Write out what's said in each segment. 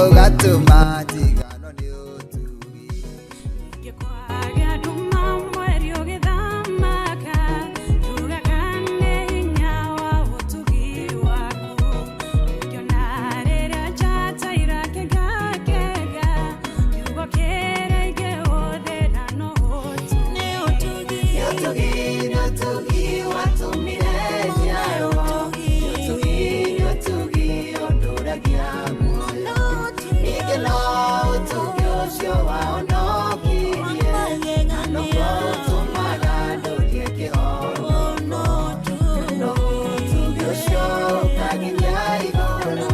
Ũgatũma njiganwo nĩ ũtugi. Ingĩkwaga nduma mweri ũgĩthamaka, njugaga nĩ hinya wa ũtugi waku. Ngĩona rĩrĩa njata irakengakenge, kiugo kĩrĩa ingĩhũthĩra no ũtugi. Nĩ ũtugi. Nĩ ũtugi, nĩ ũtugi watũmire njiarwo. Nĩ ũtugi, nĩ ũtugi ũndũragia muoyo. Ningĩ no ũtugi ũcio wahonokirie, na noguo ũtũmaga ndũrie kĩhonoko. No ũtugi ũcio ũkanginyia igũrũ,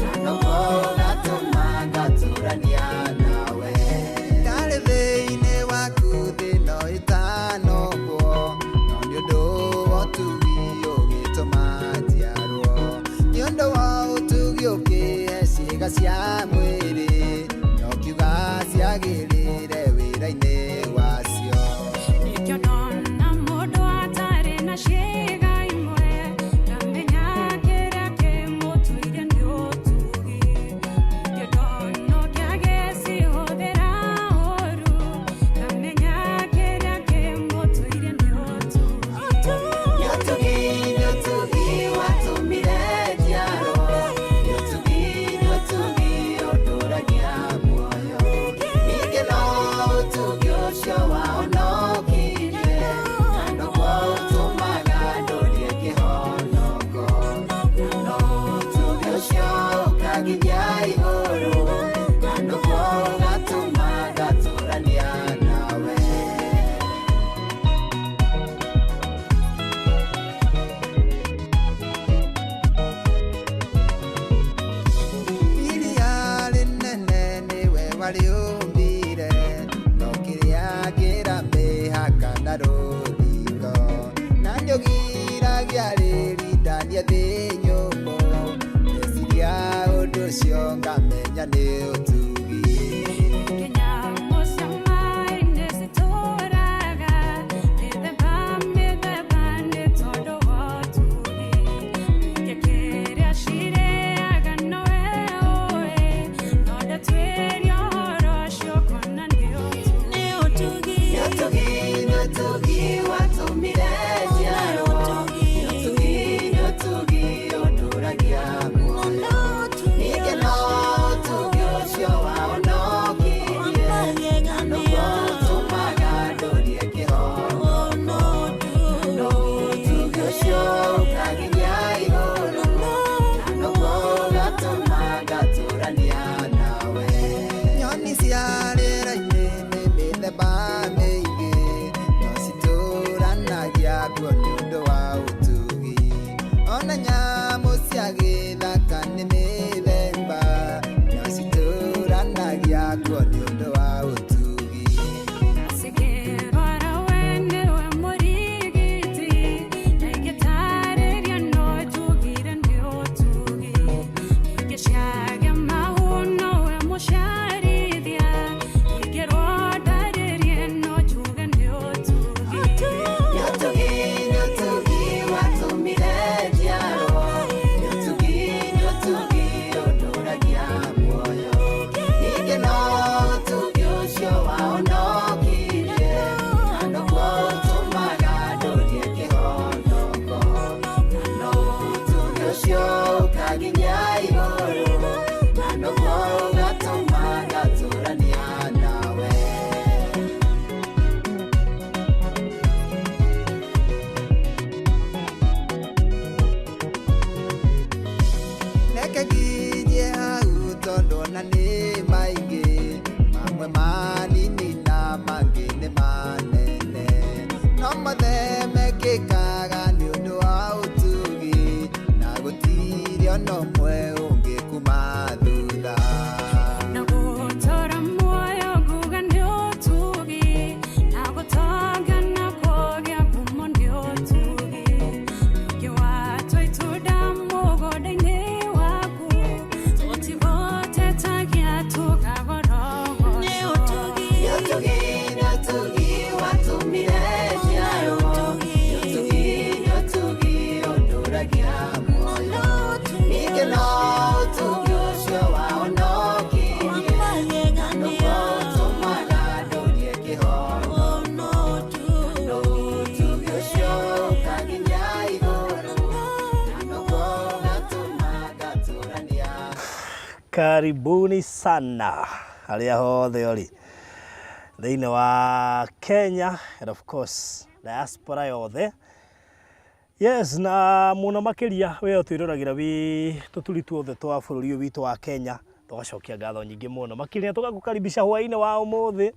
na noguo ũgatũma ngatũrania nawe. Ndarĩ thĩinĩ waku thĩ no ĩtanokwo, no nĩ ũndũ wa ũtugi ũgĩtũma njiarwo. Nĩ ũndũ wa ũtugi ũkĩhe ciĩga cia mwĩrĩ, na ũkiuga ciagĩrĩre wĩra-inĩ wacio. Nĩkĩo ndona mũndũ atarĩ na ciĩga imwe, ngamenya kĩrĩa kĩmũtuire nĩ ũtugi. Ningĩ ndona ũngĩ agĩcihũthĩra ũũru, ngamenya kĩrĩa kĩmũtuire nĩ ũtugi. Nĩ ũtugi, nĩ ũtugi watũmire njiarwo. Nĩ ũtugi, nĩ ũtugi ũndũragia muoyo. Ningĩ no ũtugi ũcio wahonokirie, na noguo ũtũmaga ndũrie kĩhonoko. Na no ũtugi ũcio ũkanginyia igũrũ, na noguo ũgatũma ngatũrania nawe. Iria rĩnene nĩwe warĩũmbire, no kĩrĩa kĩra mĩhaka na rũthingo, na nĩũgiragia rĩrindanie thĩ nyũmũ. Ndeciria ũndũ ũcio ngamenya nĩ ũtugi. Kĩnyamũ cia maĩ nĩcitũraga, mĩthemba mĩthemba nĩ tondũ wa ũtugi. Ningĩ kĩrĩa cirĩaga nowe ũĩ, no ndatuĩria ũhoro ũcio ũkona nĩ ũtugi. Nĩ ũtugi. Nĩ ũtugi, nĩ ũtugi watũmire njiarwo. Nĩ ũtugi, nĩ ũtugi ũndũragia muoyo. Ningĩ no ũtugi ũcio wahonokirie, na noguo ũtũmaga ndũrie kĩhonoko. No ũtugi ũcio ũkanginyia igũrũ, na noguo ũgatũma ngatũrania nawe. Nyoni cia rĩera-inĩ nĩ mĩthemba mĩingĩ, no citũranagia kuo nĩ ũndũ wa ũtugi. Ona nyamũ cia gĩthaka nĩ mĩthemba, no citũranagia kuo nĩ ũndũ wa ũtugi. Cikĩrwara we nĩwe mũrigiti, na ingĩtarĩria no njugire nĩ ũtugi. Ingĩ ciage mahu nowe mũciarithia, ingĩrwo ndarĩrie no njuge nĩ ũtugi. Nĩ ũtugi, nĩ ũtugi watũmire njiarwo. Nĩ ũtugi, nĩ ũtugi ũndũragia muoyo. Ningĩ no ũtugi ũcio wahonokirie, na noguo ũtũmaga ndũrie kĩhonoko. Na no ũtugi ũcio ũkanginyia igũrũ, na noguo ũgatũma ngatũrania nawe. Reke nginyie hau tondũ ona nĩ maingĩ, mamwe manini na mangĩ nĩ manene, no mothe mekĩkaga nĩ ũndũ wa ũtugi, na gũtirĩ ona ũmwe ũngĩkuma thutha. Na gũtũra muoyo nguga nĩ ũtugi, na gũtonga na kũgĩa ngumo nĩ ũtugi. Ningĩ watua itunda mũgũnda-inĩ waku, tũtigũtetagia tũkagorogocwo. Nĩ ũtugi. Nĩ ũtugi, nĩ ũtugi watũmire njiarwo. Nĩ ũtugi, Karibuni sana harĩa hothe ũrĩ thĩinĩ wa Kenya and of course diaspora yothe. Yes, na mũno makĩria we ũtwĩroragĩra wĩ tũturi tuothe twa bũrũri ũyũ witũ wa Kenya, tũgacokia ngatho nyingĩ mũno makĩria tũgagũkaribisha hwaĩ-inĩ wa ũmũthĩ.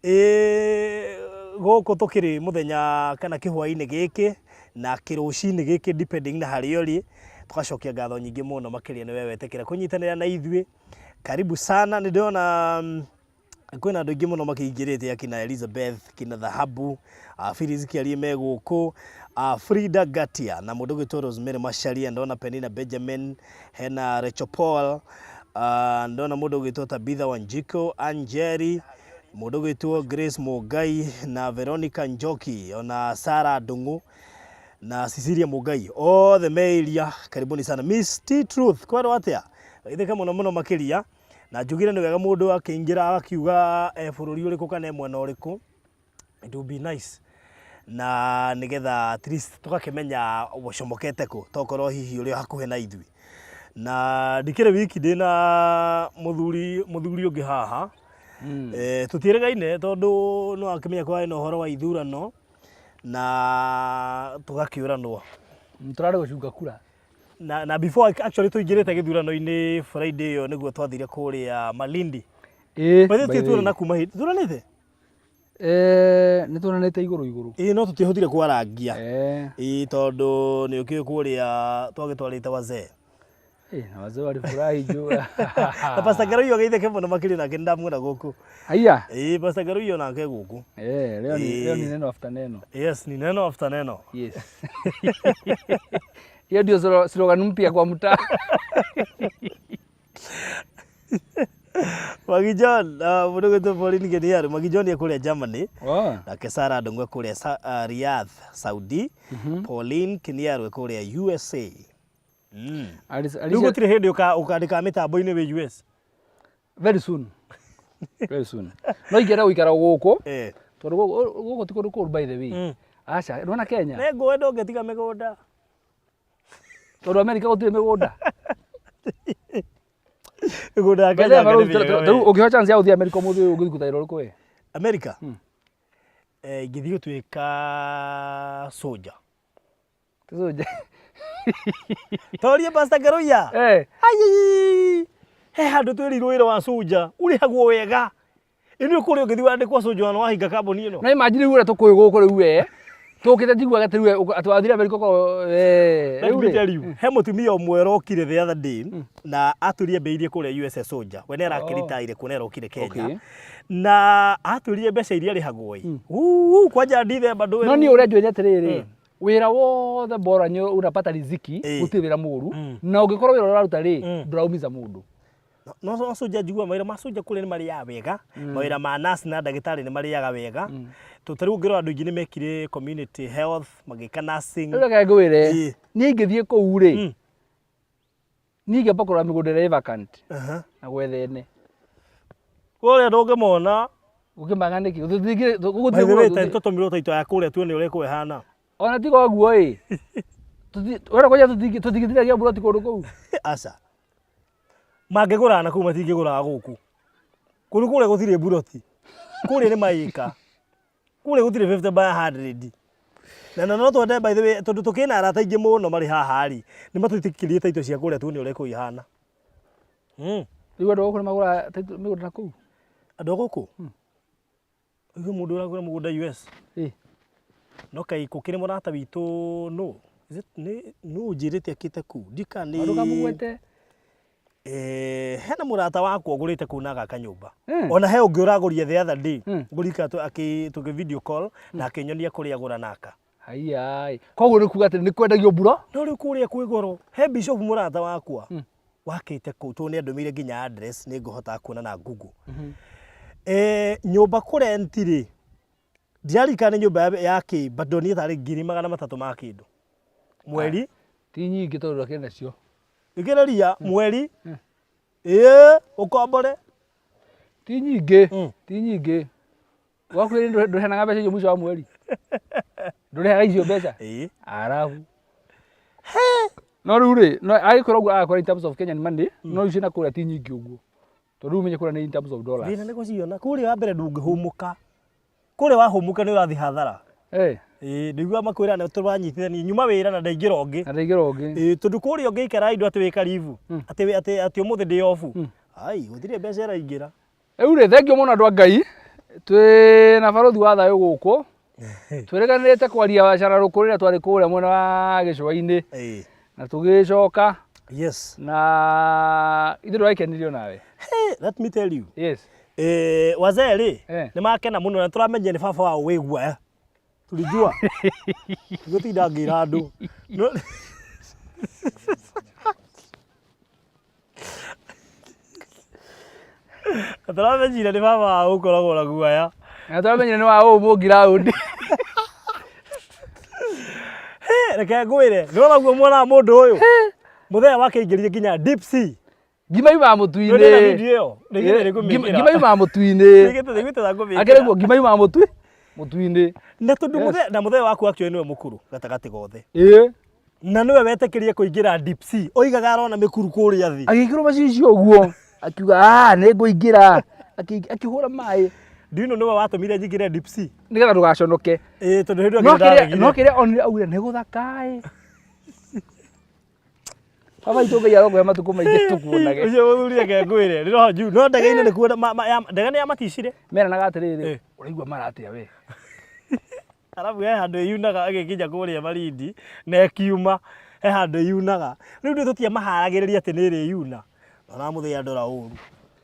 Ĩĩ gũkũ tũkĩrĩ mũthenya kana kĩhwainĩ gĩkĩ na kĩrũcinĩ gĩkĩ depending na harĩa ũrĩ, tũgacokia ngatho nyingĩ mũno makĩria nĩwe wetĩkĩra kũnyitanĩra na ithuĩ. Karibu sana, nĩ ndĩrona kwĩna andũ aingĩ mũno makĩingĩrĩte akina Elizabeth, kina Dhahabu, Phyllis Kĩarie me gũkũ, Frida Gatia na mũndũ ũgwĩtwo Rosemary Macharia, ndona Penina Benjamin, hena Rachel Paul, ndona mũndũ ũgwĩtwo Tabitha Wanjiko, Anjeri, mũndũ ũgwĩtwo Grace Mũngai na Veronica Njoki, ona Sarah Ndung'u na Cecilia Mũngai, othe me area. Karibuni sana. Miss T Truth, kwerwo atĩa? Geithĩka mũno mũno makĩria na njugire nĩ wega mũndũ akĩingĩra akiuga e bũrũri ũrĩkũ kana e mwena ũrĩkũ. It would be nice na nĩgetha at least tũgakĩmenya ũcomokete kũ tokorwo hihi ũrĩ o hakuhĩ na ithuĩ. Na ndikĩrĩ wiki ndĩna mũthuri mũthuri ũngĩ haha. Eh, tũtiĩrĩgaine tondũ nĩ wakĩmenya kwarĩ na ũhoro wa ithurano na tũgakĩũranwo. Tũrarĩ gũcunga kura. Na before actually tũingĩrĩte gĩthurano-inĩ Friday ĩyo nĩguo twathire kũrĩa Malindi. Ĩĩ. By the way, tuonana kuma hĩndĩ tuonanĩte? Eh, nĩ tuonanĩte igũrũ igũrũ. Ĩĩ no tũtiahotire kwarangia. Eh. Ĩĩ tondũ nĩ ũkĩũĩ kũrĩa twagĩtwarĩte wazee. Eh, na wazee walifurahi juu. Na Pastor Ngaruiyo geithĩke mũno makĩria nake nĩndamuona gũkũ. Haiya. Ĩĩ Pastor Ngaruiyo nake gũkũ. Eh, leo ni neno after neno. Yes, ni neno after neno. Yes. Hiyo ndio slogan mpya kwa mtaa. Magi John, mũndũ ũgwĩtwo Pauline Geniaru, Magi John e kũrĩa Germany. Oh. Nake Sarah Ndung'u e kũrĩa Riyadh, Saudi. Pauline Kiniaru e kũrĩa USA. Rĩu gũtirĩ hĩndĩ ũkandĩka mĩtambo-inĩ wĩ US? Very soon. Very soon. No ingĩenda gũikara gũkũ. Eh. Tondũ gũkũ ti kũndũ kũũru by the way. Aca, ndwona Kenya? Nĩ ngũĩ ndũngĩtiga mĩgũnda. Tondũ Amerika gũtirĩ mĩgũnda. Mĩgũnda ya By the Kenya way, nĩ rĩu mĩega rĩu we. ũngĩheo chance ya gũthiĩ Amerika ũmũthĩ ũyũ ũngĩthiĩ kũruta wĩra ũrĩkũ we? Amerika? Eh, ingĩthiĩ gũtuĩka soldier. Ti soldier. Torie Pastor Ngaruiya. Eh. Ai, he handũ twĩrirwo wĩra wa soldier ũrĩhagwo wega. Ĩni kũrĩa ũngĩthiĩ wandĩkwo soldier na wahinga kambuni ĩno. No imagine rĩu ũrĩa tũkũĩ gũkũ rĩu we. Tũkĩte njiguaga atĩ rĩu atĩ wathire Amerika ũkorwo eh Let rĩu me rĩ. tell you, he mũtumia ũmwe ũrokire the other day na atwĩrire mbeirie kũrĩa US soldier. We nĩ arakĩritaire kuo nĩ arokire Kenya. Okay. Na atwĩrire mbeca iria arĩhagwo ĩ. Uu, kwanja Ndithemba ndũĩ. No niĩ ũrĩa njũĩ nĩ atĩrĩrĩ, wĩra wothe bora nĩ unapata riziki, Ĩĩ. gũtirĩ wĩra mũru, na ũngĩkorwo wĩra ũrĩa ũraruta rĩ, ndũraumiza mũndũ. No no soldier njiguaga mawĩra ma soldier kũrĩa nĩ marĩaga wega, mawĩra ma nurse na ndagĩtarĩ nĩ marĩaga wega. Tondũ ta rĩu ũngĩrora andũ aingĩ nĩ mekire community health, magĩka nursing. Rĩu reke ngwĩre, Ĩĩ. niĩ ingĩthiĩ kũu rĩ, niĩ ingĩamba kũrora mĩgũnda ĩrĩa ĩ vacant Aha. na gwetha ene. Kũrĩa ndũngĩmona. Ũngĩmaga nĩkĩ? By the way, ta tũtũmirwo taito ya kũrĩa tuone ũrĩa kũhana. Ona tiga ũguo ĩ, wenda kũnjĩra tũtingĩtinangia mburoti kũndũ kũu? Aca. Mangĩgũraga na kũu matingĩgũraga gũkũ. Kũndũ kũrĩa gũtirĩ mburoti. Kũrĩa nĩ maĩka. Kũrĩa gũtirĩ 50 by 100. Na no twende by the way, tondũ tũkĩna arata aingĩ mũno marĩ haha rĩ, nĩ matwĩtĩkĩrie taito cia kũrĩa tuone ũrĩa kũu ihana. Rĩu andũ a gũkũ nĩ magũraga taito mĩgũnda na kũu? Andũ a gũkũ? Ũigue mũndũ ũragũra mũgũnda US? Ĩ. No kaĩ gũkĩrĩ mũrata witũ nũ? Is it nĩ nũ ũnjĩrĩte akĩte kũu? Ndiũĩ kana nĩ Ndũkamũgwete. Eh, hena mũrata wakwa ũgũrĩte kũu na agaka nyũmba. Mm. Ona he ũngĩ ũragũrire the other day. Mm. Ngũririkana tũkĩ video call na akĩnyonia kũrĩa agũra naka. Haiya. Koguo nĩ kuga atĩ nĩ kwendagio mburo? No rĩu kũrĩa kwĩ goro. He bishop mũrata wakwa wakĩte kũu tondũ nĩ andũmĩire nginya address nĩ ngũhota kuona na Google. Eh, nyũmba kũrenti rĩ, ndiaririkana nĩ nyũmba ya kĩ but ndonire tarĩ 300,000 ma kĩndũ. Mweri. Ti nyingĩ tondũ ndakĩrĩ nacio. Thikĩrĩria mweri. Ĩĩ, ũkombore. Ti nyingĩ, ti nyingĩ. Gwaku ndũheanaga mbeca icio mũico wa mweri? Ndũrĩhaga icio mbeca? Ĩĩ. Arabu. He! No rĩu rĩ, no agĩkorwo ũguo agakora in terms of Kenyan money, no icio na kũrĩa ti nyingĩ ũguo. Tondũ rĩu ũmenye kũrĩa nĩ in terms of dollars. Thĩna nĩ gũciona kũrĩa wa mbere ndũngĩhũmũka kũrĩa wahũmũka nĩ ũrathiĩ hathara. Eh, Ĩĩ ndiguaga makwĩra nĩ tũranyitithania nyuma wĩra na ndaingĩra ũngĩ. na ndaingĩra ũngĩ. Ĩĩ tondũ kũrĩa ũngĩikara indo atĩ wĩ karibu atĩ atĩ atĩ ũmũthĩ ndĩ obu ai gũtirĩ mbeca ĩraingĩra. Rĩu rĩ, thengiũ mũno andũ a Ngai, twĩ na barũthi wa thayũ gũkũ. Twĩrĩganĩrĩte kwaria cararũkũ rĩrĩa twarĩ kũrĩa mwena wa gĩcũa-inĩ Ĩĩ na tũgĩcoka yes. Na ithuĩ ndũrakenirio nawe. Hey, let me tell you. Yes. Eh, wazee rĩ Eh. nĩ makena mũno na tũramenyire nĩ baba wao wĩ guoya. Tulijua. Gũtinda ngĩra andũ. No- Tũramenyire nĩ baba wao ũkoragwo na guoya. Na tũramenyire nĩ wa ũũ mũngiraũndi. Hey, reke ngwĩre, nĩwona guo mwana wa mũndũ ũyũ. Mũthenya wake aingĩrire nginya deep sea. Ngima yumaga Nĩwonire mũtu-inĩ. video ĩyo? Nĩigĩte nĩngũmĩkĩra. Ngima yumaga mũtu-inĩ. Nĩigĩte nĩigĩte ngũmĩkĩra. Akĩrĩ guo ngima yumaga mũtu mũtu-inĩ. Na tondũ Yes. mũthee na mũthee waku actually nĩwe mũkũrũ gatagatĩ gothe. Ĩĩ. Na nĩwe wetĩkĩrie kũingĩra deep sea. Oigaga arona mĩkuru kũrĩa thĩ. Agĩkĩrwo macicio ũguo akiuga ah nĩ ngũingĩra. Akĩhũra maĩ Ndino nĩwe watũmire njingĩre deep sea. nĩgetha ndũgaconoke. Ĩĩ tondũ hĩndĩ ĩyo No nginya kĩrĩa ndaregire. no kĩrĩa onire augire nĩ gũthaka ĩ. Baba itũ Ngai arokũhe matukũ maingĩ tũkuonage. Ũcio mũthuri reke ngwĩre. Ndĩroha juu. No ndege-inĩ nĩ kuona ndege nĩ yamaticire. Meranaga atĩrĩrĩ, Eh. ũraigua mara atĩa we? Arabu he handũ ĩyunaga ĩgĩkinya kũrĩa Malindi na ĩkiuma he handũ ĩyunaga. Rĩu ithuĩ tũtiamaharagĩrĩria atĩ nĩ ĩrĩyuna. Ona mũthee andora ũru.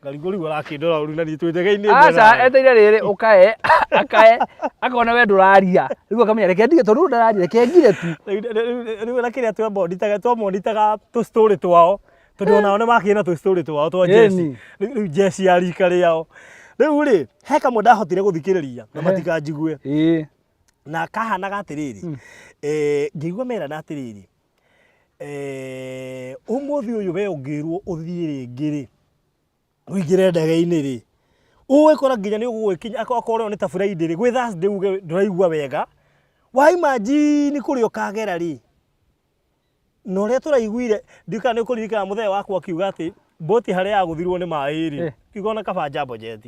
Ngarigwo rĩu arakĩndora ũru na niĩ twĩ ndege-inĩ ĩmwe Aca nawe. eteire rĩrĩ ũkae akae akona we ndũraria rĩu akamenya reke ndige tondũ rĩu ndararia reke ngire tu. Rĩu na kĩrĩa twamonitaga twamonitaga tũ story twao tondũ onao nĩ makĩrĩ na tũ story twao twa jeshi. Ĩni. Rĩu jeshi ya rika rĩao. Rĩu rĩ he kamwe ndahotire gũthikĩrĩria na matikanjigue. Ĩĩ. Na kahanaga atĩrĩrĩ eh, ngĩigua merana atĩrĩrĩ eh, ũmũthĩ ũyũ we ũngĩrwo ũthiĩ rĩngĩ rĩ ũingĩre ndege-inĩ rĩ ũgũgĩkora nginya nĩ ũgũgĩkinya akorwo ĩyo nĩ ta Friday rĩ gwĩ Thursday uge ndũraigua wega wa imagine kũrĩa ũkagera rĩ na ũrĩa tũraiguire ndiũĩ kana nĩ ũkũririkana mũthee wakwa akiuga atĩ mbũti harĩa yagũthirwo nĩ maĩ rĩ Eh. kiuga ona kaba Jambo Jet.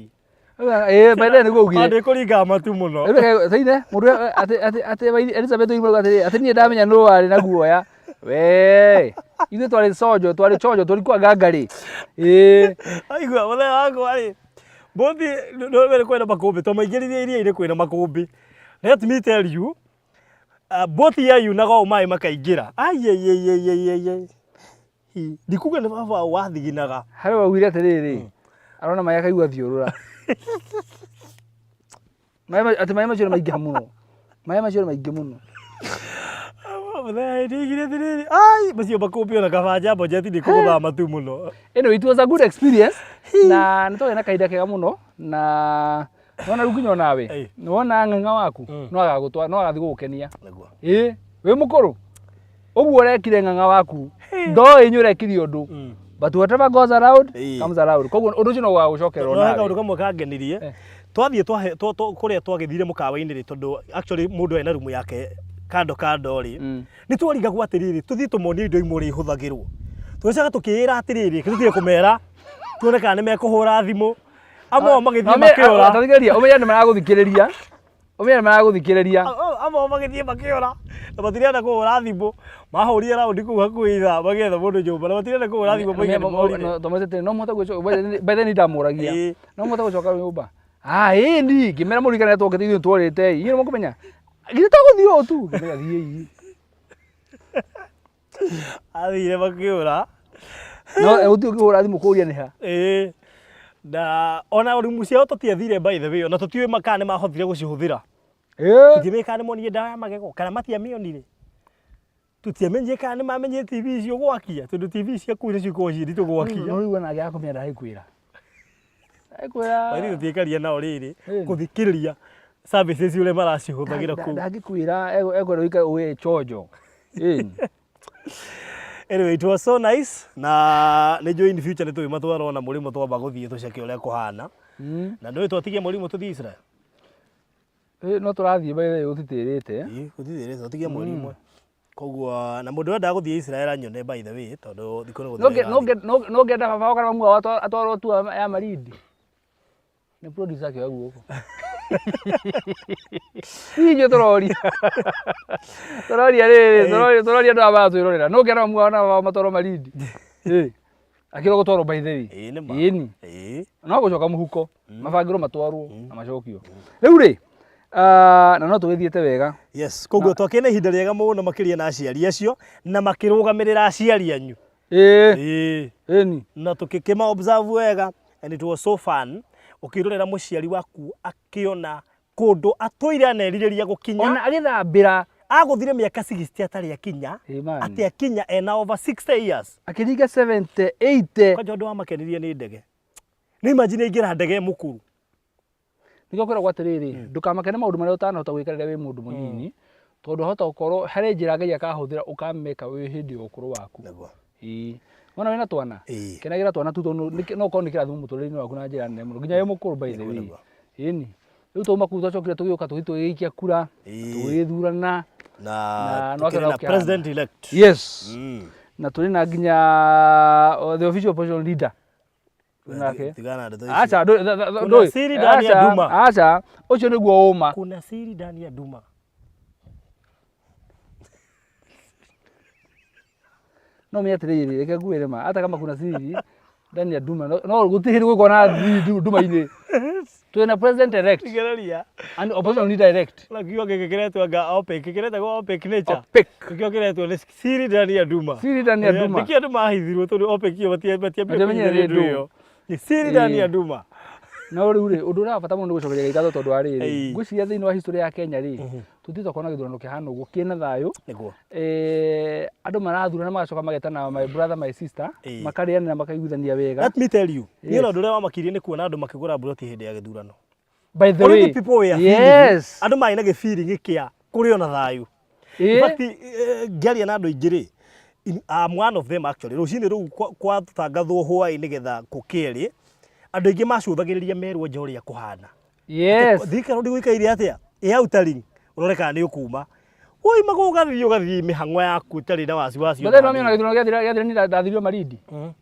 Ĩĩ by the way nĩguo augire. Ndĩ kũringaga matu mũno. Rĩu reke saithe mũndũ atĩ atĩ atĩ Elizabeth oimire atĩrĩrĩ atĩ niĩ ndamenya nũ warĩ na guoya. We ithuĩ twarĩ sojo twarĩ chonjo tũrikuwa ngangari. Ĩĩ. Aigua mũthee wakwa rĩ mbũthi nĩ kwĩna makũmbĩ twamaingĩririe iria-inĩ kwĩna makũmbĩ. Let me tell you mbũti yayunaga ũũ maĩ makaingĩra aiaiaiaiaiai ndikuga nĩ baba wao wathiginaga. Harĩ waugire atĩrĩrĩ arona maĩ akaigua thiũrũra. Maĩ atĩ maĩ macio nĩ maingĩha mũno. Maĩ macio nĩ maingĩ mũno. Mũthee ndigire atĩrĩrĩ ai macio makũmbĩ ona kaba Jambo Jet nĩ kũgũthaga matu mũno. Anyway, it was a good experience na nĩ twagĩa na kahinda kega mũno na nona rĩu nginya onawe Ĩĩ. nĩwona ng'ang'a waku no agagũtwara no agathiĩ gũgũkenia. Nĩguo. Ĩĩ wĩ mũkũrũ ũguo ũrekire ng'ang'a waku ndoĩ inyuĩ ũrekire ũndũ but whatever goes around Ĩĩ. comes around koguo ũndũ ũcio no ũgagũcokerwo No he kaũndũ nawe. kamwe kangenirie Eh. twathiĩ kũrĩa twagĩthire mũkawa-inĩ rĩ tondũ actually mũndũ ena rumu yake kando kando rĩ nĩ twarigagwo atĩrĩrĩ tũthiĩ tũmonie indo imwe ũrĩa ihũthagĩrwo tũgĩcoka tũkĩĩra atĩrĩrĩ tũtige kũmera tuone kana nĩ mekũhũra thimũ amwe ao magĩthiĩ makĩũra. Tathikĩrĩria ũmenye nĩ maragũthikĩrĩria ũmenye nĩ maragũthikĩrĩria. Amwe ao magĩthiĩ makĩũra na matirenda kũhũra thimũ mahũrire raundi kũu hakuhĩ ithaa magĩetha mũndũ nyũmba na matirenda kũhũra thimũ moige nĩ morire. Tũmwĩte no mũhote gwĩcoka by the way ndamũragia Ĩĩ. no mũhote gũcoka nyũmba ah ĩĩ ni ngĩmera mũririkane twokĩte ithuĩ tworĩte inyuĩ nĩ mũkũmenya githĩ to gũthiĩ ũũ tu ngĩmera thiĩi. Athire makĩũra. No gũtirĩ ũngĩhũra thimũ kũũria nĩ ha. Ĩĩ na ona rumu ciao tũtiathire by the way ona tũtiũĩ kana nĩ mahotire gũcihũthĩra. Ĩĩ. Tũtiamenye kana nĩ monire ndawa ya magego kana matiamĩonire. Tũtiamenyire kana nĩ mamenyire TV icio gwakia tondũ TV cia kũu nĩcio ikoragwo ciĩ nditũ gwakia. No rĩu ona angĩaga kũmenya ndagĩkwĩra ndagĩkwĩra. By the way tũtiĩkaria nao rĩrĩ Ĩĩ. gũthikĩrĩria services ũrĩa maracihũthagĩra kũu. Ndangĩkwĩra ekwenda ũikare wĩ chonjo. Ĩĩ. Anyway, it was so nice na nĩ njũĩ in future nĩ tũgĩmatwara ona mũrĩmo twamba gũthiĩ tũceke ũrĩa kũhana. Na ndũĩ twatigia mũrĩmo tũthiĩ Israel. Ĩĩ, no tũrathiĩ by the way gũtitĩrĩte. Ĩĩ gũtithĩrĩte twatigia mweri ũmwe. Koguo na mũndũ wendaga gũthiĩ Israel anyone, by the way, tondũ thikũ nĩ No gũthira irathiĩ. No ngenda baba wakwa na mamu wao atwarwo tu ya Malindi. Nĩ producer akĩoya guoko. Hihi inyuĩ tũroria. Tũroria rĩrĩ, tũroria andũ aya maratwĩrorera. No ngenda mamu wao na baba wao matwarwo Malindi. Ĩ. Akĩrwo gũtwarwo, by the way. Ĩĩ, nĩ ma. Ĩni. Ĩĩ. No gũcoka mũhuko, mabangĩrwo matwarwo na macokio. Rĩu rĩ, ah, na no tũgĩthiĩte wega. Yes, koguo twakĩrĩ na ihinda rĩega mũno makĩria na aciari acio na makĩrũgamĩrĩra aciari anyu. Ĩĩ. Ĩĩ. Ĩni. Na tũkĩkĩma observe wega and it was so fun ũkĩrorera mũciari waku akĩona kũndũ atũire anerirĩria gũkinya. Ona agĩthambĩra. Agũthire mĩaka 60 atarĩ akinya. Ĩĩ, man. Atĩ akinya ena over 60 years. Akĩringa 70, 80. Kwanja ũndũ wamakenirie nĩ ndege. Nĩ imagine aingĩra ndege mũkuru. Nĩkĩo kwĩragwo atĩrĩrĩ, ndũkamake nĩ maũndũ marĩa ũtanahota gwĩka rĩrĩa wĩ mũndũ mũnini, tondũ hota gũkorwo harĩ njĩra Ngai akahũthĩra ũkameka wĩ hĩndĩ ya ũkũrũ waku. Nĩguo. Ĩĩ. Wona wĩna twana, kenagĩra twana tu, tondũ no ũkorwo nĩ kĩrathimo mũtũrĩre-inĩ waku na njĩra nene mũno nginya wĩ mũkũrũ, by the way. Ĩni. Rĩu twauma kũu twacokire tũgĩũka tũgĩthiĩ tũgĩikia kura, tũgĩthurana. Na Na tukĩrĩ na nĩwakĩona ũkĩhana. president elect. Yes. Na tũrĩ na nginya the official opposition leader. Nake. Tigana na ndeto icio. Acha Kuna ndũĩ. siri ndani ya Acha, nduma. Acha, ũcio nĩguo ũma. Kuna siri ndani ya nduma. No menye atĩrĩrĩ, reke ngwĩre ma, hata kama kuna siri ndani ya nduma, no gũtirĩ hĩndĩ gũgĩkorwo na siri nduma-inĩ. Twĩna president elect Tigereria. and opposition leader elect. Na kiugo gĩkĩ kĩretwo anga OPEC, kĩretagwo OPEC nature. OPEC. Nĩkĩo kĩretwo nĩ siri ndani ya nduma. Siri ndani ya nduma. Nĩkĩo andũ mahithirwo tondũ OPEC ĩyo matiambire Matiamenyire kũhitha nĩ ndũ ndũ. ĩyo. Nĩ siri ndani ya nduma. No rĩu rĩ, ũndũ ũrĩa wa bata mũno nĩ gũcokeria Ngai ngatho, tondũ wa rĩrĩ, ngwĩciria thĩinĩ wa history ya Kenya rĩ, tũthiĩte kuona gĩthurano kĩhana ũguo kĩna thayũ. Nĩguo. Andũ marathurana magacoka magetana my brother, my sister, makarĩanĩra, makaiguithania wega. Let me tell you, niĩ ona ũndũ ũrĩa wamakirie nĩ kuona andũ makĩgũra mburoti hĩndĩ ya gĩthurano. By the Already way, people were feeling, andũ marĩ na gĩbiringi kĩa kũrĩ ona thayũ. In fact, ngĩaria na andũ aingĩ rĩ, I'm one of them actually. Rũcinĩ rũu kwatangathwo hwaĩ nĩgetha kũkĩe rĩ, andũ aingĩ macũthagĩrĩria merwo nja ũrĩa kũhana. Thika Road gũikaire atĩa? Ĩ outering, ũrore kana nĩ ũkuma. Woima kũu ũgathiĩ mĩhang'o yaku ũtarĩ na wasiwasi. But then wamĩona gĩthurano gĩathira niĩ ndathirio Malindi.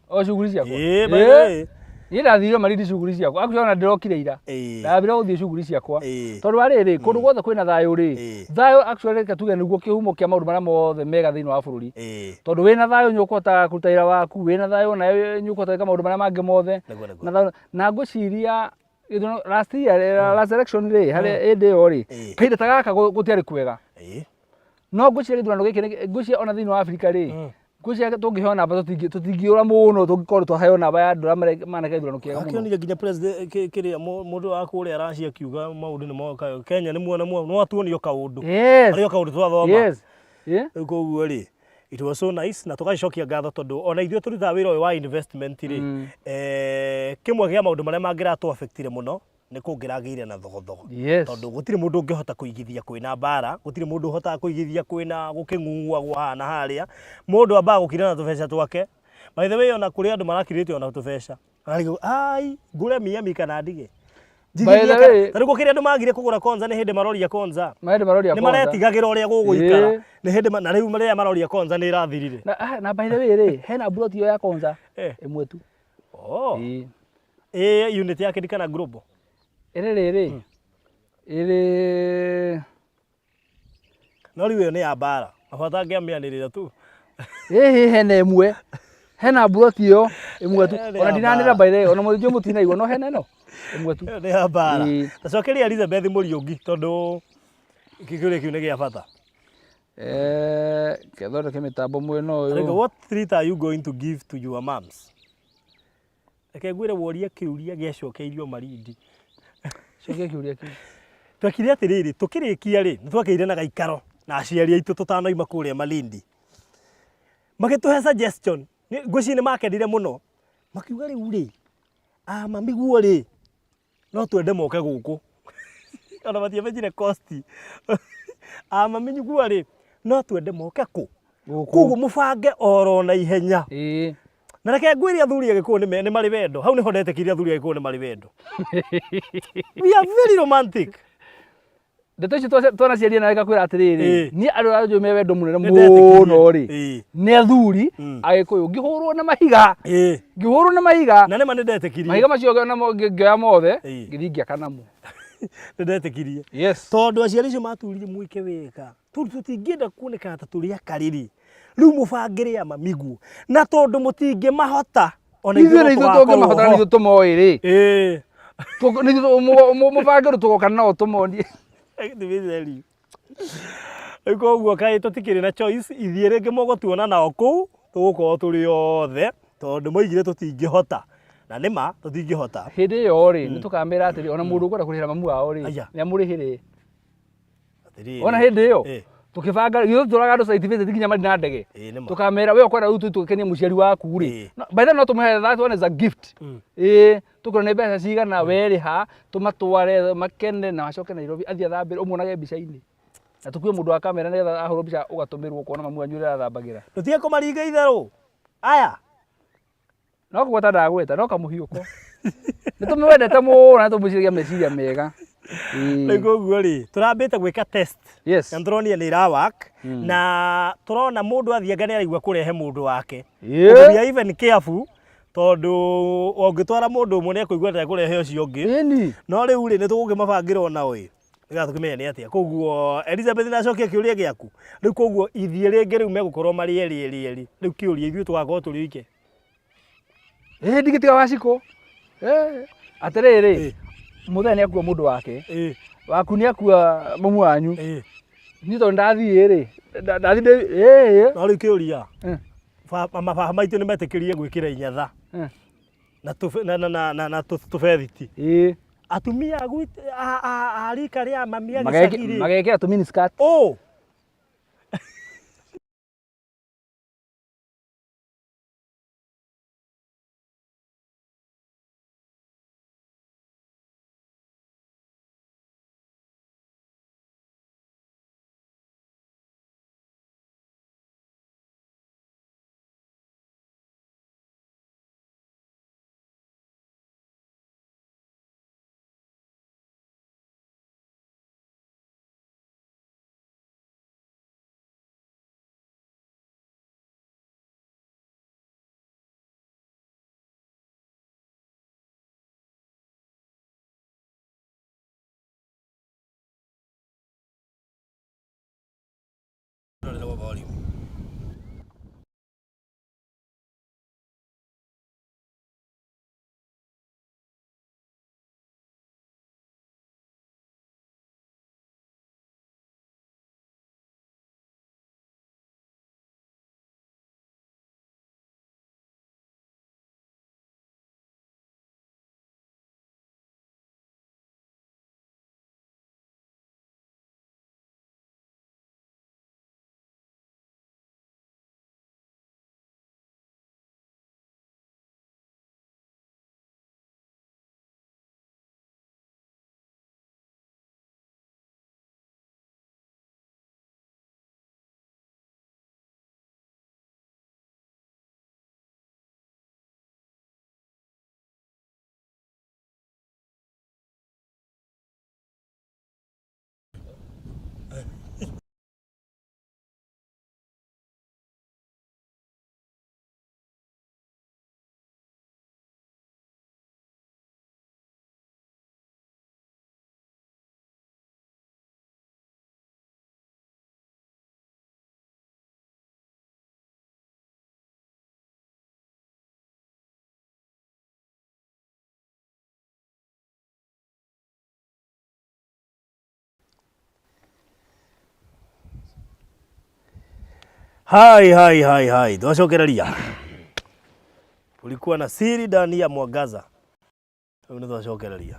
O shughuli ciakwa. Ĩĩ, by the way. Niĩ ndathirio Malindi shughuli ciakwa. Actually ona ndĩrokire ira. Ndambire gũthiĩ shughuli ciakwa. Tondũ wa rĩrĩ, kũndũ guothe kwĩna thayũ rĩ, thayũ actually reke tuge nĩguo kĩhumo kĩa maũndũ marĩa mothe mega thĩinĩ wa bũrũri. Tondũ wĩna thayũ nĩ ũkũhota kũruta wĩra waku, wĩna thayũ nawe nĩ ũkũhota gwĩka maũndũ marĩa mangĩ mothe. Nĩguo, nĩguo. Na thayũ, na ngwĩciria gĩthurano last year, last election rĩ, harĩa hĩndĩ ĩyo rĩ, kahinda ta gaka gũtiarĩ kwega. No ngwĩciria gĩthurano gĩkĩ ngwĩciria ona thĩinĩ wa Afrika rĩ, ngwĩciria tũngĩheo namba tũtingĩũra mũno tũngĩkorwo twaheo namba ya andũ arĩa maneka gĩthurano kĩega mũno. Akĩonire nginya president kĩrĩa mũndũ wa kũrĩa Russia akiuga maũndũ nĩ moka Kenya nĩ muona no atuonio kaũndũ. Yes. Arĩ o kaũndũ twathoma. Yes. Yeah. Rĩu koguo rĩ, it was so nice na tũgacokia ngatho tondũ ona ithuĩ tũrutaga wĩra ũyũ wa investment rĩ, kĩmwe kĩa maũndũ marĩa mangĩratũ affectire mũno nĩ kũngĩragĩire na thogothogo. Yes. Tondũ gũtirĩ mũndũ ũngĩhota kũigithia kwĩna mbara, gũtirĩ mũndũ ũhotaga kũigithia kwĩna gũkĩng'ung'ua haha na harĩa. Mũndũ ambaga gũkira na tũbeca twake. By the way, ona kũrĩ andũ marakirĩte ona tũbeca. Ararigwo, ai, ngũre Miami kana ndige. By the way- Ta rĩu gũkĩrĩ andũ magire kũgũra Konza nĩ hĩndĩ maroria Konza. Mahĩndĩ maroria Nĩ Konza. maretigagĩra ũrĩa gũgũikara. Ĩĩ. Nĩ hĩndĩ na rĩu rĩrĩa maroria Konza nĩ ĩrathirire. Na by the way rĩ, hena mburoti ĩyo ya Konza ĩmwe tu. Oh. Ĩĩ. Ĩĩ, unit yake ndi kana global? Ĩrĩ rĩrĩ, ĩrĩ No rĩu ĩyo nĩ ya mbara. Mabata angĩamĩanĩrĩra tu. Ĩhĩ, hena ĩmwe. Hena mburoti ĩyo ĩmwe tu. Ĩyo nĩ Ona ya ndinanĩra mbara. by the way, ona mũthĩnjwo mũtinaigua, no hena ĩno ĩmwe tu. Ĩyo nĩ ya mbara. Ĩĩ. Ta cokeria Elizabeth Mũriũngi tondũ kĩũria kĩu nĩ gĩa bata. Kethondeke mĩtambo mwena Rĩngĩ, ũyũ. what treat are you going to give to your moms? Reke ngwĩre woria kĩũria gĩacokeirio Malindi. Cokia kĩũria kĩu. Twekire atĩrĩrĩ, tũkĩrĩkia rĩ, nĩ twakĩire na gaikaro na aciari aitũ tũtanoima kũrĩa Malindi. Magĩtũhe suggestion, ngwĩciria nĩ makenire mũno. Makiuga rĩu rĩ, mami guo rĩ, no twende moke gũkũ. Ona matiamenyire cost. Mami guo rĩ, no twende moke kũ? Gũkũ. Koguo mũbange oro na ihenya. Ĩĩ. Na reke ngwĩre athuri a Gĩkũyũ nĩ marĩ wendo. Hau nĩho ndetĩkĩrire athuri a Gĩkũyũ nĩ marĩ wendo. We are very romantic. Ndeto icio twanaciaria nawe ngakwĩra atĩrĩrĩ, niĩ andũ arĩa njũĩ me wendo mũnene Nĩndetĩkirie. mũno rĩ, nĩ athuri Agĩkũyũ. Ngĩhũrwo na mahiga, ngĩhũrwo na mahiga, Na nĩma nĩndetĩkirie. Mahiga macio namo ngĩoya mothe, ngĩthiĩ ngĩaka namo. Nĩndetĩkirie. Yes. Tondũ aciari acio matwĩrire mwĩke wega, tondũ tũtingĩenda kuonekana ta tũrĩ akarĩrĩ, rĩu mũbangĩre a mamiguo, na tondũ mũtingĩmahota ona Ithuĩ ithuĩ nĩ no ithuĩ tũngĩmahota tũgakorwo na ho. nĩ ithuĩ tũmoĩ rĩ. Nĩ ithuĩ mũbange ũndũ tũgoka nao tũmonie. Let me tell you. Rĩu koguo kaĩ tũtikĩrĩ na choice, ithiĩ rĩngĩ mũgũtuona nao kũu, tũgũkorwo tũrĩ othe, tondũ moigire tũtingĩhota. Na nĩma tũtingĩhota. Hĩndĩ ĩyo rĩ, nĩ tũkamera atĩrĩ, ona mũndũ ũkwenda kũrĩhĩra mamu wao rĩ, Aya. nĩ amũrĩhĩre. Atĩrĩrĩ. Ona hĩndĩ ĩyo tũkĩbanga ithuĩ tũtwaraga andũ site visit nginya marĩ na ndege. Ĩĩ, nĩma. Tũkamera we ũkwenda rĩu tũgĩkenie mũciari waku rĩ. No, by then no tũmũhe that one is a gift. Ĩĩ, tũkĩrora nĩ mbeca cigana werĩha, tũmatware makene na acoke Nairobi athiĩ athambĩre ũmuonage mbica-inĩ. Na tũkue mũndũ wa kamera nĩgetha ahũrwo mbica ũgatũmĩrwo ũkona mamu wanyu ũrĩa arathambagĩra. Tũtige kũmaringa itherũ. Aya. No kũgweta ndagweta, no kamũhiũko. Nĩ tũmwendete mũno na tũmwĩciragia meciria mega. Rĩu koguo rĩ, tũrambĩte gwĩka test. Na tũronire nĩ ira work na tũrona mũndũ athianga nĩ araigua kũrehe mũndũ wake. We are even careful tondũ ũngĩtwara mũndũ ũmwe nĩ ekũigua ta ekũrehe ũcio ũngĩ. No rĩu rĩ, nĩ tũgũkĩmabangĩra onao ĩ, nĩgetha tũkĩmenye nĩ atĩa. Koguo Elizabeth nĩacokia kĩũria gĩaku. Rĩu koguo ithiĩ rĩngĩ rĩu megũkorwo marĩ erĩ erĩ erĩ. Rĩu kĩũria ithuĩ tũgakorwo tũrĩ oike. Ĩĩ ndingĩtiga Wacikũ. Atĩrĩrĩ, mũthee nĩ akua mũndũ wake. Waku nĩ akua mamu wanyu. Niĩ tondũ ndathiĩ rĩ, ndathiĩ ndĩ No rĩu kĩũria, mababa maitũ nĩ metĩkĩrie gwĩkĩra inyatha. Na na tũbethiti. Atumia a rika rĩa mami a gĩcagi rĩ. Magekĩra tũ mini skirt. Ũ. Hai hai hai hai, twacokereria. Kulikuwa na siri ndani ya mwangaza. Rĩu nĩ twacokereria.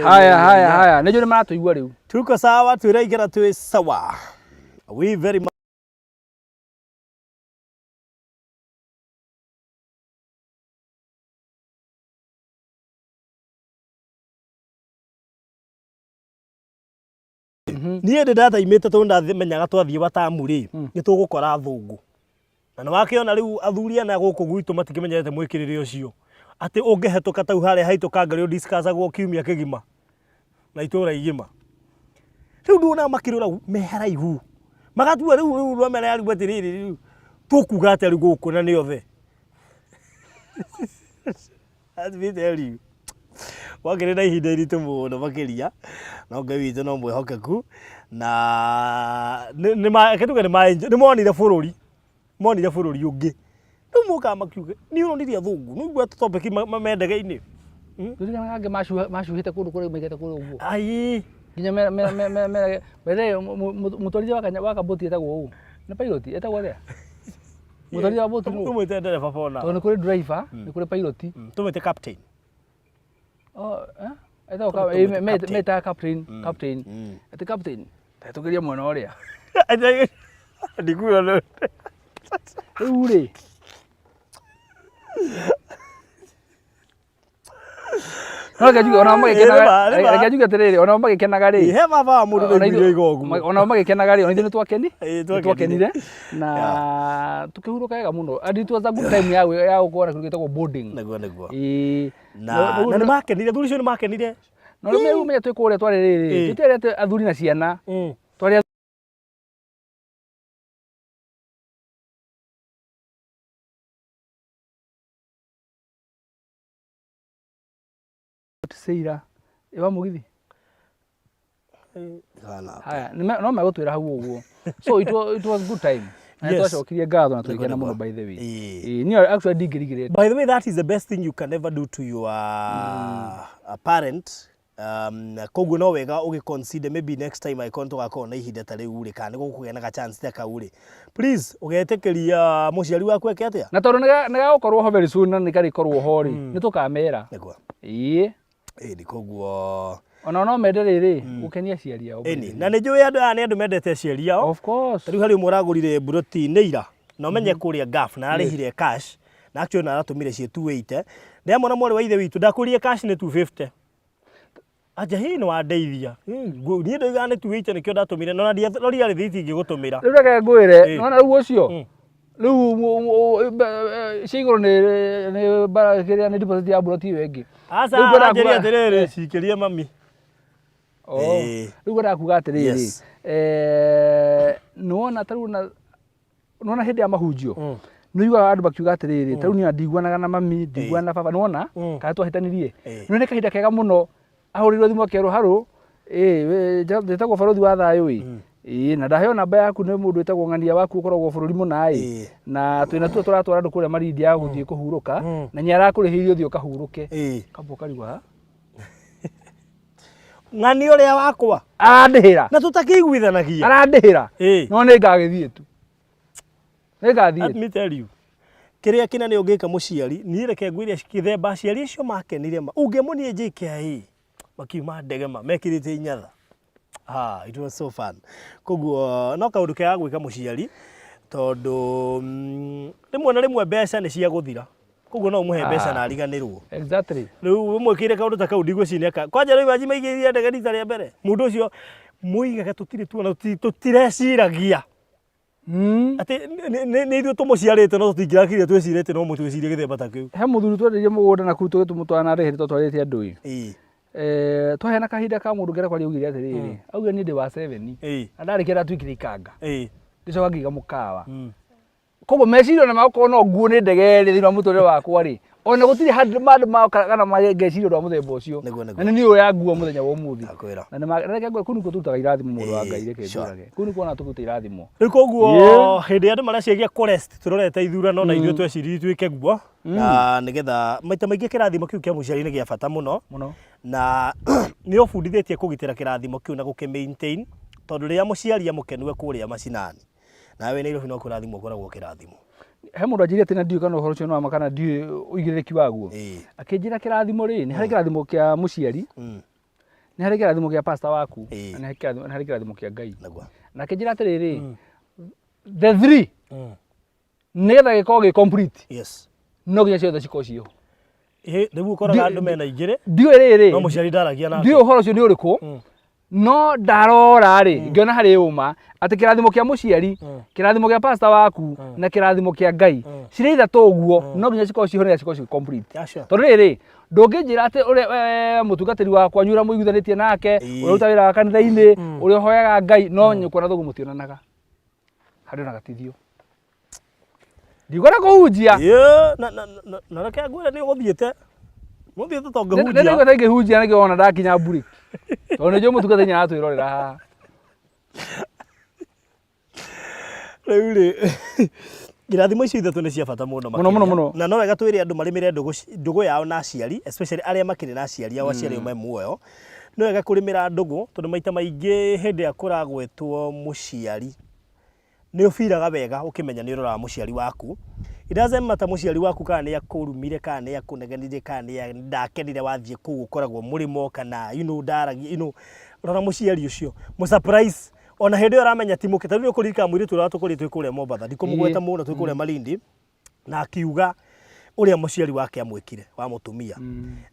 Haya haya haya, nĩ njũĩ nĩ maratũigua rĩu. Tuko sawa, twĩraikara twĩ sawa. We very much niĩ ndĩ ndathaimĩte tondũ ndamenyaga twathiĩ Watamu rĩ, nĩ tũgũkora athũngũ. Na nĩ wakĩona rĩu athuri ana gũkũ gwitũ matikĩmenyerete mwĩkĩrĩre ũcio. Atĩ ũngĩhetũka tau harĩa haitũka ngari ũdiscussagwo kiumia kĩgima na itũra igima. Rĩu nduonaga makĩrora me haraihu. Magatua rĩu rĩu rwamera rĩu atĩrĩrĩ rĩu tũkuga atĩa rĩu gũkũ na nĩ othe. Let me tell you. Gwakĩrĩ na ihinda iritũ mũno makĩria, no Ngai witũ no mwĩhokeku na nĩ nĩ ma reke tuge nĩ ma nĩ monire bũrũri, monire bũrũri ũngĩ. Rĩu mokaga makiuga nĩ ũronire athũngũ, nĩ ũiguaga tũtopic me ndege-inĩ. Ndirikanaga angĩ macuhĩte kũndũ kũrĩa maigĩte kũrĩa ũguo. Aii. Nginya me me me me me by the way mũtwarithia wa kaboti etagwo ũ? Nĩ pilot etagwo atĩa? Mũtwarithia wa boti nũ? Tũmwĩte ndereba for now. Tondũ nĩ kũrĩ driver, nĩ kũrĩ pilot. Tũmwĩte captain. Oh, eh? Etagwo Tũmwĩte captain. metaga captain, captain. Atĩ captain, hetũkĩria mwena ũrĩa. Ndikuona. Rĩu rĩ, no reke njuge onao magĩkenaga Ĩ, nĩ ma, nĩ ma. reke njuge atĩrĩrĩ onao magĩkenaga rĩ He baba wa mũndũ ona ndaiguire ithuĩ- igogu. onao magĩkenaga rĩ ona ithuĩ nĩ twakeni Ĩ, nĩ twakenire. twakenire na tũkĩhurũka wega mũno and it was a good time ya ya gũkorwo na kĩndũ gĩtagwo boarding Nĩguo nĩguo. Ĩ, Na na nĩ makenire, athuri acio nĩ makenire. no rĩu menya twĩ kũrĩa twarĩ rĩrĩ Ĩ. tũtiarĩ atĩ athuri na ciana twarĩ Seira wa mũgithi Kana. haya no megũtwĩra hau ũguo so it was good time na Yes. nĩtwacokirie ngatho na tũgĩkena Nĩguo, mũno nĩguo. by the way Ĩĩ. Ĩĩ, niĩ actually ndingĩrigĩrĩte By the way, that is the best thing you can ever do to your parent. Koguo no wega ũgĩ consider maybe next time angĩkorwo tũgakorwo na ihinda ta rĩu rĩ kana nĩ gũkũgĩa na ga chance ta kau rĩ please ũgetĩkĩria mũciari waku eke atĩa na tondũ nĩ gagũkorwo ho very soon na nĩ karĩkorwo ho rĩ nĩ tũkamera nĩguo ĩĩ ĩni koguo ona no mende rĩrĩ gũkenia aciari ao by ĩni the way. na nĩ njũĩ andũ aya nĩ andũ mendete aciari ao of course ta rĩu harĩ ũmwe ũragũrire mburoti nĩ ira na ũmenye kũrĩa Gulf na ararĩhire cash na actually na aratũmire ciĩ 280 ndĩramwona mwarĩ wa ithe witũ ndakũrire cash nĩ 250 anja hii nĩ wandeithia niĩ ndoigaga nĩ 280 nĩkĩo ndatũmire no ndiarorire rĩthiti ingĩgũtũmĩra rĩu reke ngwĩre Ĩĩ. nona rĩu ũcio rĩu cia igũrũ nĩ bara kĩrĩa nĩ deposit ya mburoti ĩyo ĩngĩ aca Rĩu ngwenda aranjĩria kuga- atĩrĩrĩ cikĩrie mami Oh, Ĩĩ. rĩu ngwendaga kuga atĩrĩrĩ Yes. nĩwona ta rĩu nĩwona hĩndĩ ya mahunjio nĩ ũiguaga andũ makiuga atĩrĩrĩ ta rĩu niĩ ndiguanaga na mami ndiguanaga na baba nĩwona kana twahĩtanirie Ĩĩ. nĩ nĩ kahinda kega mũno ahũrĩirwo thimũ akerwo harũ ĩĩ njĩtagwo barothi wa thayũ ĩ ĩĩ na ndaheo namba yaku nĩ mũndũ wĩtagwo ng'ania waku ũkoragwo bũrũri mũna ĩ Ĩĩ. na twĩna tuo tũratwara andũ kũrĩa Malindi ya gũthiĩ kũhurũka na nĩ arakũrĩhĩire ũthiĩ ũkahurũke Ĩĩ. kamba ũkarigwo ha ng'ani ũrĩa wakwa arandĩhĩra na tũtakĩiguithanagia arandĩhĩra Ĩĩ. no nĩ ngagĩthiĩ tu nĩ ngathiĩ Let me tell you kĩrĩa kĩnene ũngĩka mũciari niĩ reke ngwĩre kĩthemba aciari acio makenire ma ũngĩmonie JKIA makiuma ndege ma mekĩrĩte inyatha ah, it was so fun koguo no kaũndũ kega gwĩka mũciari tondũ rĩmwe na rĩmwe mbeca nĩ cia gũthira koguo no ũmũhe mbeca na ariganĩrwo exactly rĩu ũmwĩkĩire kaũndũ ta kau ndigwĩciria ka kwanja rĩu anji maigĩrĩire ndege rita rĩa mbere mũndũ ũcio mũigaga tũtirĩ tuona tũtireciragia atĩ nĩ ithuĩ tũmũciarĩte no tũtingĩrakire twĩcirĩte no mũtwĩcirie gĩthemba ta kĩu he mũthuri twendeirie mũgũnda na kũu tũgĩtũmũtwara na ndĩhĩrĩ twatwarĩte andũ ĩ ĩĩ twaheana kahinda ka mũndũ ngera kwaria augire atĩrĩrĩ augire niĩ ndĩ wa 7 ĩĩ na ndarĩkia ndatuĩkire ikanga ĩĩ ngĩcoka ngĩiga mũkawa koguo meciria ona magũkorwo no nguo nĩ ndege rĩ thĩinĩ wa mũtũrĩre wakwa rĩ ona gũtirĩ handũ mandũ maoka kana ngeciria ũndũ wa mũthemba ũcio Nĩguo, nĩguo. na nĩ niĩ ũyũ ya nguo mũthenya wa ũmũthĩ Ndakwĩra. na nĩ ma- na reke ngwĩre kũu nĩkuo tũrutaga irathimo mũndũ wa Ĩĩ, Ngai reke sure. ngwĩrage kũu nĩkuo ona tũkĩruta irathimo rĩu koguo Yeah. hĩndĩ ĩrĩa andũ mareciria kũrest tũrorete ithurano na ithuĩ tweciririe twĩke guo na nĩgetha maita maingĩ kĩrathimo kĩu kĩa mũciari nĩ gĩa bata mũno mũno na nĩ ũbundithĩtie kũgitĩra kĩrathimo kĩu na gũkĩ maintain tondũ rĩrĩa mũciari amũkenue kũrĩa macinani nawe Nairobi no kũrathimwo ũkoragwo ũkĩrathimwo he mũndũ anjĩrire atĩ na ndiũĩ kana ũhoro ũcio nĩ wa ma kana ndiũĩ ũigĩrĩrĩki waguo Ĩĩ. akĩnjĩra kĩrathimo rĩ nĩ harĩ kĩrathimo kĩa mũciari nĩ harĩ kĩrathimo kĩa pastor waku Ĩĩ. na nĩ harĩ kĩrathimo- nĩ harĩ kĩrathimo kĩa Ngai Nĩguo. na akĩnjĩra atĩrĩrĩ the three nĩgetha gĩkorwo gĩ complete Yes. no nginya ciothe cikorwo ciĩho Ĩ, rĩu ũkoraga andũ mena igĩrĩ ndiũĩ rĩrĩ no mũciari ndaragia nake ndiũĩ ũhoro ũcio nĩ ũrĩkũ No ndarora rĩ, ngĩona harĩ ũma atĩ kĩrathimo kĩa mũciari, kĩrathimo kĩa pastor waku na kĩrathimo kĩa Ngai cirĩ ithatũ ũguo, no nginya cikorwo ciho nĩgetha cikorwo ciĩ complete. Yeah, sure. Tondũ rĩrĩ, ndũngĩnjĩra atĩ ũrĩa we mũtungatĩri wa kwanyu ũrĩa mũiguithanĩtie nake, ũrĩa ũrutaga wĩra wa kanitha-inĩ, ũrĩa ũhoyaga Ngai, no nyũkwa na thoguo mũtionanaga. Harĩ ona gatithio. Ndikwenda kũhunjia. Ĩĩ, na na na na reke ngwĩre nĩ ũgũthiĩte. Mũthiĩte to ngĩhunjia. Nĩ ndaigua ngĩhunjia nĩkĩo wona ndakinya mburĩki. Tondũ nĩ njũĩ mũtungatĩri nĩ aratwĩrorera haha. Rĩu rĩ, irathimo icio ithatũ nĩ cia bata mũno Mũno, mũno, makĩria. mũno. Na no wega twĩre andũ marĩmĩre ndũgũ ndũgũ yao na aciari, especially arĩa makĩrĩ na aciari ao, aciari ao me muoyo. Nĩ wega kũrĩmĩra ndũgũ tondũ maita maingĩ hĩndĩ ĩrĩa kũragwetwo mũciari, nĩ ũbiraga wega ũkĩmenya nĩ ũroraga mũciari waku. It doesn't matter mũciari waku kana nĩ akũrumire kana nĩ akũnegenirie kana nĩ ndakenire wathiĩ kũu ũkoragwo mũrĩmo kana you know, ndaragia you know, rora mũciari ũcio mũ surprise ona hĩndĩ ĩyo ũramenya ti mũke. Ta rĩu nĩ ũkũririkana mũirĩtu ũrĩa watũkorire twĩ kũrĩa Mombatha, ndikũmũgweta mũno, twĩ kũrĩa Malindi, na akiuga ũrĩa mũciari wake amwĩkire wa mũtumia.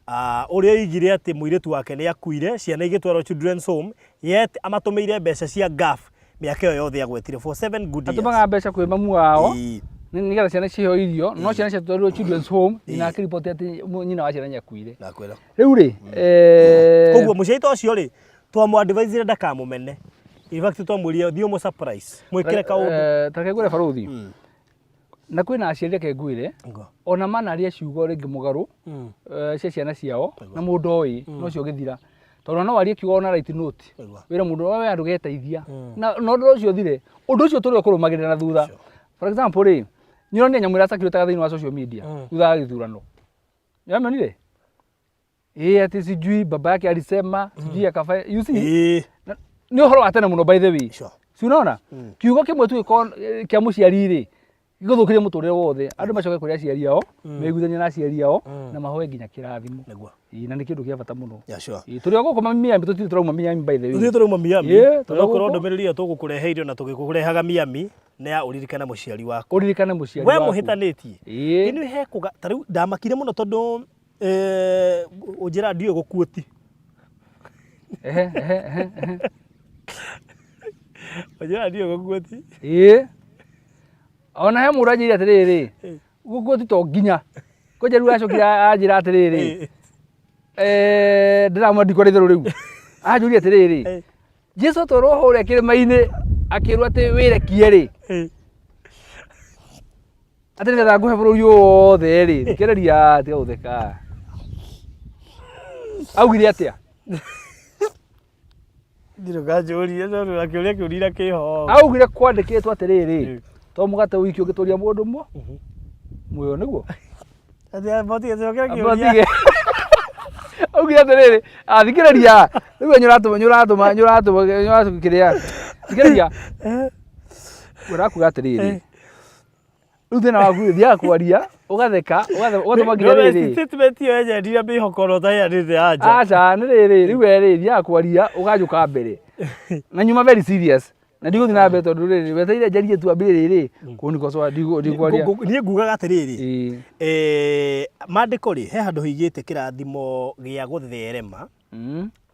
Ah, ũrĩa oigire atĩ mũirĩtu wake nĩ akuire, ciana igĩtwarwo children's home, yet amatũmĩire mbeca cia ngaf mĩaka ĩyo yothe agwetire for 7 good years. Atũmaga mbeca kwĩ mamu wao Ĩĩ. nĩgetha ciana ciheo irio, no ciana ciatwarirwo children's home, nyina akĩriboti atĩ nyina wa ciana nĩ akuire. Ndakwĩra. Rĩu rĩ, eh, Koguo mũciari ta ũcio rĩ, twamũ advise ndakamũmene. In fact twamwĩrire thiĩ ũmũ surprise, mwĩkĩre kaũndũ. Eh, ta reke ngwĩre barũthi, na kwĩna aciari reke ngwĩre, ona manaria ciugo rĩngĩ mũgarũ cia ciana ciao na mũndũ oĩ no cio gĩthira, tondũ no warie kiugo ona right note wĩra mũndũ we andũ geteithia na na ũndũ ũcio ũthire, ũndũ ũcio tũrĩ ũkũrũmagĩrĩra na thutha. For example rĩ, nĩũronire nyamũ ĩrĩa circulate thĩinĩ wa social media thutha wa gĩthurano, nĩwamĩonire? Ĩĩ, atĩ sijui baba yake alisema sijui akafa, you see. Nĩ ũhoro wa tene mũno by the way. Si unaona? Kiugo kĩmwe tu gĩkorwo kĩa mũciari rĩ, gĩgũthũkĩrie mũtũrĩre wothe. Andũ macoke kũrĩ aciari ao, meiguithanie na aciari ao na mahoe nginya kĩrathimo. Nĩguo. Ĩĩ, na nĩ kĩndũ kĩa bata mũno. Yeah, sure. Ĩĩ, tũrĩ o gũkũ Miami, tũtirĩ tũrauma Miami by the way. Tũthiĩ tũrauma Miami, Ĩĩ, tũrĩ o onokorwo gũkũ. ndũmĩrĩri ĩyo tũgũkũreheire na tũgĩkũrehaga Miami nĩ ya ũririkane mũciari waku. Ũririkane mũciari We waku. mũhĩtanĩtie. Ĩĩ. Ĩni he kũga, ta rĩu ndamakire mũno tondũ ũnjĩra ndiũĩ gũkuoti. Ehe, ehe, ehe, ehe. Ũnjĩra ndiũĩ gũkuoti. Ĩĩ. Ona he mũndũ anjĩrire atĩrĩrĩ, gũkuoti to nginya. Kwanja rĩu acokire anjĩra atĩrĩrĩ, ndĩramwĩra ndikwenda itherũ rĩu. Anjũria atĩrĩrĩ, Jesu atwarwo kũrĩa kĩrĩma-inĩ akĩrwo atĩ wĩrekie rĩ, atĩ nĩgetha ngũhe bũrũri ũyũ wothe rĩ, thikĩrĩria tiga gũtheka. Augire atĩa? Ndirũ kanjũrie tondũ na kĩũria kĩu ndira kĩho. Augire kwandĩkĩtwo atĩrĩrĩ, to mũgate wiki ũngĩtũria mũndũ muoyo nĩguo? Atĩ abotige cokera kĩũria. Abotige. Augire atĩrĩrĩ, thikĩrĩria, rĩu we nĩũratũma nĩũratũma nĩũratũma nĩũratũma kĩrĩa. Thikĩrĩria. Ũrakuga atĩrĩrĩ, rĩu thĩna waku rĩ, thiaga kwaria, ũgatheka, ũgatũma nginya rĩrĩ. Statement ĩyo yenyendire mĩhoko na ũtaheanĩte anja. Aca, nĩ rĩrĩ, rĩu we rĩ, thiaga kwaria, ũkanjũka mbere. Na nyuma very serious. Na ndigũthiĩ na mbere tondũ rĩrĩ, wetereire njarie tu ambie rĩrĩ, kũnikocoa ndikwaria. Niĩ ngugaga atĩrĩrĩ, maandĩko rĩ, he handũ haigĩte kĩrathimo gĩa gũtherema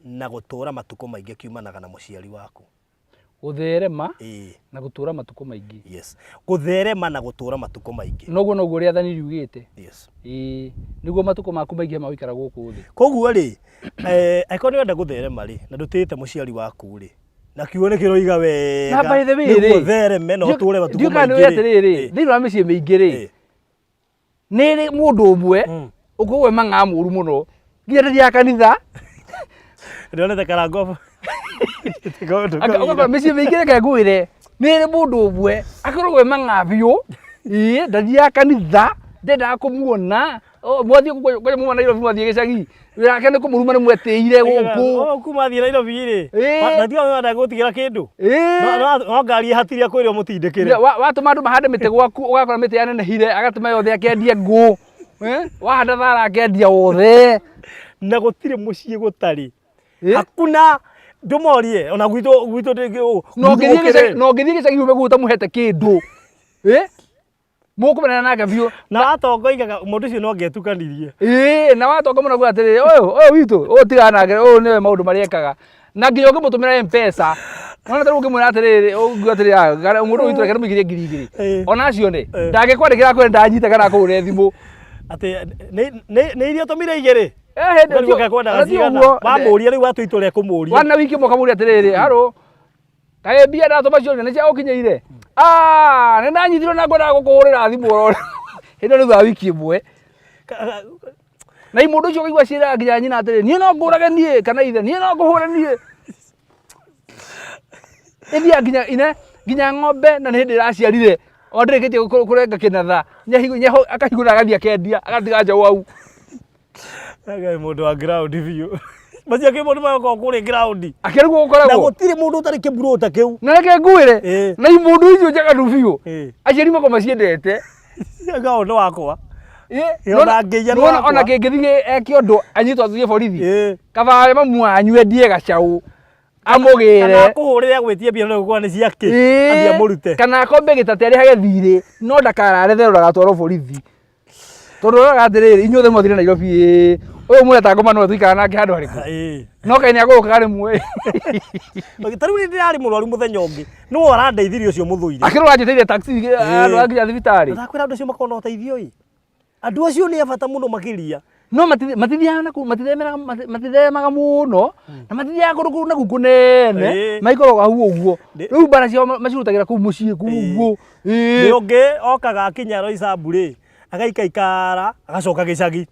na gũtũra matukũ maingĩ kiumanaga na mũciari waku. Gũtherema na gũtũra matukũ maingĩ. Yes. Gũtherema na gũtũra matukũ maingĩ. Noguo noguo rĩathani riugĩte. Yes. Ĩĩ, nĩguo matukũ maku maingĩ ma gũikara gũkũ thĩ. Koguo rĩ, angĩkorwo nĩ ũrenda gũtherema rĩ, na ndũtĩĩte mũciari waku rĩ, na kiugo nĩ kĩroiga wega, Na by the way nĩguo rĩ, ũthereme na ũtũre matukũ ndiũĩ kana nĩ maingĩ ũĩ atĩrĩrĩ, thĩinĩ wa mĩciĩ mĩingĩ rĩ, nĩ rĩ mũndũ ũmwe ũkoragwo e mang'aa mũru mũno nginya ndathiaga kanitha. Ndĩronete karango. Ũgakora mĩciĩ mĩingĩ reke ngwĩre, nĩ rĩ mũndũ ũmwe akoragwo e mang'aa biũ, ĩĩ ndathiaga kanitha, ndendaga kũmuona, mwathiĩ kwanja muma Nairobi mwathiĩ gĩcagi, wĩra wake nĩ kũmũruma nĩ mwetĩire gũkũ. Oh, kuma athiĩ Nairobi rĩ, na tiga wenda gũtigĩra kĩndũ. No ngari ĩhatirie kwĩrwo mũtindĩkĩre. Watũma andũ mahande mĩtĩ gwaku, ũgakora mĩtĩ yanenehire, agatũma yothe akĩendia ngũ. Wahanda thara akendia wothe. Na gũtirĩ mũciĩ gũtarĩ. Hakuna ndũmorie ona gwitũ gwitũ ndĩngĩ Na ũngĩthiĩ gĩcagi ume gũkũ ũtamũhete kĩndũ. Mũkũmenana nake biũ. Na watonga oigaga mũndũ ũcio no angetukanirie. Ĩĩ, na watonga mũno kuga atĩrĩrĩ, ũyũ witũ, ũyũ tigana nake, ũyũ nĩwe maũndũ marĩa ekaga. Na nginya ũngĩmũtũmĩra M-Pesa, wona ta rĩu ũngĩmwĩra atĩrĩrĩ, ũngiuga atĩrĩrĩ, "Ah, gara- mũndũ ũyũ witũ reke ndĩmũikĩrie 2000." Ona acio nĩ, ndangĩkwandĩkĩra akwĩre ndanyita kana akũhũrĩre thimũ. Atĩ nĩ iria ũtũmire igĩrĩ. Eh, hĩndĩ Ũkarigwo kekwendaga ona ti cigana. ũguo. Wamũria rĩu watua itua rĩa kũmũria. Wana wiki ĩmwe ũkamũria atĩrĩrĩ, harũ, kaĩ mbia ndatũma ciothe nĩ ciagũkinyĩire? Ah, nĩ ndanyitirwo na ngwendaga gũkũhũrĩra thimũ oro hĩndĩ ĩyo nĩ thutha wa wiki ĩmwe. Na mũndũ ũcio ũkaigua ciĩraga nginya nyina atĩrĩ, niĩ no ngũrage niĩ kana ithe, niĩ no ngũhũre niĩ. Ĩthiaga nginya ine nginya ng'ombe na nĩ hĩndĩ ĩraciarire o ndĩrĩkĩtie kũrenga kĩnatha, akahingũra agathiĩ akendia agatiga njaũ hau. Ngai mũndũ wa ground biũ. Macio kĩ mũndũ magokorwo kũrĩ ground. Akĩrigwo Na gũkoragwo. gũtirĩ mũndũ ũtarĩ kĩmburũta kĩu. Na reke ngwĩre, Ĩĩ. na imũndũ icio njaganu biũ, Ĩĩ. aciari makwa maciendete. Anga ũyũ nĩ wakwa. Ĩĩ, Ĩĩ, ona ngĩiya nĩ nĩwona wakwa. ona kĩngĩthiĩ eke ũndũ anyitwo athiĩ borithi. Ĩĩ. Kaba mamu wanyu endie gacaũ amũgĩre. Kana akũhũrĩre agwĩtie mbia no gũkorwo nĩ ciake. Ĩĩ, Athiĩ amũrute. Kana akombe gĩtate arĩhage thirĩ no ndakarare therũ ndagatwarwo borithi. Tondũ ũroraga atĩrĩrĩ inyuothe mwathire Nairobi ĩĩ ũyũ mũreta ngoma nĩwe tũikara nake handũ harĩkũ. Ĩĩ. No kaĩ nĩagũgũkaga rĩmwe. Ta rĩu nĩ ndĩrarĩ mũrwaru mũthenya ũngĩ. Nĩwe ũrandeithirie ũcio mũthũire. Akĩrĩ ũranjĩtĩire taxi andũ a nginya thibitarĩ. Ndakwĩra andũ acio makoragwo na ũteithio ĩ. Andũ acio nĩ a bata mũno makĩria. No matithiaga na kũu matithemeraga matithemaga mũno na matithiaga kũndũ kũu na kũu kũnene maikaraga hau ũguo. Rĩu mbara ciao macirutagĩra kũu mũciĩ kũu ũguo. Nĩ ũngĩ okaga akinya Roysambu rĩ, agaikaikara agacoka gĩcagi.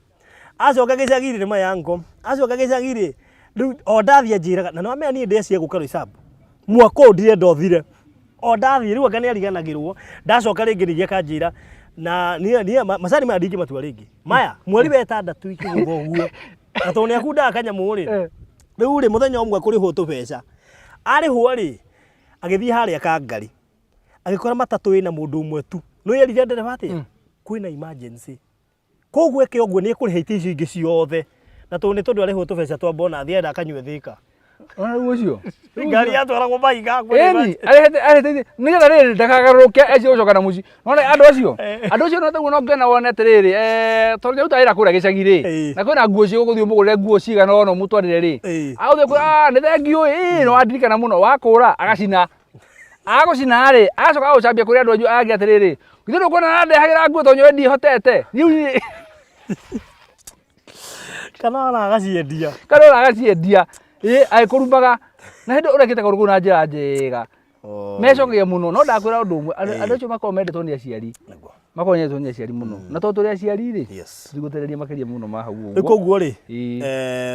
Acoka gĩcagi rĩ, nĩ mayango. Acoka gĩcagi rĩ, rĩu o ndathiĩ anjĩraga, na nĩwamenya niĩ ndĩacia gũka Roysambu. Mwaka ũyũ ndirenda ũthire. O ndathiĩ rĩu anga nĩariganagĩrwo, ndacoka rĩngĩ ningĩ akanjĩra na niĩ niĩ macani maya ndingĩmatua rĩngĩ. Maya, mweri wa ĩtandatũ ikĩgũtha ũguo. Na tondũ nĩakundaga kanyamũ rĩ, rĩu rĩ mũthenya ũmwe kũrĩhwo tũbeca. Arĩhwo rĩ, agĩthiĩ harĩa Kangari. Agĩkora matatũ ĩna mũndũ ũmwe tu. Nĩũĩ erire ndereba atĩa? Kwĩna emergency. Koguo eke ũguo nĩ ekũrĩha itĩ icio ingĩ ciothe. Na tondũ nĩ tondũ arĩhwo tũbeca twa bonus enda akanyue Thika. Ona rĩu ũcio. Ngari yatwaragwo mahiga. Ĩni, arĩhĩte arĩhĩte nĩgetha rĩrĩ ndakagarũrũke eci gũcoka na mũciĩ. Nona andũ acio, andũ acio no taguo no ngena wone atĩrĩrĩ, eh tondũ nĩaruta wĩra kũrĩa gĩcagi rĩ, na kwĩna nguo cio ũgũthiĩ ũmũgũrĩre nguo cigana ũna ũmũtwarĩre rĩ, agũthiĩ kwĩra ah nĩ thengiũ ĩ, nĩ wandirikana mũno, wakũra agacina. Agũcina rĩ, agacoka agũcambia kũrĩ andũ anyu angĩ atĩrĩrĩ, githĩ ndũkuona arandehagĩra nguo tondũ nĩoĩ ndiĩhotete. Rĩu niĩ Kana ona agaciendia. Kana ona agaciendia. Ĩ agĩkũrumaga. Na hĩndĩ ũrekĩte kaũndũ kau na njĩra njega. Mecokagia mũno no ndakwĩra ũndũ ũmwe, andũ acio makoragwo mendetwo nĩ aciari. Makoragwo mendetwo nĩ aciari mũno. Na tondũ tũrĩ aciari rĩ, tũtigũtĩrĩria makĩria mũno ma hau ũguo. Rĩu koguo rĩ,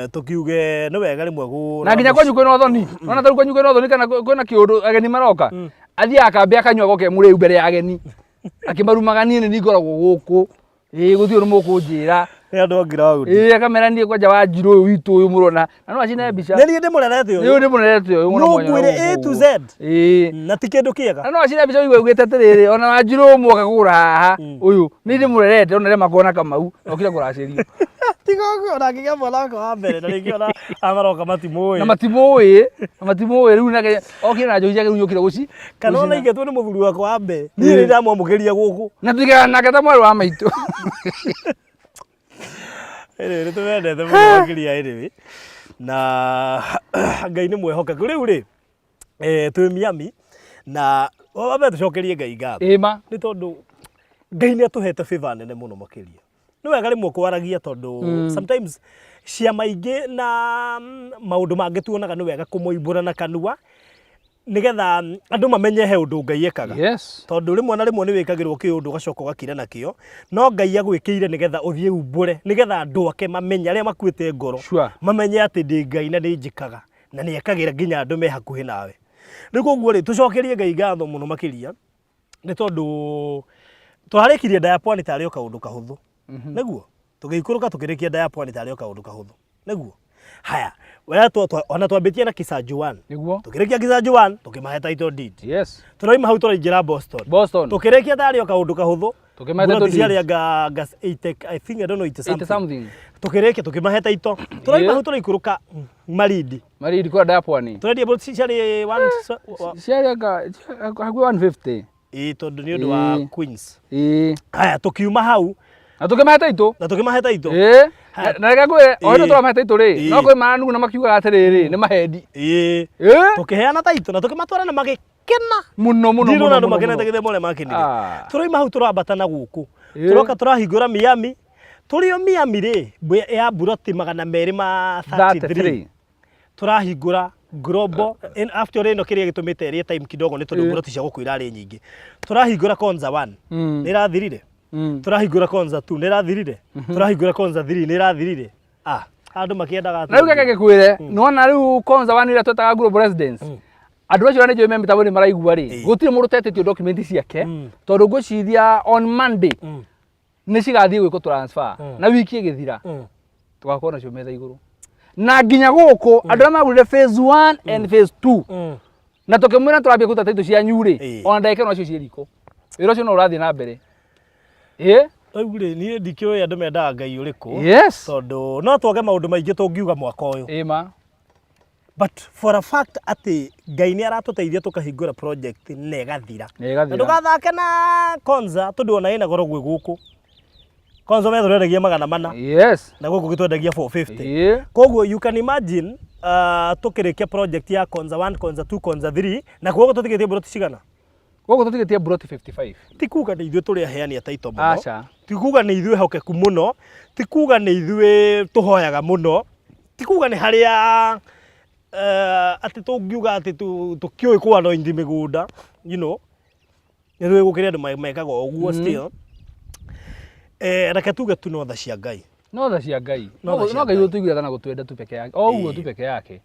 tũkiuge nĩ wega rĩmwe gũ Na nginya kwanyu kwĩna ũthoni, nĩwona ta rĩu kwanyu kwĩna ũthoni kana kwĩna kĩũndũ ageni maroka, athiaga kambĩ akanyua agoka e mũrĩu mbere ya ageni, akĩmarumaga niĩ nĩ niĩ ngoragwo gũkũ. Ĩĩ gũtirĩ ũndũ mũkũnjĩra. Nĩ andũ a ground. Ĩĩ akamera niĩ kwanja Wanjirũ ũyũ witũ ũyũ mũrona. Na no acine mbica. Nĩ niĩ ndĩmũrerete ũyũ. Nĩ ũyũ ndĩmũrerete ũyũ mũno No mwanya ngwĩre gũkũ A to ũguo. Z. Ĩĩ. Na ti kĩndũ kĩega. Na no acine mbica ũigue augĩte atĩrĩrĩ, ona Wanjirũ ũyũ mwoka kũgũra haha, ũyũ, nĩ ndĩmũrerete ona rĩrĩa makoragwo na Kamau, okire kũracĩrio. Tiga ũguo ona angĩgĩa mwana wakwa wa mbere na rĩngĩ ona aya maroka matimũĩ. Na matimũĩ, na matimũĩ rĩu nake okire na njohi ciake rĩu yũkire gũci. Kana ona gũcina. ingetwo nĩ mũthuri wakwa wa mbere. Niĩ nĩ ndamwamũkĩria gũkũ. Na tuikaraga nake ta mwarĩ wa maitũ. Anyway, nĩ tũmendete mũno makĩria anyway. Na Ngai nĩ mwĩhokeku. Rĩu rĩ, twĩ Miami na wambe tũcokerie Ngai ngatho. Ĩma. Nĩ tondũ Ngai nĩ atũhete favor nene mũno makĩria. Nĩ wega rĩmwe kwaragia tondũ sometimes ciama ingĩ na maũndũ mangĩ tuonaga nĩ wega kũmoimbũra na kanua nĩgetha andũ mamenye he ũndũ Ngai ekaga. Yes. Tondũ rĩmwe na rĩmwe nĩ wĩkagĩrwo kĩũndũ ũgacoka ũgakira nakĩo, no Ngai agwĩkĩire nĩgetha ũthiĩ umbũre, nĩgetha andũ ake mamenye, arĩa makuĩte ngoro, Sure. mamenye atĩ ndĩ Ngai na nĩ njĩkaga, na nĩ ekagĩra nginya andũ me hakuhĩ nawe. Rĩu koguo rĩ, tũcokerie Ngai ngatho mũno makĩria, nĩ tondũ twarĩkirie nda ya pwani tarĩ o kaũndũ kahũthũ. Nĩguo? Tũgĩikũrũka tũkĩrĩkia nda ya pwani tarĩ o kaũndũ kahũthũ. Nĩguo? Haya, we ona twambĩtie na Kisanju 1. Nĩguo. Tũkĩrĩkia Kisanju 1, tũkĩmahe title deed. Yes. Tũraima hau tũraingĩra Boston. Boston. Tũkĩrĩkia tarĩ o kaũndũ kahũthũ. Tũkĩmahe Ploti title deed. ciarĩ anga 80, I think, I don't know, 80 80 something. something. Tũkĩrĩkia tũkĩmahe title. Tũraima Yeah. hau tũraikũrũka Malindi. Malindi kũrĩa nda ya pwani. Tũrendia ploti ciarĩ one Ciarĩ anga hakuhĩ 150. Ĩĩ, tondũ nĩ ũndũ wa Ĩĩ. Queens. Ĩĩ. Haya, tũkiuma hau Na tũkĩmahe title. Na tũkĩmahe title. Ĩĩ. Na reke ngwĩre, o ĩno Ĩĩ. tũramahe taitũ rĩ, Ĩĩ. no kwĩ maranuguna makiugaga atĩrĩrĩ, nĩ mahendi. Ĩĩ. Ĩ? Tũkĩheana taitũ na tũkĩmatwara na magĩkena. Mũno mũno Ndirona mũno andũ mũno, makenete mũno. gĩthemba ũrĩa makenire. Ah. Tũrauma hau tũrambata na gũkũ. Ĩĩ. Tũroka tũrahingũra Miami. Tũrĩ o Miami rĩ, ya mburoti 233. 33. Tũrahingũra Global in after ĩno kĩrĩa gĩtũmĩte ĩrĩe time kidogo nĩ tondũ Ĩĩ. mburoti cia gũkũ irarĩ nyingĩ. Tũrahingũra Konza 1. Nĩ ĩrathirire. Tũrahingũra Konza 2 nĩ ĩrathirire. Tũrahingũra Konza 3 nĩ ĩrathirire. Ah, andũ makĩendaga Na rĩu reke ngĩkwĩre, nĩwona rĩu Konza One ĩrĩa twetaga Global Residence, andũ acio arĩa nĩ njũĩ me mĩtambo-inĩ maraigua rĩ, gũtirĩ mũndũ ũtetĩtio document ciake, tondũ ngwĩciria on Monday nĩ cigathiĩ gwĩkwo transfer, na wiki ĩgĩthira tũgakorwo nacio metha igũrũ. Na nginya gũkũ andũ arĩa magũrire phase 1 and phase 2 na tũkĩmwĩra tũrambia kũruta taitũ cianyu rĩ, ona ndagĩka ĩno nacio ciĩ riko, wĩra ũcio no ũrathiĩ na mbere. Ĩ? Rĩu rĩ, niĩ ndikĩũĩ andũ mendaga Ngai ũrĩkũ. Yes. Tondũ no twage maũndũ maingĩ tũngiuga mwaka ũyũ. Ĩ ma. But for a fact atĩ Ngai nĩ aratũteithia tũkahingũra project na ĩgathira. Na ĩgathira. Na ndũgathake na Konza tondũ ona ĩna goro gwĩ gũkũ. Konza me tũrendagia 400. Yes. Na gũkũ gĩtwendagia 450. Ĩ. Koguo you can imagine tũkĩrĩkia project ya Konza 1, Konza 2, Konza 3 na koguo tũtigĩtie mburoti cigana? Gũkũ tũtigĩtie mburoti 55. Ti kuga nĩ ithuĩ tũrĩ aheani a taito mũno. Aca. Ti kuga nĩ ithuĩ ehokeku mũno, ti kuga nĩ ithuĩ tũhoyaga mũno, ti kuga nĩ harĩa atĩ tũngiuga atĩ tũkĩũĩ kũ anoint mĩgũnda, you know, nĩ tũĩ gũkĩrĩ andũ mekaga ũguo still. Reke tuge tu no tha cia Ngai. No tha cia Ngai. No tha cia No Ngai Ngai. ũtũiguĩra tha na gũtwenda tu peke yake. O ũguo tu peke yake.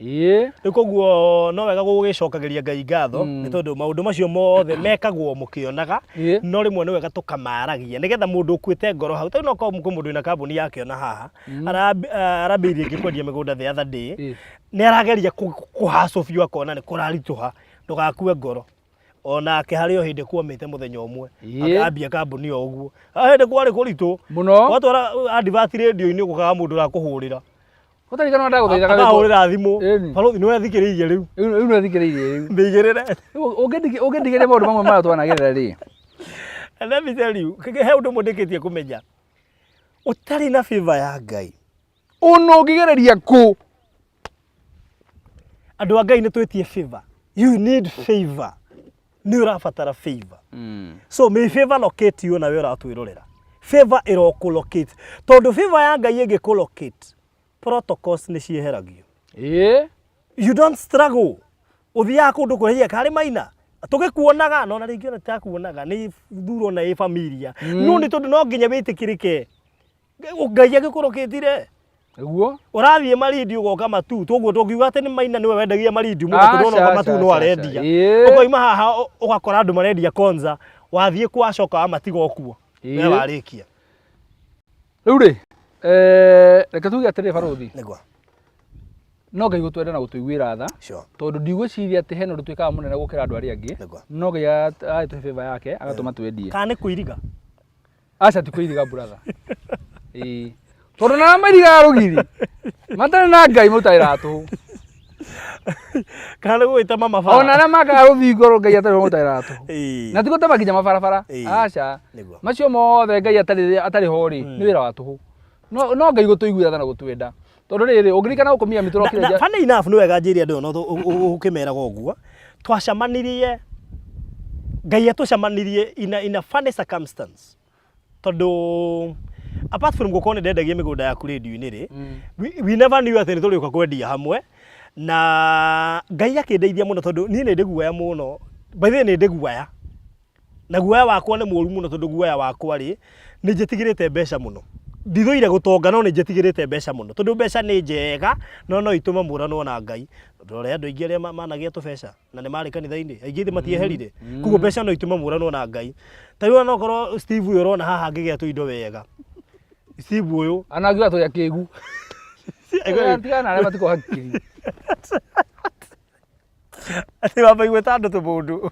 Ĩĩ. Rĩu koguo no wega gũgĩcokagĩria Ngai ngatho nĩ tondũ maũndũ macio mothe mekagwo mũkĩonaga, no rĩmwe nĩ wega tũkamaragia nĩgetha mũndũ ũkuĩte ngoro hau. Tarĩu no korwo kwĩ mũndũ wĩna kambuni yake ona haha, arambĩrĩirie rĩngĩ kwendia mĩgũnda the other day, nĩ arageria kũhacũ biũ akona nĩ kũraritũha, ndũgakue ngoro. Onake harĩ o hĩndĩ kwomĩte mũthenya ũmwe, akambia kambuni o ũguo. Hĩndĩ kwarĩ kũritũ Mũno. Watwara advert radio-inĩ gũkaga mũndũ ũrakũhũrĩra. Ũtarikana ndagũthaitha kawĩko. Akahũrĩra thimũ. Ĩni. Barũthi nĩwe thikĩrĩirie rĩu. Rĩu nĩwe thikĩrĩirie rĩu. Ndĩigĩrĩre. Rĩu ũngĩndigĩria maũndũ mamwe marĩa twanagerera rĩ. And let me tell you, he ũndũ ũmwe ndĩkĩtie kũmenya. Ũtarĩ na favor ya Ngai. Ũna ũngĩgereria kũ? Andũ a Ngai nĩ twĩtie favor. You need favor. Nĩ ũrabatara favor. So may favor locate you nawe ũratwĩrorera. Favor ĩrokũ locate. Tondũ favor ya Ngai ĩngĩkũ locate, protocols nĩ cieheragio. Ĩĩ. You don't struggle. Ũthiaga kũndũ kũraiha karĩ maina. Tũgĩkuonaga no na rĩngĩ ona titakuonaga nĩ thuro na ĩ familia. No nĩ tondũ no nginya wĩtĩkĩrĩke. Ngai agĩkũrokĩtire. Nĩguo. Ũrathiĩ Malindi ũgoka Matuu, toguo tũngiuga atĩ nĩ Maina nĩwe wendagia Malindi mũno tondũ ona Aca, oka Matuu aca, no aca, arendia. aca. Ĩĩ. Ũkoima haha ũgakora andũ marendia Konza, wathiĩ kwacoka wamatiga o kuo. We Ĩĩ. warĩkia. Rĩu rĩ, reke tuge atĩrĩ barũthi. Nĩguo. No Ngai gũtwenda na gũtũiguĩra tha. Sure. Tondũ ndigwĩciria atĩ hena ũndũ twĩkaga mũnene gũkĩra andũ arĩa angĩ. Nĩguo. No Ngai agĩtũhe favor yake agatũma twendie. Kana nĩ kwĩiriga? Aca ti kwĩiriga brother. Ĩĩ. Tondũ na mairigaga rũgiri. Matarĩ na Ngai marutaga tũhũ. Kana nĩ gũgĩtema mabara. Ona arĩa makaga rũthingo Ngai atarĩ ho marutaga tũhũ. Ĩĩ. Na ti gũtema nginya mabarabara. Ĩĩ. Aca. Nĩguo. Macio mothe Ngai atarĩ ho rĩ, nĩ wĩra wa tũhũ. No Ngai gũtũiguĩra tha na gũtwenda. Tondũ rĩrĩ, ũngĩririkana gũkũ Miami tũrokire Na funny enough nĩ wega njĩre andũ no ũkĩmeraga ũguo. Twacemanirie Ngai atũcemanirie in a funny circumstance. Tondũ apart from gũkorwo nĩ ndendagia mĩgũnda yaku radio-inĩ rĩ, we never knew atĩ nĩ tũrĩũka kwendia hamwe. Na Ngai akĩndeithia mũno tondũ niĩ nĩ ndĩ guoya mũno. By the way nĩ ndĩ guoya. Na guoya wakwa nĩ mũru mũno tondũ guoya wakwa rĩ, nĩ njĩtigĩrĩte mbeca mũno. Ndithũire gũtonga no nĩ njĩtigĩrĩte mbeca mũno. Tondũ mbeca nĩ njega no no itũme mũranwo na Ngai. Ndore andũ aingĩ arĩa managĩa tũbeca na nĩ marĩ kanitha-inĩ, aingĩ ithe matieherire. Koguo mbeca no itũme mũranwo na Ngai. Ta rĩu ona okorwo Steve ũyũ ũrona haha angĩgĩa tũindo wega. Steve ũyũ. Ana angiuga tũrĩ akĩgu. Tigana na arĩa matikoragwo hakiri. Atĩ wamba igweta andũ tũmũndũ.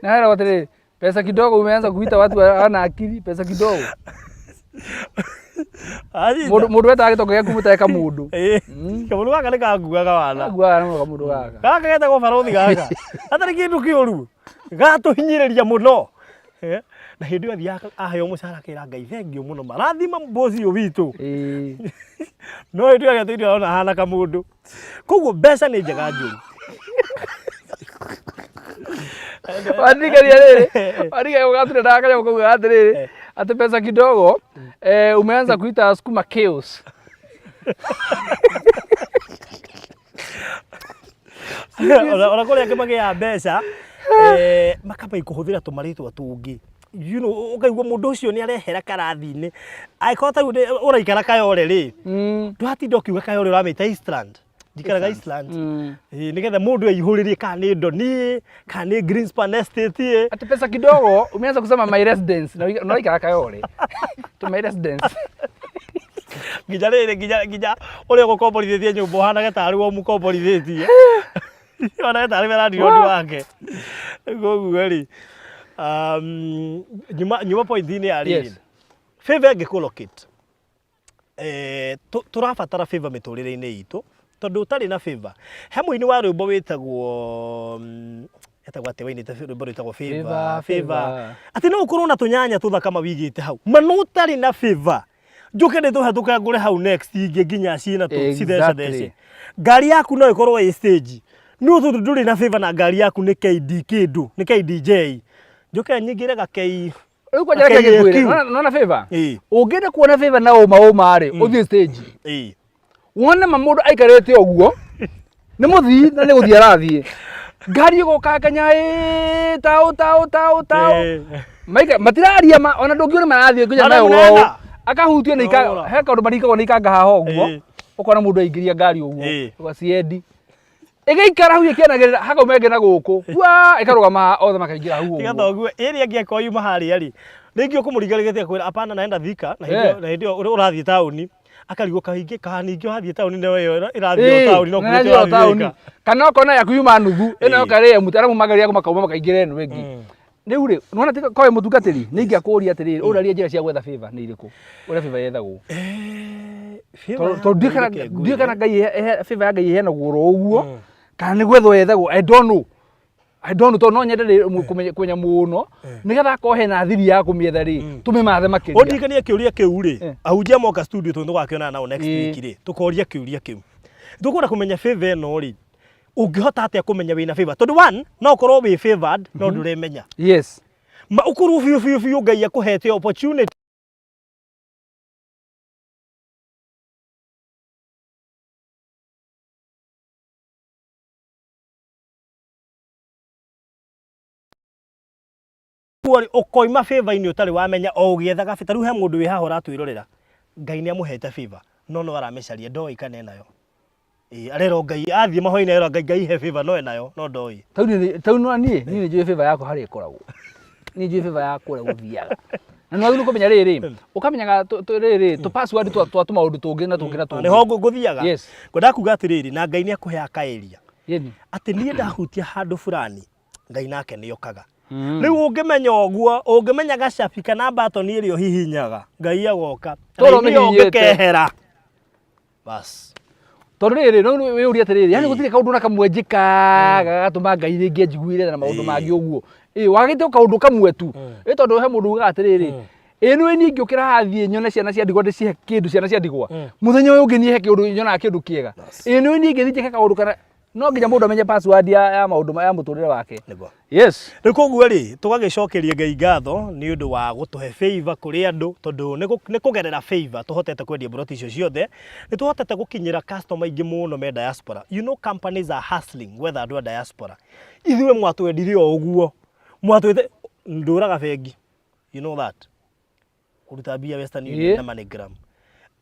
Na hera atĩrĩ, pesa kidogo umeanza kuita watu hawana akili, pesa kidogo. Anyita. Mũndũ wetaga gĩtonga gĩaku mũteka mũndũ. Ĩĩ. Kamũndũ gaka nĩ kanguaga wana. Kanguaga mũno kamũndũ gaka. Gaka getagwo barũthi gaka. Hatarĩ kĩndũ kĩũru. Gatũhinyĩrĩria mũno. Na hĩndĩ ĩyo athiaga aheo mũcara akĩra Ngai thengiũ mũno marathima mbosi ũyũ witũ. No hĩndĩ ĩyo agĩatĩire arona ahana kamũndũ. Koguo mbeca nĩ njega njũru. Wandirikania rĩrĩ, wandirikania gũgatura na kanyamũ kau atĩrĩrĩ, atĩ pesa kidogo umeanza kuita sukuma chaos. Ona kũrĩa angĩ magĩaga mbeca makamba kũhũthĩra tũmarĩtwa tũngĩ. You know, ũkaigua mũndũ ũcio nĩ arehera karathi-inĩ. Angĩkorwo ta rĩu ũraikara Kayole rĩ, ndũratinda ũkiuga Kayole ũramĩta Eastland. Njikaraga Eastland. Ĩĩ, nĩgetha mũndũ eihũrĩrie kana nĩ Ndoni, kana nĩ Greenspan Estate ĩ. Ati pesa kidogo umeanza kusema my residence na unaikara Kayole. To my residence. Nginya rĩrĩ nginya nginya ũrĩa ũgũkomborithĩtie nyũmba ũhanage tarĩ we ũmũkomborithĩtie. Ũhanage tarĩ we landlord wake. Koguo rĩ, nyuma point-inĩ ya rĩrĩ. Yes. Favor ĩngĩkũ locate tũrabatara favor mĩtũrĩre-inĩ itũ tondũ ũtarĩ na favor he mũini wa rwĩmbo wĩtagwo etagwo atĩ wainĩte rwĩmbo rwĩtagwo favor Favor, favor favor. atĩ no ũkorwo na tũnyanya tũthaka ma wigĩte hau ma no ũtarĩ na favor njũke nĩ tũhetũke ngũre hau next ingĩ nginya ciĩna tũ cithecethece ngari yaku no ĩkorwo ĩ stage no tondũ ndũrĩ na favor na ngari yaku nĩ KD kĩndũ nĩ KDJ njũke nyingĩre ga K Rĩu kwanja reke ngĩkwĩre, nĩwona favor? Ũngĩenda kuona favor na ũma ũma rĩ, ũthiĩ stage. Wone ma mũndũ aikarĩte ũguo, nĩ mũthii na nĩ gũthiĩ arathiĩ. Ngari ĩgoka nginya ĩ taũ taũ taũ taũ. Maika matiraria ma ona ndũngiona marathiĩ nginya Madam nayo ũũ. Nena. Akahutio nĩ ika Ũra. he kaũndũ marikagwo nĩ ikanga haha ũguo. Ũkona mũndũ aingĩria ngari ũguo. Ũgaciendi. Ĩgĩikara hau ĩkĩanagĩrĩra hakauma ĩngĩ na gũkũ. Wa ĩkarũgama haha othe makaingĩra hau Tiga ũguo. thoguo ĩrĩa ĩngĩ akorwo yuma harĩa rĩ rĩngĩ ũkũmũringarĩte akwĩra hapana naenda Thika na hĩndĩ ĩyo- na hĩndĩ ĩyo ũrathiĩ taũni akarigwo kaingĩ kana ningĩ ũrathiĩ taũni nayo ĩyo ĩrathiĩ o taũni no na kũrĩa ĩrathiĩ o ũrathiĩ taũni. Thika. Kana ũkona yaku yuma nuthu ĩno yoka rĩ mũtu arĩa mumagaria makauma makaingĩra ĩno ĩngĩ. Rĩu rĩ nĩwona ti koĩ mũtungatĩri nĩ ingĩakũria atĩrĩrĩ ũraria njĩra cia gwetha favor nĩ irĩkũ ũrĩa favor yethagwo. Favor Tondũ ndiũĩ kana reke ndiũĩ kana ngwĩre. Ngai favor ya Ngai ĩheanagwo oro ũguo kana nĩ gwethwo yethagwo I don't know. I don't know tondũ no nyende kũmenya kũmenya mũno nĩgetha akorwo hena thiri ya kũmĩetha rĩ tũmĩmathe makĩria. Ũndirikanie kĩũria kĩu rĩ ahunjia moka studio tondũ tũgakĩonana nao next week rĩ tũkoria kĩũria kĩu tũkwenda kũmenya favor ĩno rĩ ũngĩhota atĩa kũmenya wĩna favor tondũ one no ũkorwo wĩ favored no ndũremenya Yes. ma ũkorwo biũ biũ biũ Ngai akũhete opportunity Ũguo rĩ, ũkoima favor-inĩ ũtarĩ wamenya o ũgĩethaga favor. Ta rĩu he mũndũ wĩ haha ũratwĩrorera Ngai nĩ amũhete favor no no aramĩcaria ndoĩ kana enayo. Ĩĩ arerwo Ngai athiĩ mahoya-inĩ arerwo Ngai Ngai he favor no enayo no ndoĩ. Tau niĩ tau no niĩ niĩ nĩ njũĩ favor yakwa harĩa ĩkoragwo. Niĩ njũĩ favor yakwa ũrĩa gũthiaga. Na nĩ wagĩrĩirwo kũmenya rĩrĩ, ũkamenyaga rĩrĩ tũ password twa tũmaũndũ tũngĩ na tũngĩ na tũngĩ. Nĩho ngũthiaga. Yes. Ngwendaga kuga atĩrĩrĩ na Ngai nĩ akũheaga kaĩria. Yeni. Atĩ niĩ ndahutia handũ fulani Ngai nake nĩ okaga. Rĩu ũngĩmenya ũguo, ũngĩmenya gacabi kana mbatoni ĩrĩa ũhihinyaga, Ngai agoka. Toro Raini ĩyo ũmĩhihinyĩte. ũngĩkehera. Bas. Tondũ rĩrĩ no wĩyũrie atĩrĩrĩ, yani gũtirĩ kaũndũ na kamwe njĩkaga gagatũma Ngai rĩngĩ anjiguĩre na maũndũ mangĩ ũguo. Ĩ wagĩte o kaũndũ kamwe tu. Ĩ tondũ he mũndũ ugaga atĩrĩrĩ, ĩ nĩ niĩ ingĩũkĩra haha thiĩ nyone ciana cia ndigwa ndĩcihe kĩndũ ciana cia ndigwa. Mũthenya ũyũ ũngĩ niĩ he kĩũndũ nyonaga kĩndũ kĩega. Ĩ nĩ niĩ ingĩthiĩ njĩke kaũndũ kana no nginya mũndũ amenye password ya maũndũ ya mũtũrĩre wake. Nĩguo. Yes. Rĩu koguo rĩ, tũgagĩcokeria Ngai ngatho nĩ ũndũ wa gũtũhe favor kũrĩ andũ tondũ nĩ kũgerera favor tũhotete kwendia mburoti icio ciothe, nĩ tũhotete gũkinyĩra customer aingĩ mũno me diaspora. You know companies are hustling gwetha andũ a diaspora. Ithuĩ mwatwendire o ũguo, mwatwĩte, ndũraga bengi, you know that. Kũruta mbia Western Union na MoneyGram.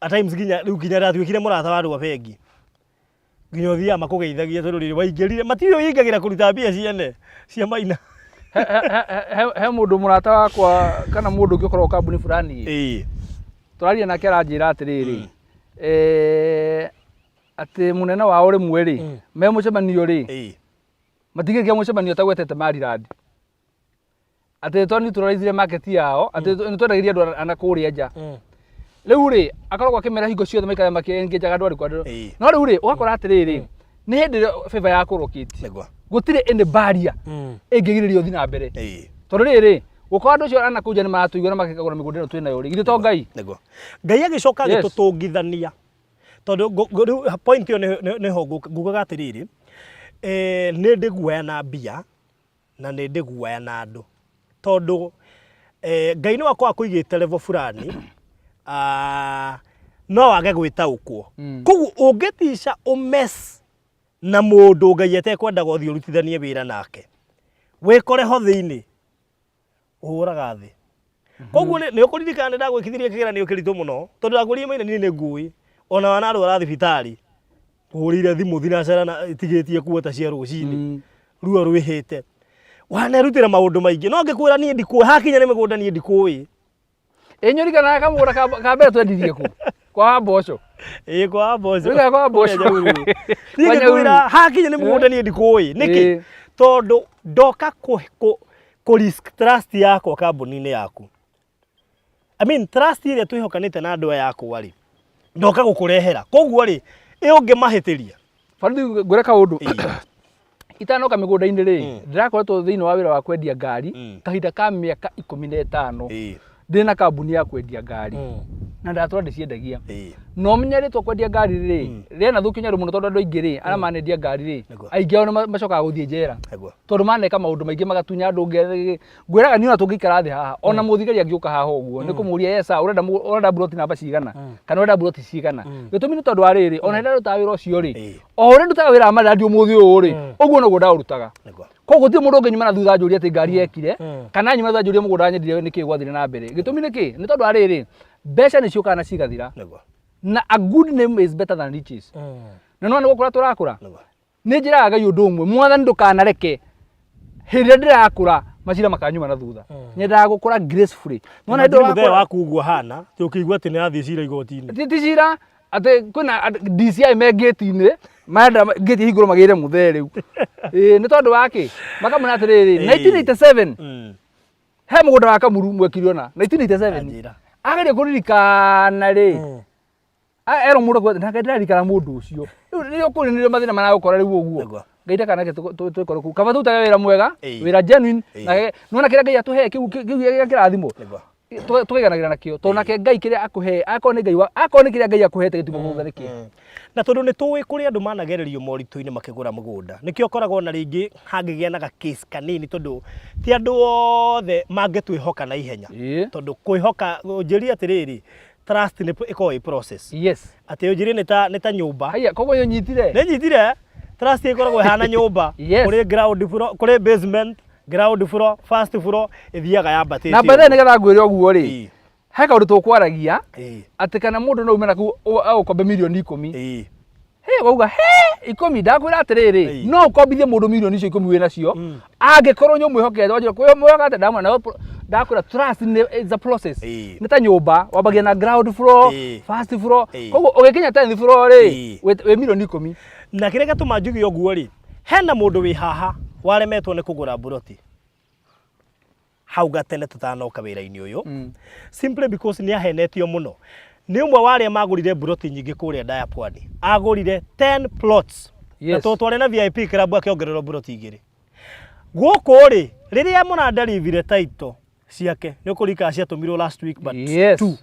At times nginya rĩu nginya ndatuĩkire mũrata wa andũ a bengi. Nginya ũthiaga makũgeithagia tondũ rĩrĩ waingĩrire matiũĩ ũingagĩra kũruta mbia ciene cia maina. He mũndũ mũrata wakwa kana mũndũ ũngĩ ũkoragwo kambuni fulani ĩ. Tũraria nake aranjĩra atĩrĩrĩ, atĩ mũnene wao rĩmwe rĩ, me mũcemanio rĩ, matingĩkia mũcemanio atagwetete Maryland. Atĩ tondũ nĩ tũraithire market yao, atĩ nĩ twendagĩria andũ ana kũrĩa nja. Rĩu rĩ, akoragwo akĩmera hingo ciothe maikare makĩ-engage andũ arĩkũ andũ. No rĩu rĩ, ũgakora atĩrĩrĩ, nĩ hĩndĩ ĩrĩa favor ya kũrokĩti. Nĩguo. Gũtirĩ any barrier ĩngĩgirĩrĩria ũthiĩ na mbere. Ĩĩ. Tondũ rĩrĩ, Gũkorwo andũ acio ana kũu nja nĩ maratũigua na makagũra mĩgũnda ĩno twĩ nayo rĩ, githĩ to Ngai? Nĩguo. Ngai agĩcoka Yes. agĩtũtũngithania tondũ rĩu point ĩyo nĩho ngugaga atĩrĩrĩ, nĩ ndĩ guoya na mbia na nĩ ndĩ guoya na andũ tondũ Ngai no akorwo akũigĩte level fulani, no wage gwĩtaũkwo. Koguo ũngĩtica ũmess na mũndũ Ngai atekwendaga ũthiĩ ũrutithanie wĩra nake, wĩkore ho thĩinĩ, ũhũraga thĩ. Koguo nĩ ũkũririkana nĩ ndagwĩkithirie kĩgeranio kĩritũ mũno tondũ ndakwĩrire Maina niĩ nĩ ngũĩ ona wanarwara thibitarĩ hũrĩire thimũ thinacara na tigĩtie kuota cia rũcinĩ ruo rwĩhĩte wanerutĩra maũndũ maingĩ no ngĩkwĩra niĩ ndikũĩ hakinya nĩ mĩgũnda niĩ ndikũĩ. Ĩ nyũrikanaga kamũgũnda ka mbere twendirie kũ? Kwa Mboco. Ĩĩ kwa Mboco. Ũrikanaga kwa Mboco. Kũrĩa Nyahururu. Niĩ Kwa ngĩkwĩra Nyahururu. hakinya nĩ mũgũnda niĩ ndikũĩ. Nĩkĩ? Tondũ ndoka kũ risk trust yakwa kambuni-inĩ yaku. I mean trust ĩrĩa twĩhokanĩte na andũ aya akwa rĩ, ndoka gũkũrehera. Koguo rĩ, ĩ ũngĩmahĩtĩria? Barithi ngwĩre kaũndũ. Itanoka mĩgũnda-inĩ rĩ, ndĩrakoretwo thĩinĩ wa wĩra wa kwendia ngari kahinda ka mĩaka 15. Ndĩ na kambuni ya kwendia ngari. Na ndatũra ndĩciendagia. Na ũmenye rĩtwa kwendia ngari rĩ, rĩanathũkio nĩ andũ mũno tondũ andũ aingĩ rĩ, arĩa manendia ngari rĩ, aingĩ ao nĩ macokaga gũthiĩ njera. Tondũ maneka maũndũ maingĩ magatunya andũ ngwĩraga niĩ ona tũngĩikara thĩ haha, ona mũthigari angĩũka haha ũguo, nĩ kũmũria yes sir, ũrenda mburoti namba cigana, kana ũrenda mburoti cigana. Gĩtũmi nĩ tondũ wa rĩrĩ, ona rĩrĩa ndutaga wĩra ũcio rĩ, o ũrĩa ndutaga wĩra wa marandi ũmũthĩ ũyũ rĩ, ũguo noguo ndaũrutaga. Koguo gũtirĩ mũndũ ũngĩnyuma na thutha anjũrie atĩ ngari yekire, kana anyuma na thutha anjũrie mũgũnda nyendirie nĩkĩ gwathire na mbere. Gĩtũmi nĩ kĩ? Nĩ tondũ wa rĩrĩ, mbeca nĩ ciũkaga na cigathira. Na a good name is better than riches. Na nĩwona nĩ gũkũra tũrakũra. Nĩ njĩraga Ngai ũndũ ũmwe, Mwathani ndũkanareke hĩndĩ ĩrĩa ndĩrakũra macira makanyuma na thutha. Nyendaga gũkũra gracefully. Nĩwona hĩndĩ ĩyo Mũthee wakũra- waku ũguo hana, ti ũkĩigua atĩ nĩ athiĩ cira igoti-inĩ. Ti cira atĩ kwĩna DCI me ngĩti-inĩ marenda ngĩti ĩhingũrwo magĩre mũthee rĩu. Ĩĩ nĩ tondũ wa kĩ? Makamwĩra atĩrĩrĩ, 1987 he mũgũnda wa Kamuru mwekire ona 1987. Anjĩra. Ageria kũririkana rĩ, erwo mũndũ akwĩra, nake ndĩraririkana mũndũ ũcio. Rĩu rĩrĩa ũkũrĩ nĩrĩo mathĩna maragũkora rĩu ũguo. Ngai ndakanareke twĩkore kũu. Kaba tũrutage wĩra mwega, wĩra genuine, na nĩwona kĩrĩa Ngai atũhe kĩu gĩa kĩrathimo. Tũkaiganagĩra nakĩo. Tondũ nake Ngai kĩrĩa akũhe, akorwo nĩ Ngai wa, akorwo nĩ kĩrĩa Ngai akũhete gĩtiuma gũthutha nĩkĩ. Na tondũ nĩ tũĩ kũrĩ andũ managererio moritũ-inĩ makĩgũra mũgũnda, nĩkĩo ũkoraga ona rĩngĩ hangĩgĩa na ga case kanini tondũ ti andũ othe mangĩtwĩhoka na ihenya. Tondũ kwĩhoka, ũnjĩrie atĩrĩrĩ, trust nĩ ĩkoragwo ĩ process. Atĩ ũnjĩrie nĩ ta nyũmba. Haiya, koguo nĩ ũnyitire? Nĩ nyitire. Trust ĩkoragwo ĩhana nyũmba. Kũrĩ ground floor, kũrĩ basement, ground floor, first floor, ĩthiaga yambatĩte Na by the way, ũguo. nĩgetha ngwĩre ũguo rĩ, he kaũndũ tũkwaragia, atĩ kana mũndũ no ume na kũu agũkombe mirioni 10. He, wauga, he, 10, ndakwĩra atĩrĩrĩ, no ũkombithie mũndũ mirioni icio 10 wĩ nacio, angĩkorwo nĩ ũmwĩhokete, wanjĩra, kwĩhoka atĩa? Ndamwĩra, nawe ndakwĩra trust nĩ, it's a process. Nĩ ta nyũmba, wambagia na ground floor, first floor. Koguo ũgĩkinya 10th floor rĩ, wĩ mirioni 10. Na kĩrĩa gĩatũma njuge ũguo rĩ, hena mũndũ wĩ haha waremetwo nĩ kũgũra mburoti hau gatene tũtanoka wĩra-inĩ ũyũ. Simply because nĩ ahenetio mũno. Nĩ ũmwe wa arĩa magũrire mburoti nyingĩ kũrĩa Ndaya Pwani. Agũrire 10 plots. Na tũtware na VIP club akĩongererwo mburoti igĩrĩ. Gũkũ rĩ, rĩrĩa mũrandarivire title ciake, nĩ ũkũririkana ciatũmirwo last week but two.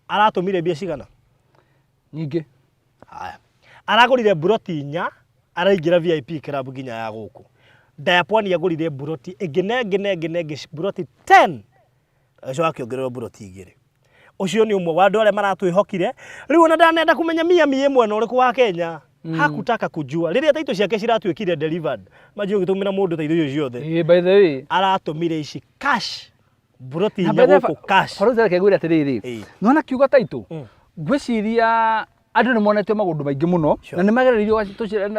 Aratũmire mbia cigana? Nyingĩ. Haya. Aragũrire mburoti 4, araingĩra VIP club nginya ya gũkũ. Ndaya Pwani agũrire mburoti ĩngĩ na ĩngĩ na ĩngĩ na ĩngĩ, mburoti 10. Agĩcoka akĩongererwo mburoti igĩrĩ. Ũcio nĩ ũmwe wa andũ arĩa maratwĩhokire. Rĩu ona ndanenda kũmenya Miami ĩ mwena ũrĩkũ wa Kenya. Hakutaka kujua. Rĩrĩa taitũ ciake ciratuĩkire delivered. Manjie ũgĩtũmĩra mũndũ taitũ icio ciothe. Ĩĩ, by the way. Aratũmire ici cash. Mburoti Na inya by the way, gũkũ cash. Barũthi reke ngwĩre atĩrĩrĩ. Nĩwona kiugo taitũ? Ngwĩciria andũ nĩ monetio maũndũ maingĩ mũno, na nĩ magerereirio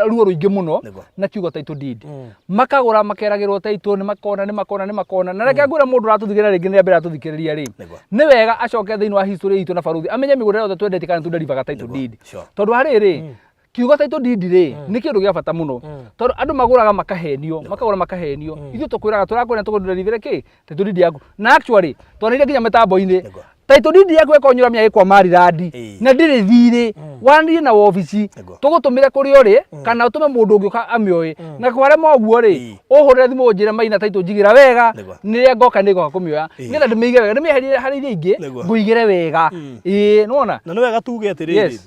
ruo rũingĩ mũno na kiugo title deed. Makagũra makeragĩrwo title, nĩ makona, nĩ makona, nĩ makona. Na reke ngwĩre mũndũ ũratũthikĩrĩria rĩngĩ nĩ ambere atũthikĩrĩria rĩ, nĩ wega acoke thĩinĩ wa history itũ na barũthi, amenye mĩgũnda yothe twendetie kana tũnderivaga title deed. Tondũ wa rĩrĩ, kiugo title deed rĩ, nĩ kĩndũ gĩa bata mũno. Tondũ andũ magũraga makahenio, makagũra makahenio. Ithuĩ tũkwĩraga tũrakwĩra tũkũnderivĩre kĩ? Title deed yaku. Na actually, twanĩrĩire nginya mĩtambo-inĩ. Title deed yaku ĩkorwo nĩ ũramenya ĩkwa Maryland na ndĩrĩ thirĩ, waranĩrie na wobici tũgũtũmĩre kũrĩa ũrĩ kana ũtũme mũndũ ũngĩ ũka amĩoĩ, na kwarema ũguo rĩ, ũhũrĩre thimũ ũnjĩre Maina title njigĩra wega, nĩrĩa ngoka nĩ ngoka kũmĩoya nĩgetha ndĩmĩige wega, ndĩmĩeherie harĩ iria ingĩ, ngũigĩre wega. Ĩĩ, nĩwona? Na nĩ wega tuge atĩrĩrĩ,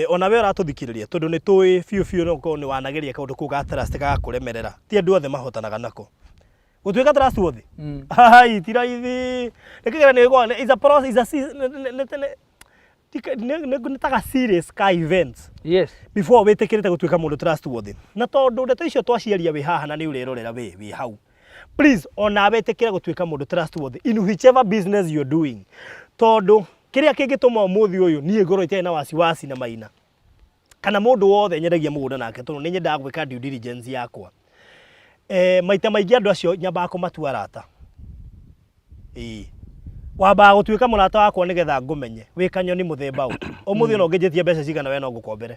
ona we ũratũthikĩrĩria, tondũ nĩ tũĩ biũ biũ no ũkorwo nĩ wanageria kaũndũ kau ga trust gagakũremerera, ti andũ othe mahotanaga nako. Gũtuĩka trustworthy, ai, ti raithi. Nĩ kĩgeranio gĩkoragwo, is a process, is a nĩ ta ga series ka events before wĩtĩkĩrĩte gũtuĩka mũndũ trustworthy. Na tondũ ndeto icio twaciaria wĩ haha na nĩ ũrerorera wĩ hau, please, onawe ĩtĩkĩra gũtuĩka mũndũ trustworthy in whichever business you're doing, tondũ kĩrĩa kĩngĩtũma ũmũthĩ ũyũ niĩ ngorwo itarĩ na wasiwasi na Maina kana mũndũ wothe nyendagia mũgũnda nake, tondũ nĩ nyendaga gwĩka due diligence yakwa, maita maingĩ andũ acio nyambaga kũmatua arata. Ĩĩ, wambaga gũtuĩka mũrata wakwa nĩgetha ngũmenye wĩ kanyoni mũthemba ũ. Ũmũthĩ ona ũngĩnjĩtia mbeca cigana, we no ngũkombere,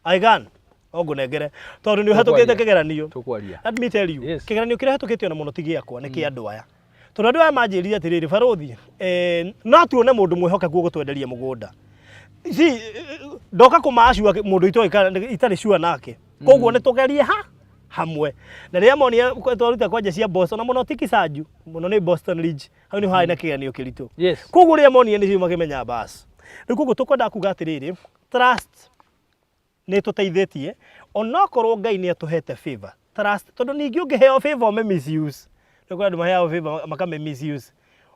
aigan no ngũnengere, tondũ nĩ ũhetũkĩte Tũkwaria. kĩgeranio. Tũkwaria. Let me tell you, kĩgeranio kĩrĩa hetũkĩte ona mũno ti gĩakwa, nĩ kĩa andũ aya, tondũ andũ aya manjĩrire atĩrĩrĩ, barũthi, no tuone mũndũ mwĩhokeku ũgũtwenderia mũgũnda. See, ndoka kũmacua mũndũ itarĩ sure nake, koguo nĩ tũgerie ha hamwe. Na rĩrĩa monire twaruta kwanja cia Boston, na mũno ti Kisanju mũno, nĩ Boston Ridge, hau nĩho harĩ na kĩgeranio kĩritũ. Koguo rĩrĩa monire nĩcio makĩmenya bas. Rĩu koguo tũkwendaga kuga atĩrĩrĩ, trust nĩ ĩtũteithĩtie, onokorwo Ngai nĩ atũhete favor, trust, tondũ ningĩ ũngĩheo favor ũmĩ misuse, nĩ kũrĩ andũ maheagwo favor makamĩ misuse,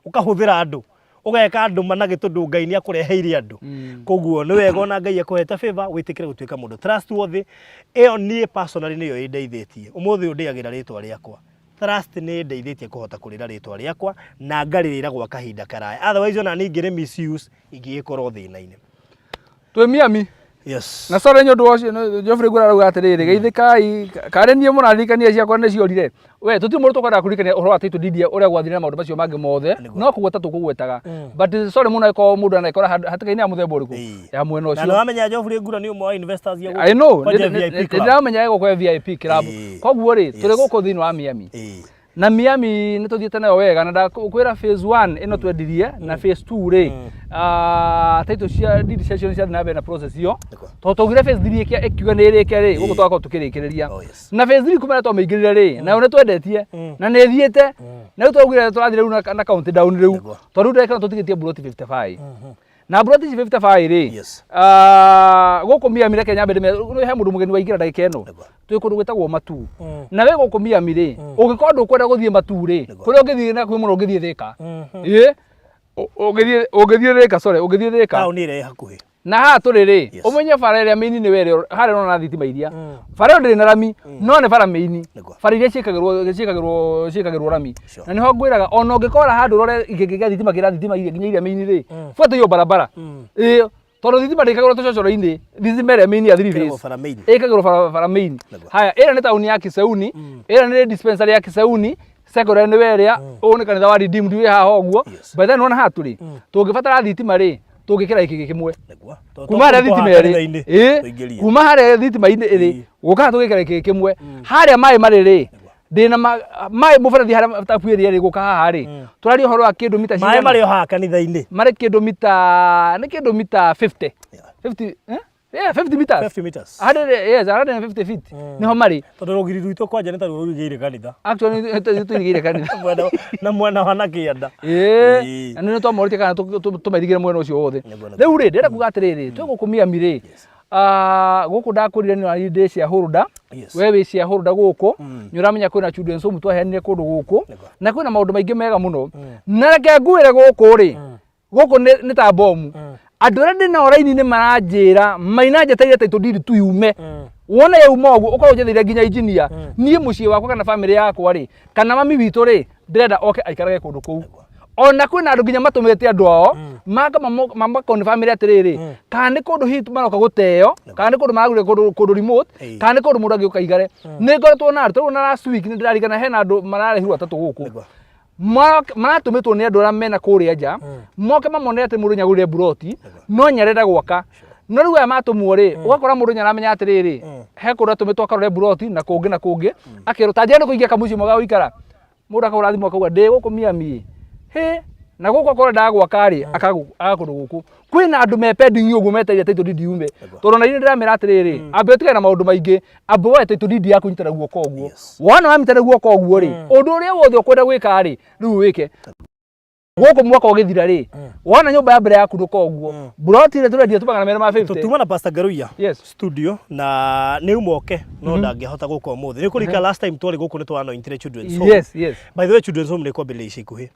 ũkahũthĩra andũ, ũgeka andũ managĩ, tondũ Ngai nĩ akũreheire andũ. Koguo nĩ wega ona Ngai akũhete favor, wĩtĩkĩre gũtuĩka mũndũ trustworthy. Ĩyo niĩ personally nĩyo ĩndeithĩtie. Ũmũthĩ ũyũ ndĩagĩra rĩtwa rĩakwa. Trust nĩ ĩndeithĩtie kũhota kũrĩra rĩtwa rĩakwa na ngarĩrĩra gwa kahinda karaya. Otherwise ona niĩ ingĩrĩ misuse, ingĩgĩkorwo thĩna-inĩ. Twĩ Miami. Na sorry nĩ ũndũ wa ũcio Geoffrey Ngũra arauga atĩrĩrĩ, geithĩkai karĩ niĩ mũraririkania ciakwa nĩ ciorire. We tũtirĩ mũndũ tũkwendaga kũririkania ũhoro wa title deed ũrĩa gwathire na maũndũ macio mangĩ mothe, no kũgweta tũkũgwetaga, but sorry mũno angĩkorwo mũndũ anekora hatĩka-inĩ ya mũthemba ũrĩkũ ya mwena Na ũcio. nĩ wamenya Geoffrey Ngura nĩ ũmwe wa investors ya I know. kwanja VIP club. Ndĩramenya gũkũ VIP club. Koguo rĩ, tũrĩ gũkũ thĩinĩ wa Miami, na Miami nĩ tũthiĩte nayo wega, na ndakwĩra phase 1 ĩno twendirie na phase 2 rĩ, title cia deed ciacio nĩ ciathiĩ na mbere na process ĩyo, tondũ twaugire phase 3 ĩkiuga nĩ ĩrĩke rĩ, gũkũ twakorwo tũkĩrĩkĩrĩria. Na phase 3 kuma rĩrĩa twamĩingĩrire rĩ, nayo nĩ twendetie na nĩ ĩthiĩte, na rĩu twaugire tũrathiĩ rĩu na count down rĩu, tondũ rĩu ndagĩka ĩno tũtigĩtie mburoti 55, na mburoti ici 55 rĩ, gũkũ Miami, reke nyambe ndĩme he mũndũ mũgeni waingĩra ndagĩka ĩno. Twĩ kũndũ gwĩtagwo Matu, na we gũkũ Miami rĩ, ũngĩkorwo ndũkwenda gũthiĩ Matu rĩ, kũrĩa ũngĩthiĩ na kwĩ mũno, ũngĩthiĩ Thĩka, ĩ ũngĩthiĩ Thĩka, sorry, ũngĩthiĩ Thĩka, Taũni ĩrĩa ĩ hakuhĩ. Na haha tũrĩ rĩ, ũmenye bara ĩrĩa main nĩwe ĩrĩa harĩa ũrona thitima iria, bara ĩyo ndĩrĩ na rami, no nĩ bara main, bara iria ciĩkagĩrwo rami. Na nĩho ngwĩraga ona ũngĩkora handũ ũrore gĩkĩ gĩa thitima kĩra thitima iria nginya iria main rĩ, buata iyo barabara ĩĩ, tondũ thitima ndĩkagĩrwo tũcocoro-inĩ, thitima ĩrĩa main ya three Ĩkĩragwo phase bara main. Ĩkagĩrwo bara main. Haya, ĩrĩa nĩ taũni ya Kisauni, ĩrĩa nĩ dispensary ya Kisauni Secondary nĩwe ĩrĩa, ũyũ nĩ kanitha wa Redeemed wĩ haha ũguo. By then wona haha tũrĩ, tũngĩbatara thitima rĩ, tũngĩkĩra gĩkĩngĩ kĩmwe kuma harĩa thitima ĩrĩ, ĩĩ, kuma harĩa thitima-inĩ ĩrĩ gũka haha tũgĩkĩra gĩkĩngĩ kĩmwe. Harĩa maĩ marĩ rĩ, ndĩna maĩ mũberethi harĩa tabu ĩrĩa ĩrĩ gũka haha rĩ, tũraria ũhoro wa kĩndũ mita Maĩ cigana? marĩ o haha kanitha-inĩ. Marĩ kĩndũ mita, nĩ kĩndũ mita 50, 50, eh? Yeah, 50 meters. 50 meters. 100, yes, 150 feet niho marĩ. Tondũ rũgiri rwitũ kwanja nĩ taruo rũirigĩire kanitha. Actually nĩ tũirigĩire kanitha. Na mwena wa na kĩanda. Ĩĩ, na nĩ twamorĩtie kana tũmairigĩre mwena ũcio wothe. Rĩu rĩ, ndĩrenda kuga atĩrĩrĩ, twĩ gũkũ Miami rĩ, gũkũ ndakũrire nĩ ndĩ shareholder. We wĩ shareholder gũkũ, nĩ ũramenya kwĩna children's home twaheanire kũndũ gũkũ, na kwĩna maũndũ maingĩ mega mũno. Na reke ngwĩre, gũkũ rĩ, gũkũ nĩ ta bomu. Andũ arĩa ndĩ nao raini-inĩ maranjĩra, Maina, njeteire title deed tu yume. Wona yauma ũguo, ũkorwo njetheire nginya engineer, niĩ mũciĩ wakwa kana family yakwa rĩ, kana mami witũ rĩ, ndĩrenda oke aikarage kũndũ kũu. Ona kwĩna andũ nginya matũmĩte andũ ao maka makonfirmĩre atĩrĩrĩ, kana nĩ kũndũ hihi maroka gũteo, kana nĩ kũndũ maragũrire kũndũ remote, kana nĩ kũndũ mũndũ angĩũka aigare. Nĩ ngoretwo na andũ tarĩu ona last week nĩ ndĩrarikana hena andũ mararehirwo atatũ gũkũ, maratũmĩtwo nĩ andũ arĩa mena kũrĩa nja, moke mamonere atĩ mũndũ nĩagũrire mburoti no nĩarenda gwaka. No rĩu aya matũmwo rĩ, ũgakora mũndũ nĩaramenya atĩrĩrĩ, he kũndũ atũmĩtwo akarore mburoti na kũngĩ na kũngĩ, akerwo ta njĩra nĩ kũingĩa kamũciĩ mwega gũikara. Mũndũ akahũra thimũ akauga, ndĩ gũkũ Miami, hĩ. Na gũkũ akorwo endaga gwaka rĩ, aka kũndũ gũkũ kwĩna andũ me pending ũguo metereire title deed yume. Tondũ na inyuĩ ndĩramera atĩrĩrĩ, ambe ũtigane na maũndũ maingĩ, ambe woe title deed yaku nyita na guoko ũguo. Wona wamita na guoko ũguo rĩ, ũndũ ũrĩa wothe ũkwenda gwĩka rĩ, rĩu wĩke. Gũkũ mwaka ũgĩthira rĩ, wona nyũmba ya mbere yakunũka ũguo, buroti ĩrĩa tũrendia tu 250. Tũtuma na Pastor Ngaruiya Yes. studio na nĩ umoke no ndangĩhota gũka ũmũthĩ. Nĩ kũrika last time twarĩ gũkũ nĩ twa-anointire Children's Home. Yes. By the way, Children's Home nĩ kwambĩrĩria ica ikuhĩ.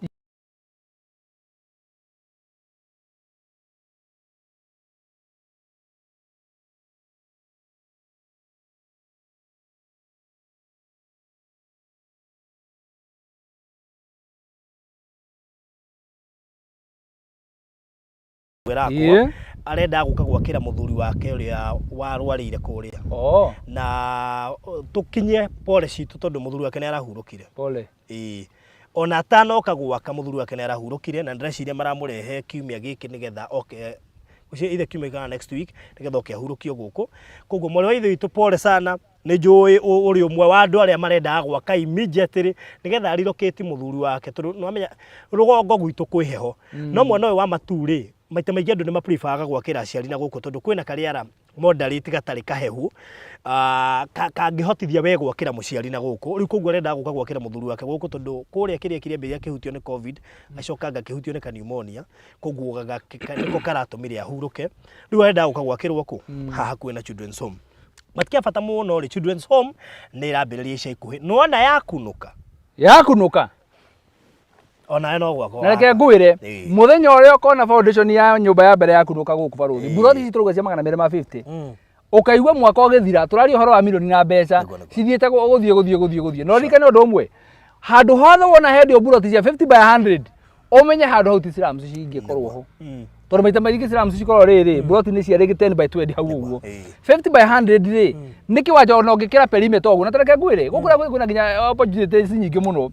Ĩrakwo arenda gũka gwakĩra mũthuri wake ũrĩa warwarĩire kũrĩa. Na tũkinye pole citũ tondũ mũthuri wake nĩ arahurũkire. Pole. Ĩĩ. Ona atanoka gwaka mũthuri wake nĩ arahurũkire, na ndĩreciria maramũrehe kiumia gĩkĩ nĩgetha oke ũcio either kiumia kana next week nĩgetha oke ahurũkio gũkũ. Koguo mwarĩ wa ithe witũ, pole sana. Nĩ njũĩ ũrĩ ũmwe wa andũ arĩa marendaga gwaka immediately nĩgetha relocate mũthuri wake, tondũ nĩwamenya rũgongo gwitũ kwĩ heho. No mwena ũyũ wa Matuu rĩ, maita maingĩ andũ nĩ mapreferga gwakĩra aciari na gũkũ tondũ kwĩna karĩera moderate gatarĩ kahehu, kangĩhotithia we gwakĩra mũciari na gũkũ. Rĩu koguo arendaga gũka gwakĩra mũthuri wake gũkũ tondũ kũrĩa kĩrĩa kĩrĩambĩrĩria kĩhutio nĩ COVID, acoka anga kĩhutio nĩ ka pneumonia, koguo nĩko karatũmire ahurũke. Rĩu arendaga gũka gwakĩrwo kũ? Haha hakuhĩ na Children's Home. Matikia bata mũno rĩ, Children's Home nĩ ĩrambĩrĩria ica ikuhĩ. Nĩwona yakunũka? Yakunũka. Onawe no gwakwa. Na reke ngwĩre, mũthenya ũrĩa ũkona foundation ya nyũmba ya mbere yakunũka gũkũ barũthi, buroti ici tũrauga cia 250, ũkaigua mwaka ũgĩthira tũraria ũhoro wa milioni na mbeca cithiĩte gũthiĩ gũthiĩ gũthiĩ gũthiĩ. Na ũririkane ũndũ ũmwe, handũ hothe wona hendio buroti cia 50 by 100, ũmenye handũ hau ti slums cingĩkorwo ho. Tondũ maita maingĩ slums cikoragwo rĩrĩ, buroti nĩ cia rĩngĩ 10 by 20 hau ũguo. 50 by 100 rĩ, nĩ kĩwanja ona ũngĩkĩra perimeter ũguo. Na ta reke ngwĩre, gũkũ kwĩna nginya opportunities nyingĩ mũno.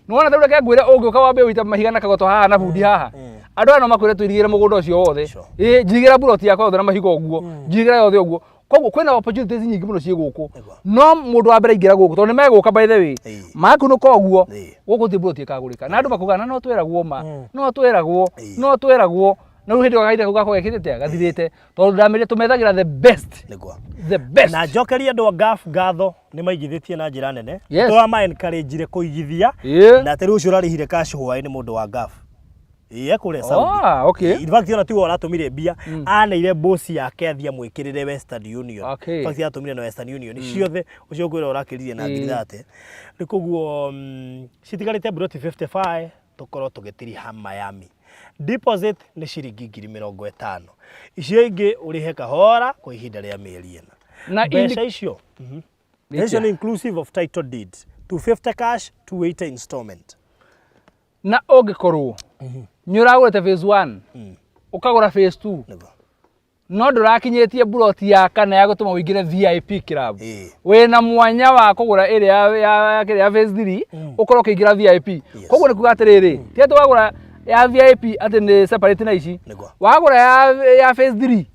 Nĩwona ta rĩu reke ngwĩre, ũngĩũka wambe ũite mahiga na kagoto haha na bundi haha, andũ aya no makwĩre tũirigĩre mũgũnda ũcio wothe. Ĩĩ, njirigĩra buroti yakwa yothe na mahiga ũguo, njirigĩra yothe ũguo. Koguo kwĩna opportunities nyingĩ mũno ciĩ gũkũ. No mũndũ wa mbere aingĩra gũkũ, tondũ nĩ megũka by the way, makunũka ũguo, gũkũ ti buroti ĩkagũrĩka. Na andũ makugaga na no tweragwo ma, no tweragwo, no tweragwo. Na rĩu hĩndĩ ĩyo kahinda kau gakoragwo gekĩte atĩa? Gathirĩte. Tondũ ndamĩrire tũmethagĩra the best. The best. Na njokerie andũ a Gulf ngatho nĩ maigithĩtie na njĩra nene. Yes. Tũrama encourage kũigithia. Na atĩ rĩu ũcio ũrarĩhire cash hwaĩ nĩ mũndũ wa Gulf. Ĩĩ, ekũrĩa Saudi. Ah, okay. In fact ona tiwe ũratũmire mbia, aneire boss yake athiĩ amwĩkĩrĩre Western Union. In fact atũmire na Western Union ciothe, ũcio ngwĩra ũrakĩririe na ngiri 30. Rĩu koguo citigarĩte buroti 55 tũkorwo tũgĩtiriha Miami. Deposit nĩ ciringi 50,000. Icio ingĩ ũrĩhe kahora kwa ihinda rĩa mĩeri 4. Na mbeca icio mbeca icio nĩ inclusive of title deed. 250 cash, 280 installment. Na ũngĩkorwo nĩ ũragũrĩte phase 1, ũkagũra phase 2, no ndũrakinyĩtie buroti ya kana ya gũtũma ũingĩre VIP club, wĩna mwanya wa kũgũra ĩrĩa ya kĩrĩa ya phase 3, ũkorwo ũkĩingĩra VIP. Koguo nĩ kuga atĩrĩrĩ, ti atĩ wagũra ya VIP atĩ nĩ separate na ici. Wagũra ya phase 3,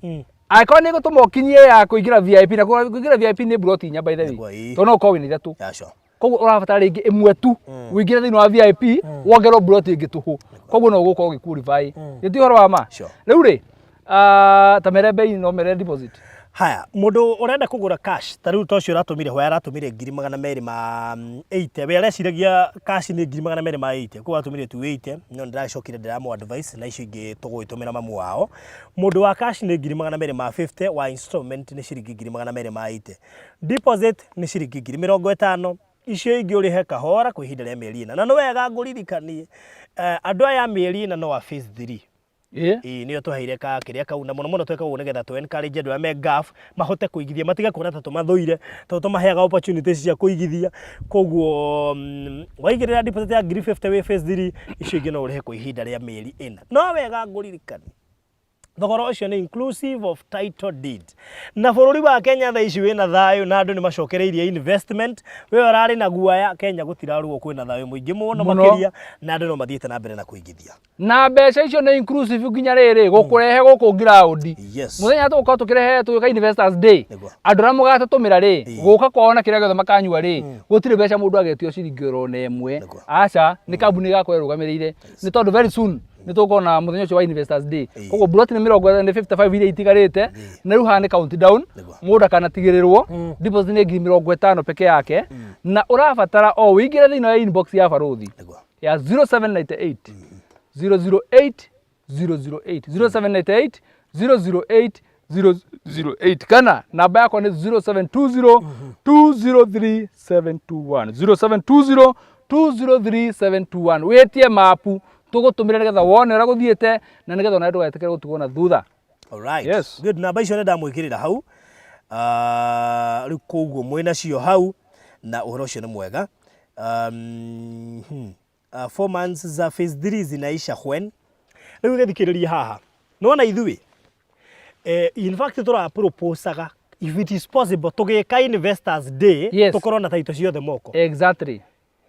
angĩkorwo nĩ ĩgũtũma ũkinyie ya kũingĩra VIP, na kũingĩra VIP nĩ buroti 4 by the way, tondũ no ũkorwo wĩna 3. Koguo ũrabatara rĩngĩ ĩmwe tu ũingĩre thĩinĩ wa VIP, wongerwo buroti ĩngĩ tũhũ, koguo no ũgũkorwo ũgĩ-qualify. Nĩ ti ũhoro wa ma? Rĩu rĩ, ta mere bei, no mere deposit. Haya, mũndũ ũrenda kũgũra cash ta rĩu ta ũcio ũratũmire hwaĩ, aratũmire 280,000. We areciragia cash nĩ 280,000, koguo aratũmire 280, no nĩndĩracokire ndĩramũ advice na icio ingĩ tũgũgĩtũmĩra mamu wao. Mũndũ wa cash nĩ 250,000, wa installment nĩ ciringi 280,000. Deposit nĩ ciringi 50,000, icio ingĩ ũrĩhe kahora kwa ihinda rĩa mĩeri 4. Na nĩ wega ngũririkanie, andũ aya a mĩeri 4 no a phase 3. Ĩĩ, nĩyo twaheire ka kĩrĩa kau, na mũno mũno tweka ũguo nĩgetha tũ encourage andũ arĩa me Gulf mahote kũigithia, matige kuona ta tũmathũire tondũ tũmaheaga opportunities cia kũigithia. Koguo waigĩrĩra deposit ya 50,000 wĩ phase 3, icio ingĩ no ũrĩhe kwa ihinda rĩa mĩeri 4. No wega ngũririkanie, thogora ũcio nĩ inclusive of title deed. Na bũrũri wa Kenya thaa ici wĩna thayũ na andũ nĩ macokereirie investment. We ũrarĩ na guaya, Kenya gũtirarũo, kwĩna thayũ mũingĩ mũno makĩria, na andũ no mathiĩte na mbere na kũigithia. Na mbeca icio nĩ inclusive nginya rĩrĩ gũkũrehe gũkũ ground. Mũthenya tũgũkorwo tũkĩrehe tũgĩka investors day, andũ arĩa mũgatũtũmĩra rĩ, gũka kwao na kĩrĩa gĩothe makanyua rĩ, gũtirĩ mbeca mũndũ agetio ciringi oro na ĩmwe. Aca, nĩ kambuni ĩgakorwo ĩrũgamĩrĩire, nĩ tondũ very soon Nĩ tũgũkorwo na mũthenya ũcio wa Investors Day. Ĩĩ. Koguo buloti nĩ 55 iria itigarĩte, na rĩu haha nĩ count down. Mũndũ akanatigĩrĩrwo deposit nĩ 50,000 peke yake, na ũrabatara o ũingĩre thĩinĩ wa inbox ya barũthi ya 0798 008 008, 0798 008 008, kana namba yakwa nĩ 0720 203 721, 0720 203 721. Wĩtie mapu tũgũtũmĩre nĩgetha wone ũrĩa gũthiĩte, na nĩgetha onawe ndũgetĩkĩre gũtigwo na thutha. Alright. Yes. Good, namba icio nĩ ndamwĩkĩrĩra hau. Rĩu koguo mwĩnacio hau na ũhoro ũcio nĩ mwega. 4 months za phase 3 zinaisha when? Rĩu gĩthikĩrĩria haha. Nĩwona ithuĩ in fact tũra proposaga, if it is possible, tũgĩka Investors Day tũkorwo na taito ciothe moko.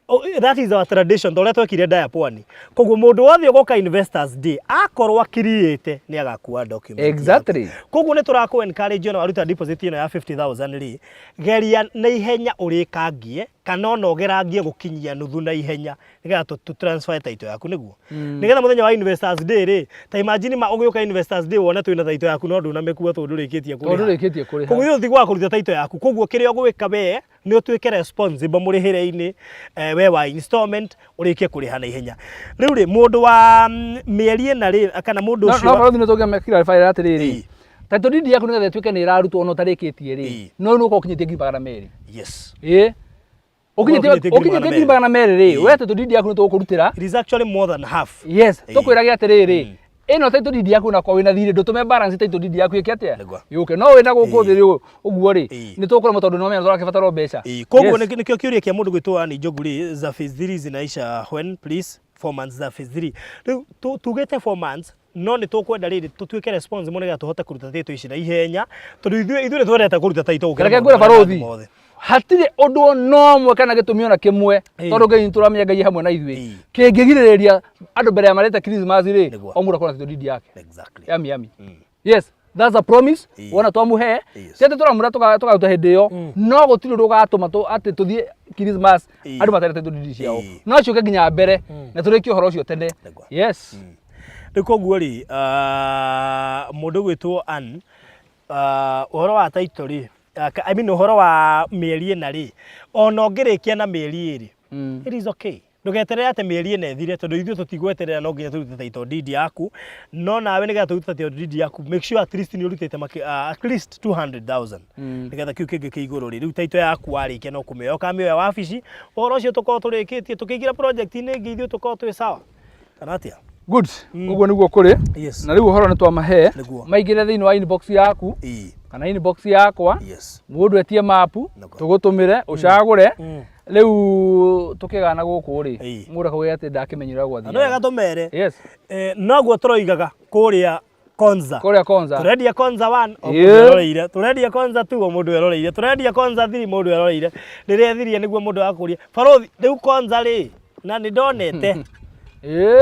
Oh, that is our tradition, ta ũrĩa twekire Ndaya Pwani. Koguo mũndũ wothe ũgoka Investors Day akorwo akiriĩte nĩ agakua document. Koguo nĩ tũrakũ encourage, ona waruta deposit ĩno ya 50,000 rĩ, geria na ihenya ũrĩkangie kana ona ũgerangie gũkinyia nuthu na ihenya, nĩgetha tũ transfer title yaku, nĩguo nĩgetha mũthenya wa Investors Day rĩ, ta imagine ma ũgĩũka Investors Day wone twĩna title yaku no ndũnamĩkua tondũ ndũrĩkĩtie Tondũ ndũrĩkĩtie kũrĩha. Koguo ithuĩ tũtigwaga kũruta title yaku. Koguo kĩrĩa ũgwĩka we nĩ ũtuĩke responsible mũrĩhĩre-inĩ, we wa installment ũrĩkie kũrĩha na ihenya. Rĩu rĩ, mũndũ wa mĩeri 4 rĩ, kana mũndũ No ũcio no barothi, nĩ tũngĩmekira atĩrĩrĩ, title deed yaku nĩgetha ĩtuĩke nĩ ĩrarutwo ona ũtarĩkĩtie rĩ, no nĩ ũkorwo ũkinyĩtie 200,000. Ĩĩ, ũkinyĩtie. Ũkinyĩtie ngiri Ũkinyĩtie magana 200,000 rĩ, we title deed yaku nĩ tũgũkũrutĩra. It is actually more than half. Yes, tũkwĩrage atĩrĩrĩ, ĩno title deed yaku na kwa wĩna thirĩ ndũtũme balance title deed yaku ĩke atĩa? Yũke. No wĩna gũkũ thĩ rĩ, ũguo rĩ, nĩ tũkũremwo tondũ nĩwamenya tũrakĩbatara o mbeca. Koguo nĩkĩo kĩũria kĩa mũndũ gwĩtwo Ann Njogu rĩ, za phase 3 zinaisha when, please? 4 months za phase 3, rĩu tugĩte 4 months, no nĩ tũkwenda rĩrĩ tũtuĩke responsible nĩgetha tũhote kũruta title ici na ihenya, tondũ ithuĩ nĩ twendete kũruta title gũkĩra Reke maũndũ ngwĩre marĩa barothi, mangĩ mothe. Hatirĩ ũndũ no ũmwe kana gĩtũmi ona kĩmwe, tondũ Ngai nĩtũramenya Ngai hamwe na ithuĩ, kĩngĩgirĩrĩria andũ mbere ya marete Christmas rĩ, o mũndũ akorwo na title deed yake. Yami yami, yes, that's a promise. Wona twamuhe, ti atĩ tũramwĩra tũkaruta hĩndĩ ĩyo, no gũtirĩ ũndũ ũgatũma atĩ tũthiĩ Christmas andũ matarĩ title deed ciao. No ciũke nginya mbere na tũrĩkie ũhoro ũcio tene. Yes. Rĩu koguo rĩ, mũndũ gwĩtwo Ann, ũhoro wa title rĩ, I mean ũhoro wa mĩeri 4 rĩ, ona ũngĩrĩkia na mĩeri 2, it is okay. Ndũgeterere atĩ mĩeri 4 ĩthire, tondũ ithuĩ tũtigweterera no nginya tũrute title deed yaku. No nawe nĩgetha tũrute title deed yaku, make sure at least nĩ ũrutĩte at least 200,000, nĩgetha kĩu kĩngĩ kĩ igũrũ rĩ, rĩu title yaku warĩkia no kũmĩoya ũkamĩoya wabici, ũhoro ũcio tũkorwo tũrĩkĩtie tũkĩingĩra project-inĩ ĩngĩ, ithuĩ tũkorwo twĩ sawa, kana atĩa? Good, ũguo nĩguo kũrĩ. Na rĩu ũhoro nĩ twamahe. Maingĩre thĩinĩ wa inbox yaku kana inbox yakwa, mũndũ etie mapu, tũgũtũmĩre ũcagũre. Rĩu tũkĩgana gũkũ rĩ, mũndũ akauga atĩ ndakĩmenyera Na no wega gwathiaga. tũmere. Noguo tũroigaga kũrĩa Konza. Kũrĩa Konza. Tũrendia Konza 1 o mũndũ eroreire, tũrendia Konza 2 o mũndũ eroreire, tũrendia Konza 3 mũndũ eroreire. Rĩrĩa ĩthirie nĩguo mũndũ akũria barothi rĩu Konza rĩ, na nĩ ndonete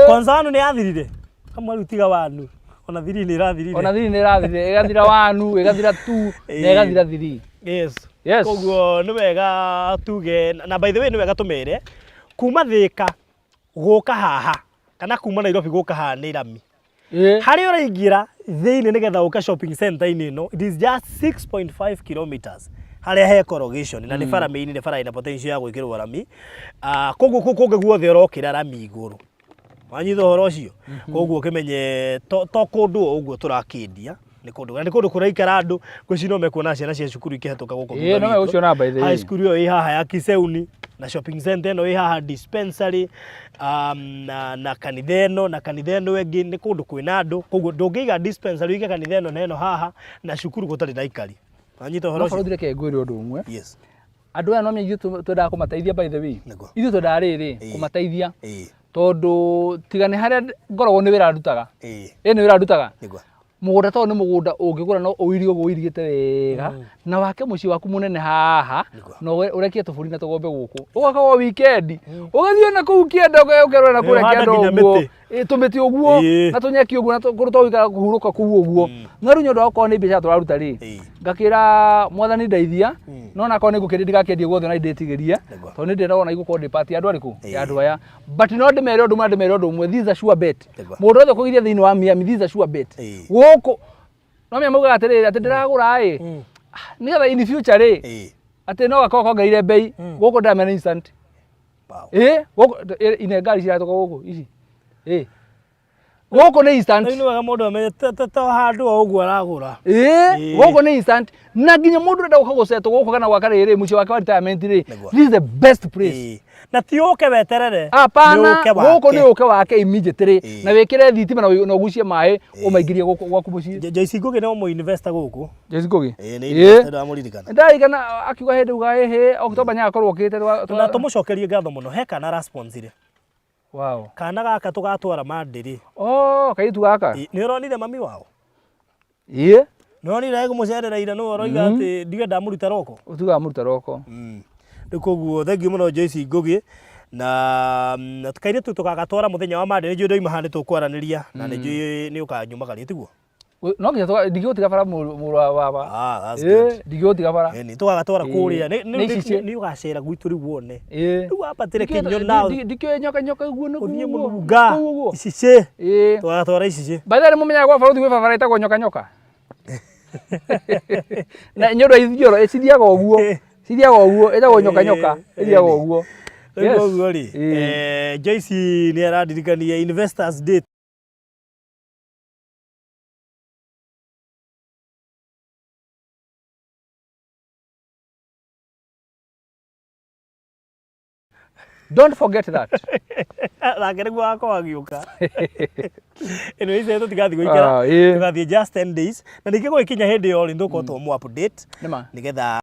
Konza 1 nĩ yathirire kamwe, rĩu tiga 1, ona 3 nĩ ĩrathirire. Ona 3 nĩ ĩrathirire, ĩgathira 1, ĩgathira 2 na ĩgathira 3. Koguo nĩ wega tuge, na by the way nĩ wega tũmere kuma Thĩka gũka haha kana kuma Nairobi gũka haha nĩ rami. Harĩa ũraingĩra thĩinĩ nĩgetha ũke shopping center-inĩ ĩno, it is just 6.5 kilometers harĩa he corrugation, na nĩ bara main, nĩ bara ĩna potential ya gwĩkĩrwo rami. Koguo kũu kũngĩ guothe ũrokĩra rami igũrũ, wanyita ũhoro ũcio? Koguo ũkĩmenye to kũndũ o ũguo tũrakĩendia, nĩ kũndũ na nĩ kũndũ kũraikara andũ. Ngwĩciria no mekuona ciana cia cukuru ikĩhetũka gũkũ Ĩĩ, thutha no witũ. megũciona by the way. High school ĩyo ĩ haha ya Kiseuni na shopping center ĩno ĩ haha, dispensary, na kanitha ĩno na kanitha ĩno ĩngĩ, nĩ kũndũ kwĩna andũ. Koguo ndũngĩiga dispensary, ũige kanitha ĩno na ĩno haha na cukuru gũtarĩ na aikari, wanyita ũhoro No ũcio? barothi, reke ngwĩre ũndũ ũmwe. Andũ aya no menya ithuĩ twendaga kũmateithia, by the way. Ithuĩ twendaga rĩrĩ kũmateithia, tondũ tiga nĩ harĩa ngoragwo nĩ wĩra ndutaga. Ĩ nĩ wĩra ndutaga. Mũgũnda ta ũyũ nĩ mũgũnda ũngĩgũra no ũirie ũguo ũirigĩte wega na wake mũciĩ waku mũnene haha, na ũrekie tũbũri na tũgombe gũkũ, ũgaka o weekend ũgathiĩ na kũu kĩanda ũkerora na kũrĩa Ũhanda kĩanda nginya ũguo. mĩtĩ. Tũmĩtĩ ũguo Ĩĩ. na tũnyeki ũguo na kũndũ twa gũikara kũhurũka kũu ũguo. No rĩu nĩ ũndũ wa gũkorwo nĩ biacara tũraruta rĩ, ngakĩra mwathani ndeithia, no onakorwo nĩ ngũkĩendia ndigakĩendie guothe na ndĩtigĩrie, Nĩguo. tondũ nĩ ndĩrona igũkorwo ndĩ part ya andũ arĩkũ, Ĩĩ. ya andũ aya. But no ndĩmere ũndũ ũmwe na ndĩmere ũndũ ũmwe, this is a sure bet. Nĩguo. Mũndũ wothe ũkũgithia thĩinĩ wa Miami, this is a sure bet. Ĩĩ. Gũkũ no menya maugaga atĩrĩrĩ, atĩ ndĩragũra ĩ, nĩgetha in future rĩ, Ĩĩ. atĩ no gakorwo kongereire bei, gũkũ ndĩramenya nĩ instant. Wow. Ĩ, gũkũ ine ngari ciratoka gũkũ ici. Ĩ. Gũkũ nĩ instant. Rĩu nĩ wega mũndũ amenye to handũ o ũguo aragũra. Ĩ, Ĩĩ. gũkũ nĩ instant. Na nginya mũndũ ũrenda gũka gũcetwo gũkũ kana gwaka rĩrĩ mũciĩ wake wa retirement rĩ, Nĩguo. this is the best place. Ĩĩ. Na ti ũke weterere. Hapana, Nĩ ũke gũkũ wake. nĩ ũke wake immediately Ĩĩ. na wĩkĩre thitima na na ũgucie maĩ ũmaingĩrie gũkũ gwaku mũciĩ. Joyce Ngugi no mũ investor gũkũ. Joyce Ngugi. Ĩĩ nĩ Ĩĩ. investor ndamũririkana. Ndarikana akiuga hĩndĩ uga ĩhĩ October nĩagakorwo okĩte Na tũmũcokerie ngatho mũno he kana arasponsorire. Wow. Kana gaka tũgatwara Mandĩrĩ. Oh, kairĩtu gaka. Ĩ, Nĩ ũronire mami wao? Ĩĩ. Nĩ ũronire egũmũcerera ira nĩwe ũroiga atĩ ndige ndamũruta roko? Ũtugaga mũruta roko. Rĩu koguo thengiũ mũno Joyce Ngugi na kairĩtu tũgagatwara mũthenya wa Monday. Nĩ njũĩ ndoima haha nĩ tũkwaranĩria na nĩ njũĩ nĩ ũkanyumagaria tiguo? No nginya ndingĩgũtiga bara mũrũ wa baba. Ah, that's Ĩĩ, good. ndingĩgũtiga bara. Ĩni tũgagatwara Ĩĩ. kũrĩa. Nĩ ici Nĩ ũgacera gwitũ rĩu wone. Ĩĩ. Rĩu wambatĩre Kĩnyona Ndikĩũĩ nyoka nyoka ũguo nĩguo. ũthiĩ Mũnunga Kũu ũguo. Icicĩ. Ĩĩ. Tũgagatwara Icicĩ. By the way, nĩmũmenyaga gwa barũthi gwĩ barabara ĩtagwo nyoka nyoka? Na nĩ ũndũ wa ithioro, ĩcithiaga ũguo. Cithiaga ũguo, ĩtagwo nyoka nyoka. Ĩthiaga ũguo. Rĩu Yes. koguo rĩ, Ĩĩ. Joyce nĩ arandirikania Investors Day Don't forget that. Nake nĩguo wakwa agĩũka. Anyway, icio tũtigathiĩ gũikara. Ah, ĩĩ. Tũgathiĩ just 10 days. Na ningĩ gũgĩkinya hĩndĩ ĩyo rĩ, nĩtũgũkorwo twamũ update Nĩma. nĩgetha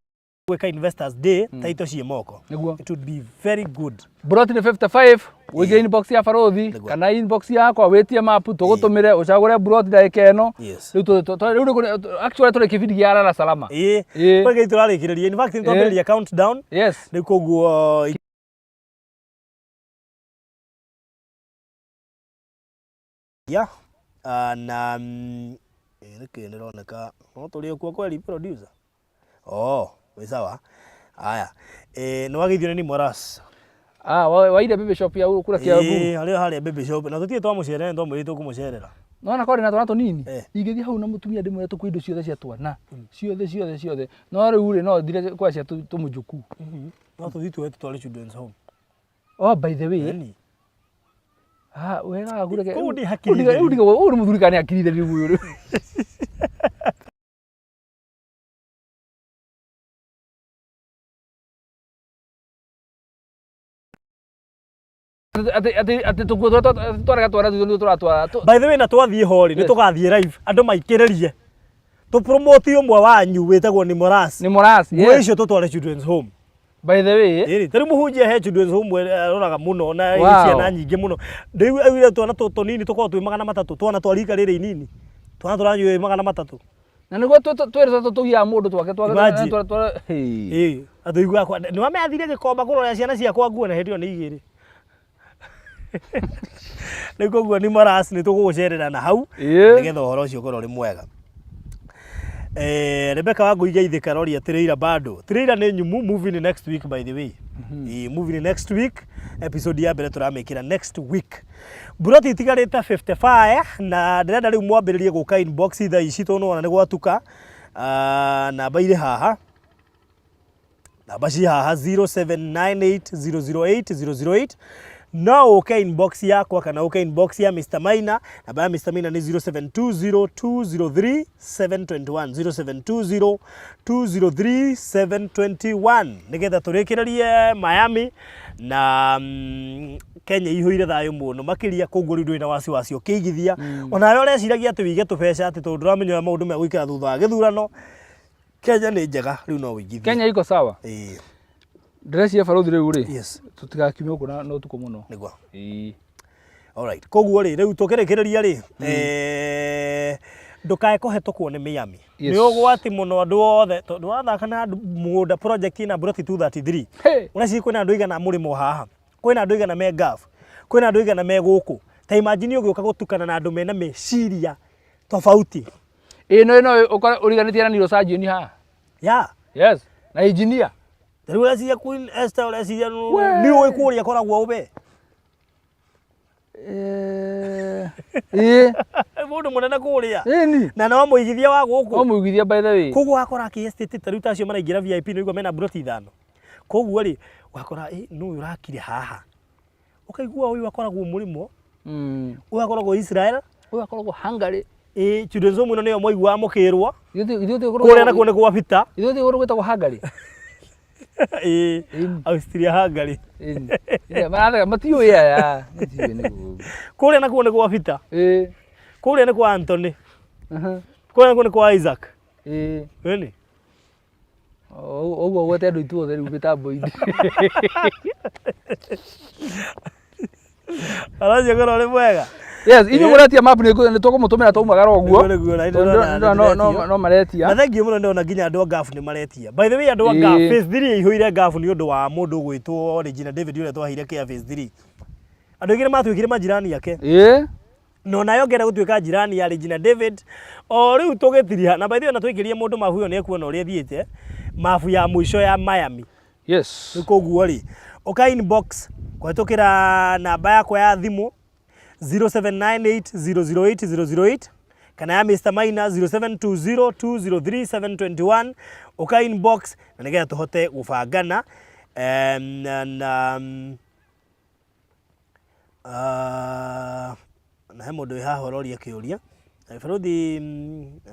gwĩka Investors Day taito ciĩ moko. Nĩguo. It would be very good. Broti nĩ 55, ũingĩre inbox ya barũthi Nĩguo. kana inbox yakwa wĩtie map tũgũtũmĩre ũcagũre broti ndagĩka ĩno. Yes. Rĩu rĩu actually tũrĩ kĩbindi gĩa Lala Salama. Ĩĩ. Ĩĩ. Kwĩ tũrarĩkĩrĩria. In fact, nĩtwambĩrĩria countdown. Yes. Rĩu koguo ya na nĩkĩ nĩroneka no tũrĩ o kuo kweri producer. Oh, wĩ sawa. Aya. Nĩ wageithio nĩ Nimoras. Ah, waire baby shop ya kura Kiambu. Ĩĩ, harĩa harĩa baby shop. Na tũtirĩ twamũcerera, nĩ twamwĩrire tũkũmũcerera. Nona korĩ na twana tũnini. Eh. Ingĩthiĩ hau na mũtumia ndĩmwĩre tũkue indo ciothe cia twana. Ciothe ciothe ciothe. No rĩu rĩ no thire kwa cia tũmũjukuu. No tũthiĩ tuoe tũtware children's home. Oh, by the way. Yaani. Ah, wega waku reke. Kũu nĩ hakiri Rĩu theri. ndiga ũyũ nĩ mũthuri kana nĩ hakiri theri rĩu ũyũ. Atĩ atĩ atĩ tũkuo tũrĩa twarega twana twitũ nĩtwo tũratwara. By the way, na twathiĩ ho rĩ, nĩ Yes. tũgathiĩ live, andũ maikĩrĩrie. Tũ promote ũmwe wanyu wĩtagwo Nimoras. Nĩ Moras. Nguo Yes. icio tũtware children's home. By the way. Ĩrĩ, ta rĩu mũhunjia he children's home aroraga mũno na Wow. ciana nyingĩ mũno. Rĩu augire twana tũnini tũkoragwo twĩ 300, twana twa rika rĩrĩ inini. Twana tũranyua 300. Na nĩguo twĩrĩ tũtũgiaga mũndũ twake twake Imagine. Hey. Ĩĩ, atũiguaga kwa nĩ wameathire gĩkomba kũrora ciana ciakwa nguo na hĩndĩ ĩyo nĩ igĩrĩ. Rĩu koguo nĩ Moras nĩ tũgũgũcerera na hau Ĩĩ. nĩgetha ũhoro ũcio ũkorwo ũrĩ mwega. Rebecca Wangui Geithĩka aroria trailer bado. Trailer nĩ nyumu, movie ni next week by the way. Ĩĩ, movie ni next week. Episode ya mbere tũramĩkĩra next week. Mburoti itigarĩte 55 na ndĩrenda rĩu mwambĩrĩrie gũka inbox thaa ici tondũ nĩwona nĩ gwatuka. Namba irĩ haha. Namba ci haha 0798008008. No ũke inbox yakwa kana ũke inbox ya Mr. Maina. Namba ya Mr. Maina nĩ 0720203721, 0720203721, nĩgetha tũrĩkĩrĩrie Miami na Kenya ihũire thayũ mũno makĩria, koguo rĩu ndũrĩ na wasiwasi ũkĩigithia. Onawe ũreciragia atĩ wĩige tũbeca atĩ tondũ ndũramenya ũrĩa maũndũ megũikara thutha wa gĩthurano, Kenya nĩ njega, rĩu no wĩigithie. Kenya iko sawa. Ĩĩ. Ndĩreciria barũthi rĩu rĩ. Yes. Tũtigakiume gũkũ na ũtukũ mũno. Nĩguo. Ĩĩ. Alright. Koguo rĩ, rĩu tũkĩrĩkĩrĩria rĩ, ndũkae kũhetũkwo nĩ Miami. Yes. Nĩ ũgwati mũno andũ othe tondũ wathaka na andũ mũgũnda project ina mburoti 233. Hey. Ũreciria kwĩna andũ aigana mũrĩmo haha, kwĩna andũ aigana me Gulf, kwĩna andũ aigana me gũkũ. Ta imagine ũgĩũka gũtukana na andũ mena meciria tofauti. Ĩno ĩno ũkore ũriganĩtie na neurosurgeon haha. Ya. Yes. Na engineer. Ta rĩu ũreciria Queen Esther, ũreciria We. nĩ ũĩ kũrĩa akoragwo ũbe. Eh. Ĩĩ. Mũndũ mũnene kũrĩa. Ĩni. Na no mũigithia wa gũkũ. No mũigithia by the way. Koguo wakora kĩ estate ta rĩu ta acio maraingĩra VIP nĩ ũigua mena mburoti ithano. Koguo rĩ, wakora ĩ nũ ũyũ ũrakire haha. Ũkaigua ũyũ akoragwo mũrĩmo, ũyũ akoragwo Israel, Ũyũ akoragwo Hungary. Ĩ children's home ĩno nĩyo mwaiguaga mũkĩrwo. Ithuĩ ithuĩ Kũrĩa nakuo nĩ gwa Peter. Ithuĩ ithuĩ gwĩtagwo Hungary. Ĩ Austria Hungary. Ĩni. Maratheka matiũĩ aya. Matiũĩ nĩguo. Kũrĩa nakuo nĩ gwa Peter. Ĩ. Kũrĩa nĩ kwa Anthony. Kũrĩa nakuo nĩ kwa Isaac. Ĩ. Ĩni. Ũguo ũgwete andũ ithuothe rĩu mĩtambo-inĩ. Aracio korwo ũrĩ mwega. Yes, inyuĩ mũretia map nĩ nĩ tũkũmũtũmĩra twaumagara ũguo. Nĩguo, nĩguo, na Tondũ ndĩrona ndĩrona no- nĩndĩretio. no maretia. Na thengiũ mũno ndĩrona nginya andũ a Gulf nĩ maretia. By the way andũ a Ĩĩ. Gulf, phase 3 ĩihũire Gulf nĩ ũndũ wa mũndũ ũgwĩtwo Regina David ũrĩa twaheire kĩa phase 3. Andũ aingĩ nĩ matuĩkire majirani ake. Ĩĩ. Na onawe ũngĩenda gũtuĩka jirani ya Regina David, o rĩu tũgĩtiriha, na by the way ona twaikĩria mũndũ mabu ĩyo nĩ ekuona ũrĩa ĩthiĩte, mabu ya mũico ya Miami. Yes. Rĩu koguo rĩ, ũka inbox kũhetũkĩra namba yakwa ya thimũ 0798008008 kana ya Mr Maina 0720203721 ũka inbox na nĩgetha tũhote gũbangana na na he mũndũ wĩ haha ũroria kĩũria. Barũthi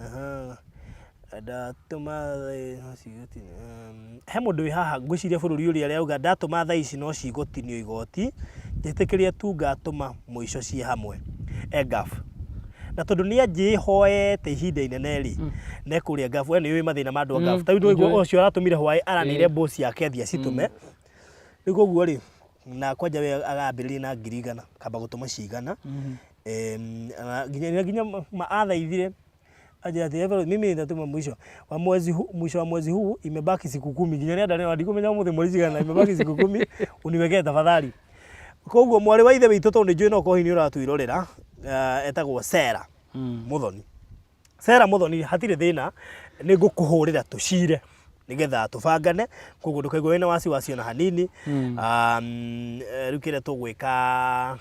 aha, ndatũma no cigũtinio, he mũndũ wĩ haha ngwĩciria bũrũri ũrĩa arauga ndatũma thaa ici no cigũtinio igoti, njĩtĩkĩria tu ngatũma mũico ciĩ hamwe e Gulf. Na tondũ nĩ anjĩhoete ihinda inene rĩ, na e kũrĩa Gulf, we nĩ ũĩ mathĩna ma andũ a Gulf. Ta rĩu ndũigua ũcio aratũmire hwaĩ aranĩire boss yake athiĩ acitũme. Rĩu koguo rĩ, na kwanja we agambĩrĩria na 100,000, kamba gũtũma cigana. Nginya nginya athaithire anjĩra atĩ Everest, mimi nitatuma mwisho wa mwezi huu, mwisho wa mwezi huu imebaki siku 10 nginya nĩ andarĩ ndikumenya ũmũthĩ mweri cigana imebaki siku 10 uniwekee tafadhali. Koguo mwarĩ wa ithe witũ tondũ nĩ njũĩ no ũkorwo hihi nĩ ũratwĩrorera, etagwo Sarah Muthoni. Sarah Muthoni hatirĩ thĩna nĩ ngũkũhũrĩra tũcire nĩgetha tũbangane koguo ndũkaigua wĩna wasiwasi ona hanini. Rĩu kĩrĩa tũgwĩka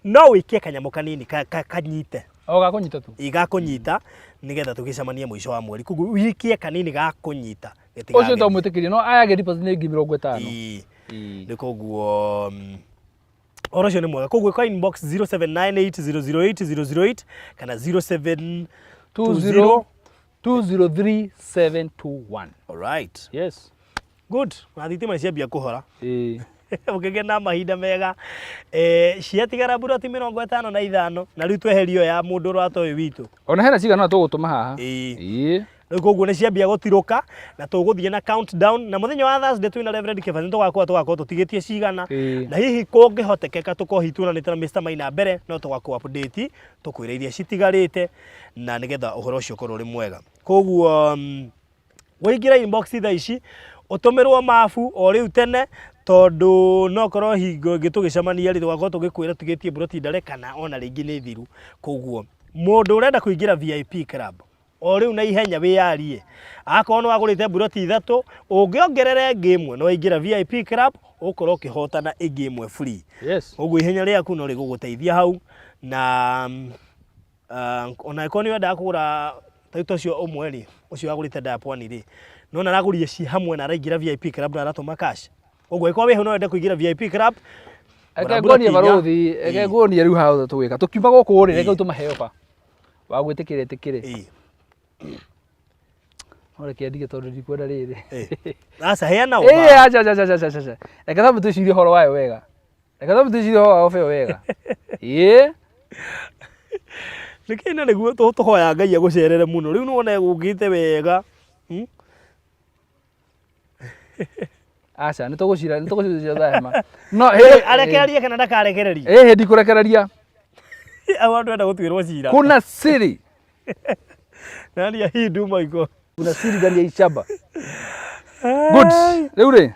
no wĩkie kanyamũ kanini kanyite. O gakũnyita tu. Ĩ gakũnyita nĩgetha tũgĩcemanie mũico wa mweri. Koguo wĩkie kanini gakũnyita. Ũcio twamwĩtĩkĩria no aya angĩ deposit nĩ 50,000. Ĩ. Nĩ koguo ũhoro ũcio nĩ mwega. Koguo kwa inbox 0798008008 kana 07 20 203721. All right. Yes. Good. Na thitima ciambia kũhora. Ĩĩ. Mũkĩgĩa na mahinda mega. Ciatigara mburoti 55 na rĩu tweherio ya mũndũ ũrĩa atoĩ witũ. Ona hena cigana tũgũtũma haha. Ĩĩ. Ĩĩ. Rĩu koguo nĩ ciambia gũtirũka na tũgũthiĩ na countdown na mũthenya wa Thursday twĩna Reverend Kĩbani nĩ tũgakorwo tũtigĩtie cigana. Ĩĩ. Na hihi kũngĩhotekeka tũkorwo hihi tuonanĩte na Mr Maina mbere no tũgakũ update tũkwĩre iria citigarĩte na nĩgetha ũhoro ũcio ũkorwo ũrĩ mwega. Koguo waingĩra inbox thaa ici ũtũmĩrwo mabu o rĩu tene tondũ no korwo hingo ĩngĩ tũgĩcemania rĩ tũgakorwo tũgĩkwĩra tũtigĩtie mburoti ndare kana ona rĩngĩ nĩ thiru. Koguo mũndũ ũrenda kũingĩra VIP club o rĩu na ihenya wĩyarie, akorwo nĩ wagũrĩte mburoti 3 ũngĩongerera ĩngĩ ĩmwe no waingĩra VIP club ũkorwo ũkĩhotana ĩngĩ ĩmwe free. Yes. Koguo ihenya rĩaku no rĩgũgũteithia hau na ona angĩkorwo nĩ wendaga kũgũra ta rĩu ta ũcio ũmwe rĩ, ũcio wagũrĩte nda ya pwani rĩ, nona aragũrire ci hamwe na araingĩra VIP club na aratũma cash. Koguo angĩkorwo wĩ hau no wende kũingĩra VIP club, Reke nguonie barũthi, reke nguonie rĩu haha tũgwĩka. Tũkiuma gũkũ rĩ, reke tũmahe ofa. Wa gwĩtĩkĩra ĩtĩkĩre. Ĩĩ. No reke ndige tondũ ndikwenda rĩrĩ. Ĩĩ. Aca, heana ofa. Ĩĩ, aca, aca, aca, aca, aca. Reke twambe twĩcirie ũhoro wayo wega. Reke twambe twĩcirie ũhoro wa ofa ĩyo wega. Ĩĩ. Nĩkĩ na nĩguo tũhoya Ngai agũcerere mũno. Rĩu nĩwona egũkĩte wega. Aca, nĩ tũgũcira, nĩ tũgũcira thaa hema. No, hĩ, arekererie kana ndakarekererie? Ĩĩ, ndikũrekereria. Au andũ enda gũtuĩrwo cira. Kuna siri. Nani ya Hindu Michael? Kuna siri ndani ya ishamba. Good. Rĩu rĩ?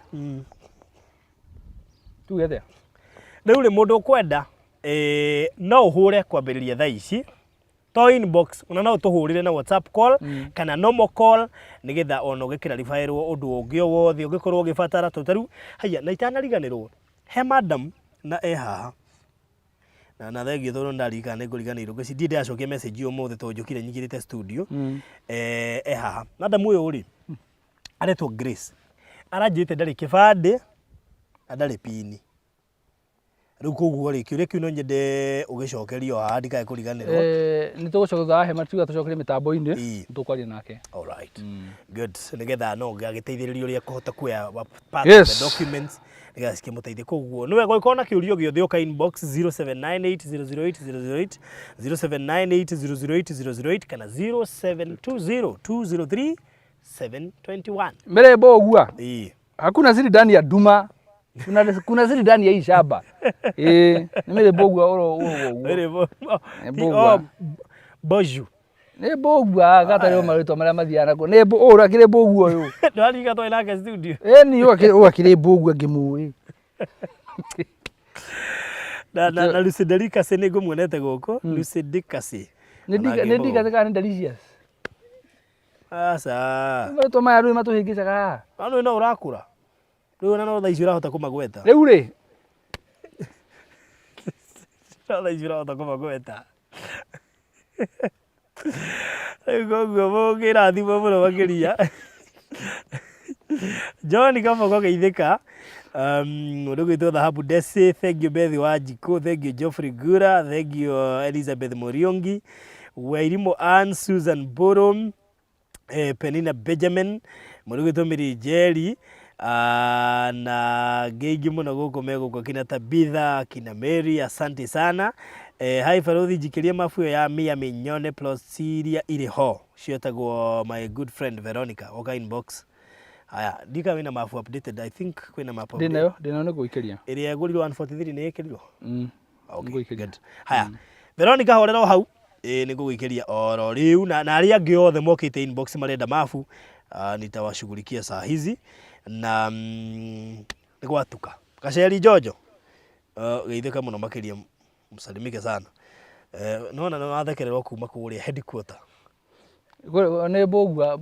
Tuge atĩa? Rĩu rĩ, mũndũ ũkwenda, No ũhũre kwambĩrĩria thaa ici to inbox, ona no ũtũhũrĩre na WhatsApp call kana normal call, nĩgetha ona ũgĩkĩraribaĩrwo ũndũ ũngĩ o wothe ũngĩkorwo ũgĩbatara. Tondũ ta rĩu haiya, na itanariganĩrwo, he madam na e haha na thengiũ, tondũ ndaririkana nĩ ngũriganĩirwo, ngwĩciria ndirĩ ndĩracokia message ũmũthĩ tondũ njũkire nyingĩrĩte studio. E haha madam ũyũ rĩ, aretwo Grace, aranjĩrĩte ndarĩ kĩbandĩ na ndarĩ pini. Rĩu koguo rĩ, kĩũria kĩu no nyende ũgĩcokerio haha ndikae kũriganĩrwo. Nĩ tũgũcoka thutha wa hema tuga tũcokerie mĩtambo-inĩ. Ĩĩ. Tũkwaria nake. All right. Good. Nĩgetha no agĩteithĩrĩrio ũrĩa kũhota kuoya part of the documents nĩgetha cikĩmũteithie. Koguo nĩ wega ũngĩkorwo na kĩũria o gĩothe, ũka inbox 0798008008, 0798008008 kana 0720 203 721. Mbere mbogua. Ĩĩ. Hakuna siri ndani ya nduma, kuna siri ndani ya hii shamba. Ĩĩ, nĩ mĩrĩ mbogua oro ũguo. Ĩrĩ Mbũgua. Oh, Boju. Nĩ mbogua gatarĩ marĩtwa marĩa mathiaga nakuo nĩ ũyũ akĩrĩ mbogua ũyũ. Ndwarika twarĩ nake studio. Ĩni ũyũ akĩrĩ mbogua ngĩmũĩ. Na Lucy Delicacy nĩ ngũmuonete gũkũ. Lucy Delicacy. Nĩ ndika kana nĩ delicious. Aca. Marĩtwa maya rĩu matũhĩngĩcaga haha. No no ũrakũra. Rĩu ona no thaa ici ũrahota kũmagweta. Rĩu rĩ. No thaa ici ũrahota kũmagweta. Rĩu koguo mũngĩrathimwo mũno makĩria. John Kaboko geithĩka. Mũndũ ũgwĩtwo Dhahabu Desi, thank you. Bethi Wanjikũ, thank you. Geoffrey Gura, thank you. Elizabeth Muriungi, Wairimu Ann, Susan Boro, Penina Benjamin, mũndũ ũgwĩtwo Mary Njeri, na angĩ aingĩ mũno gũkũ megũkũ, kina Tabitha, kina Mary, asante sana. Hi Barothi, njikĩria mabu ĩyo ya Miami nyone plots iria irĩ ho cietagwo my good friend Veronica, oka inbox. Haya, ndika wĩna mabu updated, I think kwĩna mapu updated. Ndĩnayo nĩ gũikĩria. Ĩrĩa ĩgũrirwo 143 nĩ ĩkĩrirwo? Mm. Okay, Nĩngũikĩria. good. Haya, Veronica, horera o hau. Ĩĩ, nĩ ngũgũikĩria oro rĩu na arĩa angĩ othe mokĩte inbox marenda mabu, nitawashughulikia saa hizi na nĩ gwatuka. Gaceri Njonjo, geithĩka mũno makĩria, msalimike sana. Nona nĩ wathekererwo kuma kũrĩa headquarter. Nĩ mbũgua.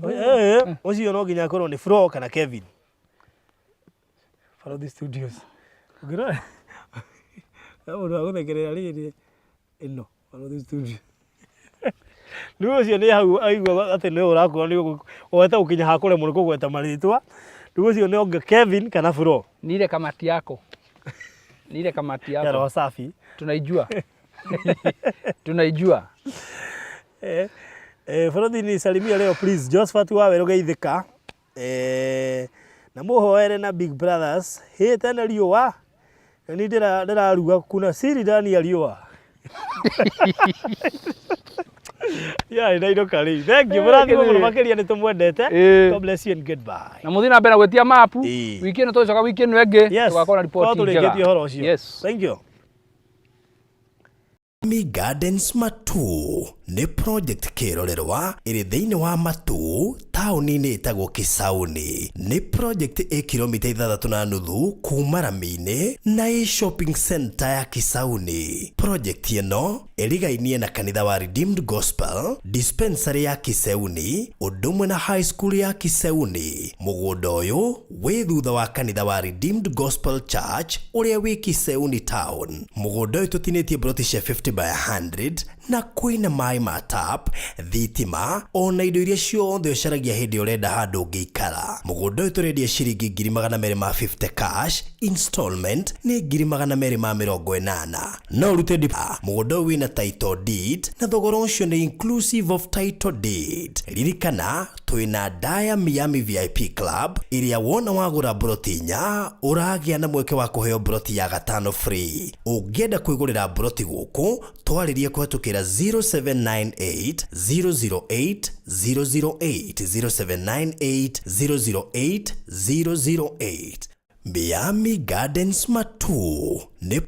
Ũcio no nginya akorwo nĩ Flo kana Kevin. Barothi Studios. Ũngĩrora he mũndũ wa gũthekerera rĩrĩ ĩno Barothi Studio. Rĩu ũcio nĩ hau aigua atĩ nĩ ũrakũra, nĩ ũgweta gũkinya ha kũremwo nĩ kũgweta marĩtwa. Rĩu ũcio nĩ onge Kevin kana Flo. Ni ile kamati yako, ni ile kamati Ya yako. Roho safi. Tunaijua, tunaijua. Barothi, nisalimie leo please. Josephat Wawerũ, geithĩka. Na mũhoere na Big Brothers. Hĩ tene riũa. Na ni ndĩraruga kuna siri ndani ya riũa. Ya ĩrainũka rĩu. Thank you. Mũrathimwo mũno makĩria, nĩ tũmwendete. God bless you and goodbye. Na mũthiĩ na mbere na gwĩtia mapu. Ĩĩ. Wiki ĩno tũgĩcoka, wiki ĩno ĩngĩ Yes. tũgakorwo na Korwo riboti njega. tũrĩkĩtie ũhoro ũcio. Yes. Thank you. Mi Gardens Matu nĩ project kĩrorerwa ĩrĩ thĩinĩ wa Matu, taũni-inĩ ĩtagwo Kisauni. Nĩ project ĩ kilomita 6.5 kuma rami-inĩ na ĩ shopping center ya Kisauni. Project ĩno ĩrigainie na kanitha wa Redeemed Gospel, dispensary ya Kiseuni, ũndũ ũmwe na high school ya Kiseuni. Mũgũnda ũyũ wĩ thutha wa kanitha wa Redeemed Gospel Church ũrĩa wĩ Kiseuni town. Mũgũnda ũyũ tũtinĩtie broti cia 50 by 100 na kwĩna maĩ ma tap, thitima ona indo iria ciothe ũcaragia hĩndĩ ũrenda handũ ũngĩikara. Mũgũnda ũyũ tũrendia ciringi 250,000 cash, installment nĩ 280,000. No ũrute mũgũnda ũyũ wĩna title deed na thogora ũcio nĩ inclusive of title deed. Ririkana twĩna Daya Miami VIP Club ĩrĩa wona wagũra broti inya ũragĩa na mweke wa kũheo broti ya gatano free. Ũngĩenda kwĩgũrĩra broti gũkũ, twarĩrie kũhetũkĩra 0798 008 008, 0798 008 008. Miami Gardens Matu nĩ